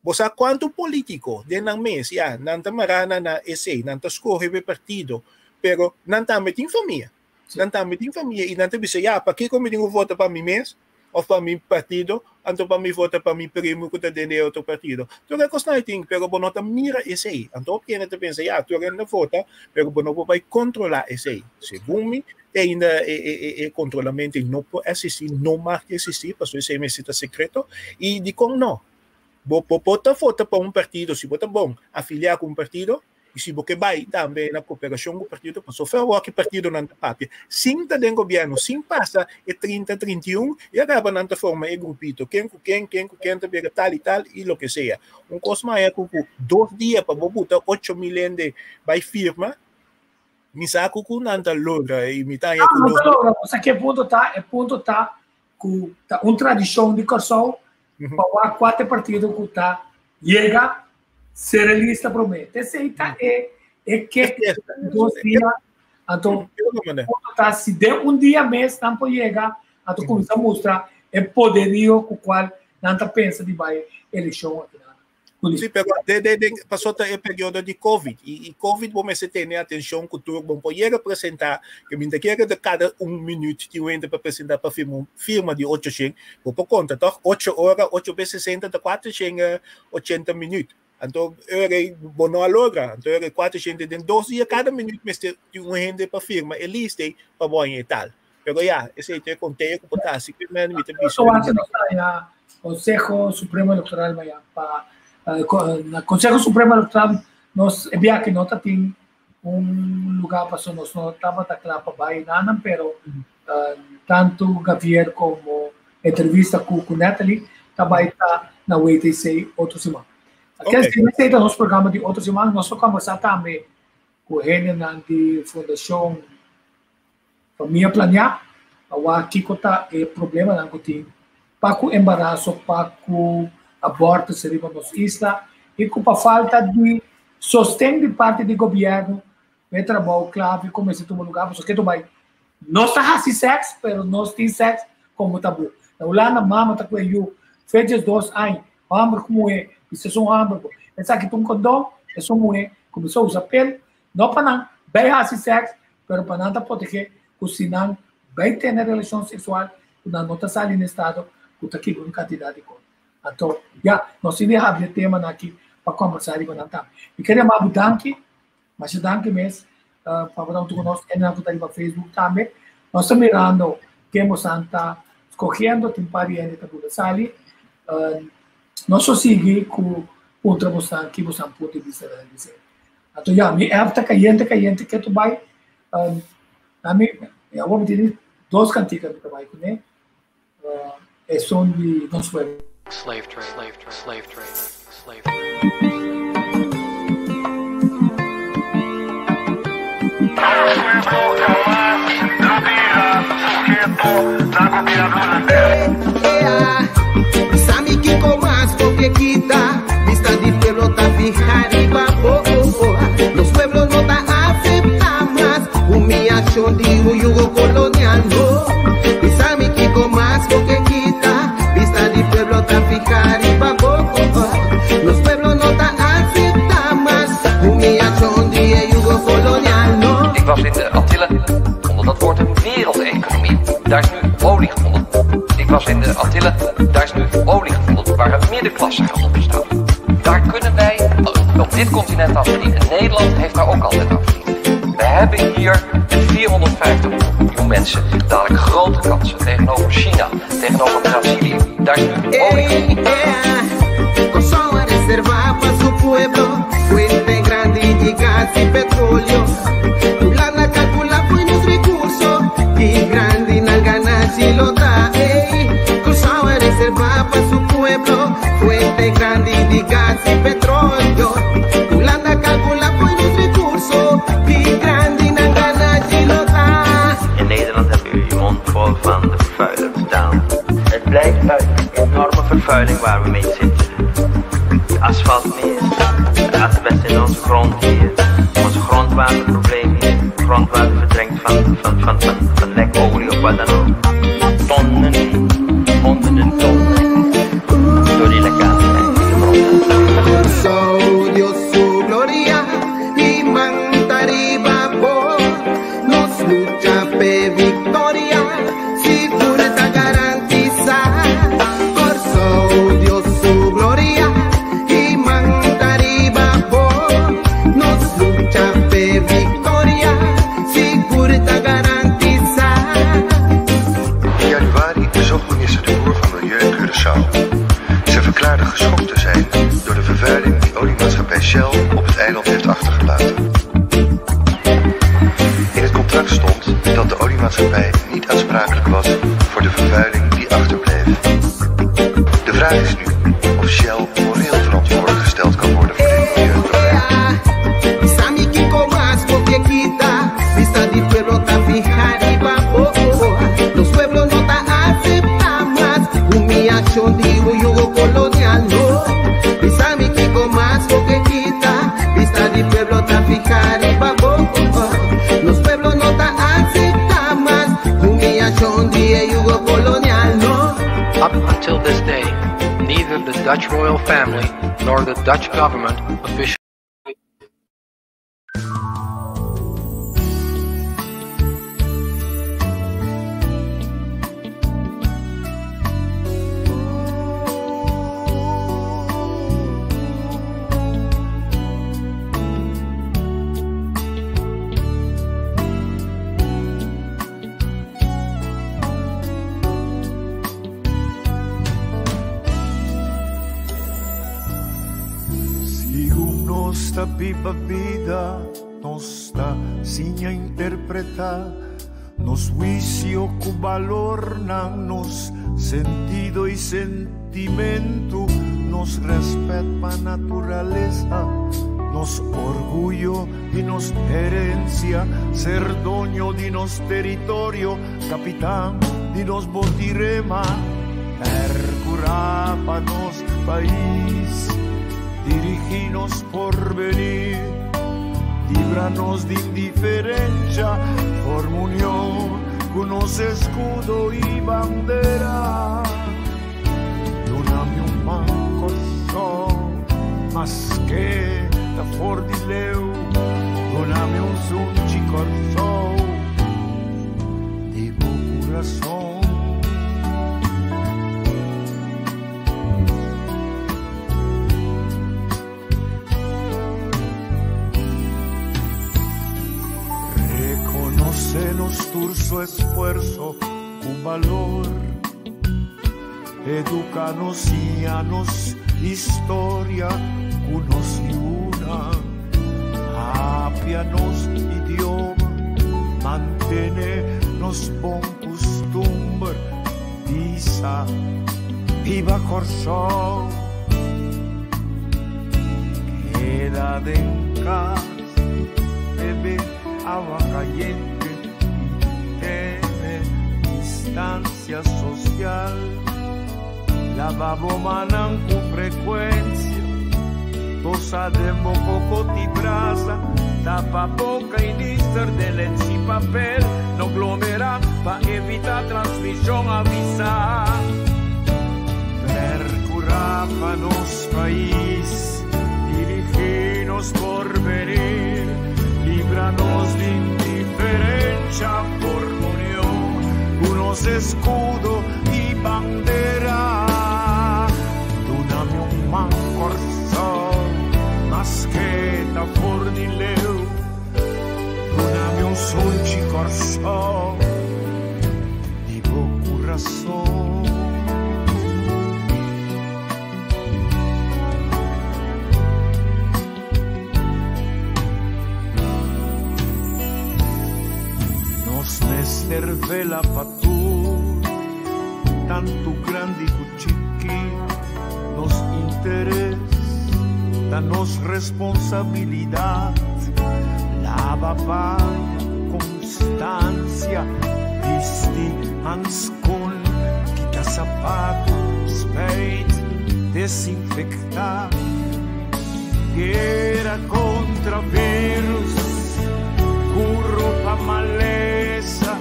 Bo sa kuantu polítiko den nan mes, ya, nan ta mará na na esei, nan ta skohe pa e partido, pero nan tambe tin famia. Nan tambe tin famia i nan ta bisa, ya, pakiko mi tin ku vota pa mi mes? Of pa mi partido, anto pa mi vota pa mi primo ku ta den e otro partido. Tur e kosnan ei tin, pero bo no ta mira esei. Anto hopi hende ta pensa, ya, tur hende ta vota, pero bo no por bai kontrolá esei. Segun mi, te ainda e e e e kontrolamentu ei no por eksistí, no mag eksistí, pasobra esei mester ta sekreto. I dikon no? Bo bo por ta vota pa un partido, si bo ta bon afiliá ku un partido. I si bo ke bai tambe na koperashon ku partido, pasobra awor ki partidonan ta papia sin ta den gobièrnu, sin pasa e 30, 31, i a kaba nan ta forma e grupito, ken ku ken, ken ku ken ta bira tal i tal i loke sea. Un kos maya ku ku dos dia pa bo buta 8000 hende bai firma, mi sa ku ku nan ta logra i mi ta haña ku No, no ta logra, bo sa ke punto ta? E punto ta ku ta un tradishon di Kòrsou pa wak kuater partido ku ta yega sera lista promé. T'esei ta e e ke dos dia anto punto ta si den un dia mes nan por yega anto kuminsá mustra e poderio ku kual nan ta pensa di bai elekshon akinan. Sí, pero de, de, de, pasó ta e periodo di COVID. I, i COVID bo mester tene atenshon ku tur bon por yega presentá, ke mi ta kere de kada un minuut tin un hende pa presentá pa firma un firma di 800, bo por konta toch? 8 ora, 8 bes 60 ta 480 minuut. Anto ora ei bo no a logra, anto ora ei 400 den dos dia kada minuut mester tin un hende pa firma e list ei pa bo haña e tal. Pero ya, esei ta e konteo ku por ta hasi ku mi ta bisa. Conseho Supremo Electoral maya pa na Conseho Supremo Electoral nos e biaha no ta tin un lugar paso nos no tabata kla pa bai nanan pero tanto Gavier como entrevista ku ku Natalie ta bai ta na WTC otro siman. Okay. Esei ta nos programa di otro siman. Nos lo kombersá tambe ku hendenan di Fundashon Famia Planeá pa wak kiko ta e problemanan ku tin pa ku embaraso, pa ku abortus riba nos isla i ku pa falta di sosten di parti di gobièrnu pa e trabou klave ku mester tuma lugá pasobra ke ta bai nos ta hasi sèks pero nos tin sèks komo tabú. Na Hulanda mama ta ku e yu fe 12 aña hòmber ku muhé bisa esun hòmber ku esaki ta un kondon esun muhé kuminsá usa pel No pa nan bay haci sex, pero pa nan ta protege cu si nan bay tene relacion sexual cu nan no ta sali na estado cu ta kibra un cantidad di cos. Anto, ya, nos tin di habri e temanan aki pa combersa riba nan tambe. Mi ker yama bo danki, masha danki mes, pa bo ta hunto cu nos, hendenan cu ta riba Facebook tambe. Nos ta mirando ken bosan ta scogiendo, tin par di hende ta bula sali. Nos lo sigui cu puntra bosan ki bosan punto di bista ta di esey. Anto ya, mi app ta kayente kayente ketu bai. Um, na mi, awor mi tene dos kantika mi ta bai kuné. Uh, e son di Nos Pueblo. Slave trade, slave trade, slave trade, slave trade. Sami kiko mas porque kita Vista di pueblo ta fija riba oh, oh, oh. Los pueblos no ta acepta más Humillación di un yugo colonial no Sami kiko mas porque kita Vista di pueblo ta fija riba oh, oh, oh. Los pueblos no ta acepta más Humillación di e yugo colonial no Ik was in de Antillen, onder dat woord een wereldeconomie. Daar is nu olie gevonden. Ik was in de Antillen, daar is nu olie gevonden waar een middenklasse gaat ontstaan. Daar kunnen wij op dit continent aan verdienen. Nederland heeft daar ook altijd aan verdiend. We hebben hier met 450 miljoen mensen dadelijk grote kansen tegenover China, tegenover Brazilië. Daar is nu olie gevonden. Kòrsou a reservá pa su pueblo Fuente grandi di gas i petróleo Hulanda kalkulá fo'i nos rekurso Ki grandi nan ganashi lo ta ey Kòrsou a reservá pa su pueblo Fuente grandi di gas i petróleo Hulanda kalkulá fo'i nos rekurso Ki grandi nan ganashi lo ta. In Nederland hebben jullie je mond vol van de vervuiler betaald. Het blijft uit de enorme vervuiling waar we mee zitten. Het asfalt meer, het asbest in onze grond hier, ons grondwaterprobleem hier, grondwater verdrinkt van, van, van, van, van lekolie of wat dan ook. Tonnen, honderden tonnen, door die lekkage in de grond. Kòrsou, Dios su gloria i man ta riba bo. Nos lucha p'e viktoria, sigur ta garantisá. Kòrsou, Dios su gloria i man ta riba bo. Nos lucha p'e viktoria, sigur ta garantisá. In januari bezocht minister De Boer van Milieu Curaçao. Ze verklaarde geschokt te zijn door de vervuiling die oliemaatschappij Shell op het eiland heeft achtergelaten. achterlaten. In het contract stond dat de oliemaatschappij niet aansprakelijk was voor de vervuiling die achterbleef. De vraag is nu of Shell moreel verantwoordelijk gesteld kan worden voor dit milieuprobleem. Sami kiko mas porque kita Vista di pueblo ta fija riba oh, oh. Los pueblos no ta acepta más Humillación di un yugo colonial no Sami kiko mas porque kita Vista di pueblo ta fija riba oh, oh. Los pueblos no ta acepta más Humillación di el yugo colonial no Up until this day, neither the Dutch royal family nor the Dutch government officially Sigun nos ta biba bida, nos ta siña interpretá nos huisio ku balornan, nos sentido i sentimentu, nos rèspèt pa naturalesa, nos orguyo i nos herensia, ser doño di nos teritorio, kapitan di nos botirema, pèrkurá pa nos pais, dirigí nos porvenir, libra nos di indiferensha, forma union ku nos eskudo i bandera. Duna mi un man Kòrsou, maske ta for di leu, duna mi un sunchi Kòrsou, di bo kurason. Rekonosé nos tur su esfuerso ku balor, eduká nos, siña nos historia ku nos yunan, papia nos idioma, mantené nos bon kustumber, bisa Biba Kòrsou! Keda den kas, bebe awa kayente i tene distansia sosial. Laba bo mannan ku frekuensia, tosa den bo kokot i brasa, tapa boka i nister den lèts i papel, no glomerá pa evitá transmishon, avisá. Percurá pa nos pais, dirigí nos porvenir, libra nos di indiferencia, forma union cu nos escudo y bandera. Duna mi un man Corsou, maske ta for di leu, duna mi un sunchi Corsou, di bo curason. Nos mester vela pa tur, tantu grandi ku chiki, nos interes ta nos responsabilidat. Laba paña ku konstansia, bisti hanskon, kita sapatu, spijt, desinfektá. Guera kontra virus, kuro pa malesa,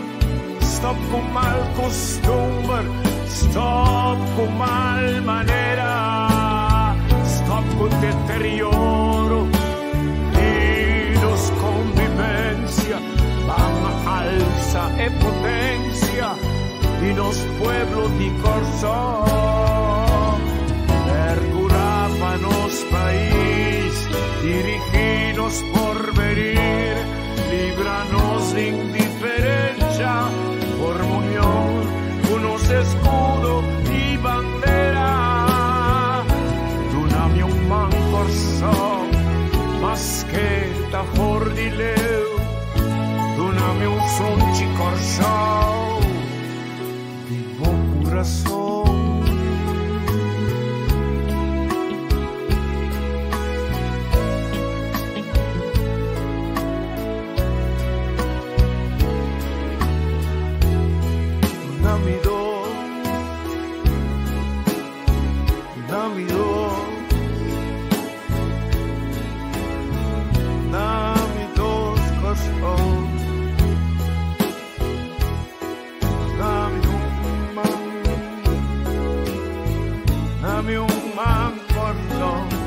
stòp ku mal kostumber, stòp ku mal manera, stòp ku deterioro di nos konvivensia, ban alsa e potensia di nos pueblo di Kòrsou. Percurá pa nos pais, dirigí nos porvenir, libra nos di indiferencia, forma union cu nos escudo y bandera. Duna mi un man Kòrsou, maske ta mi dos. Na mi dos corazón. Na mi human. Na mi human corazón.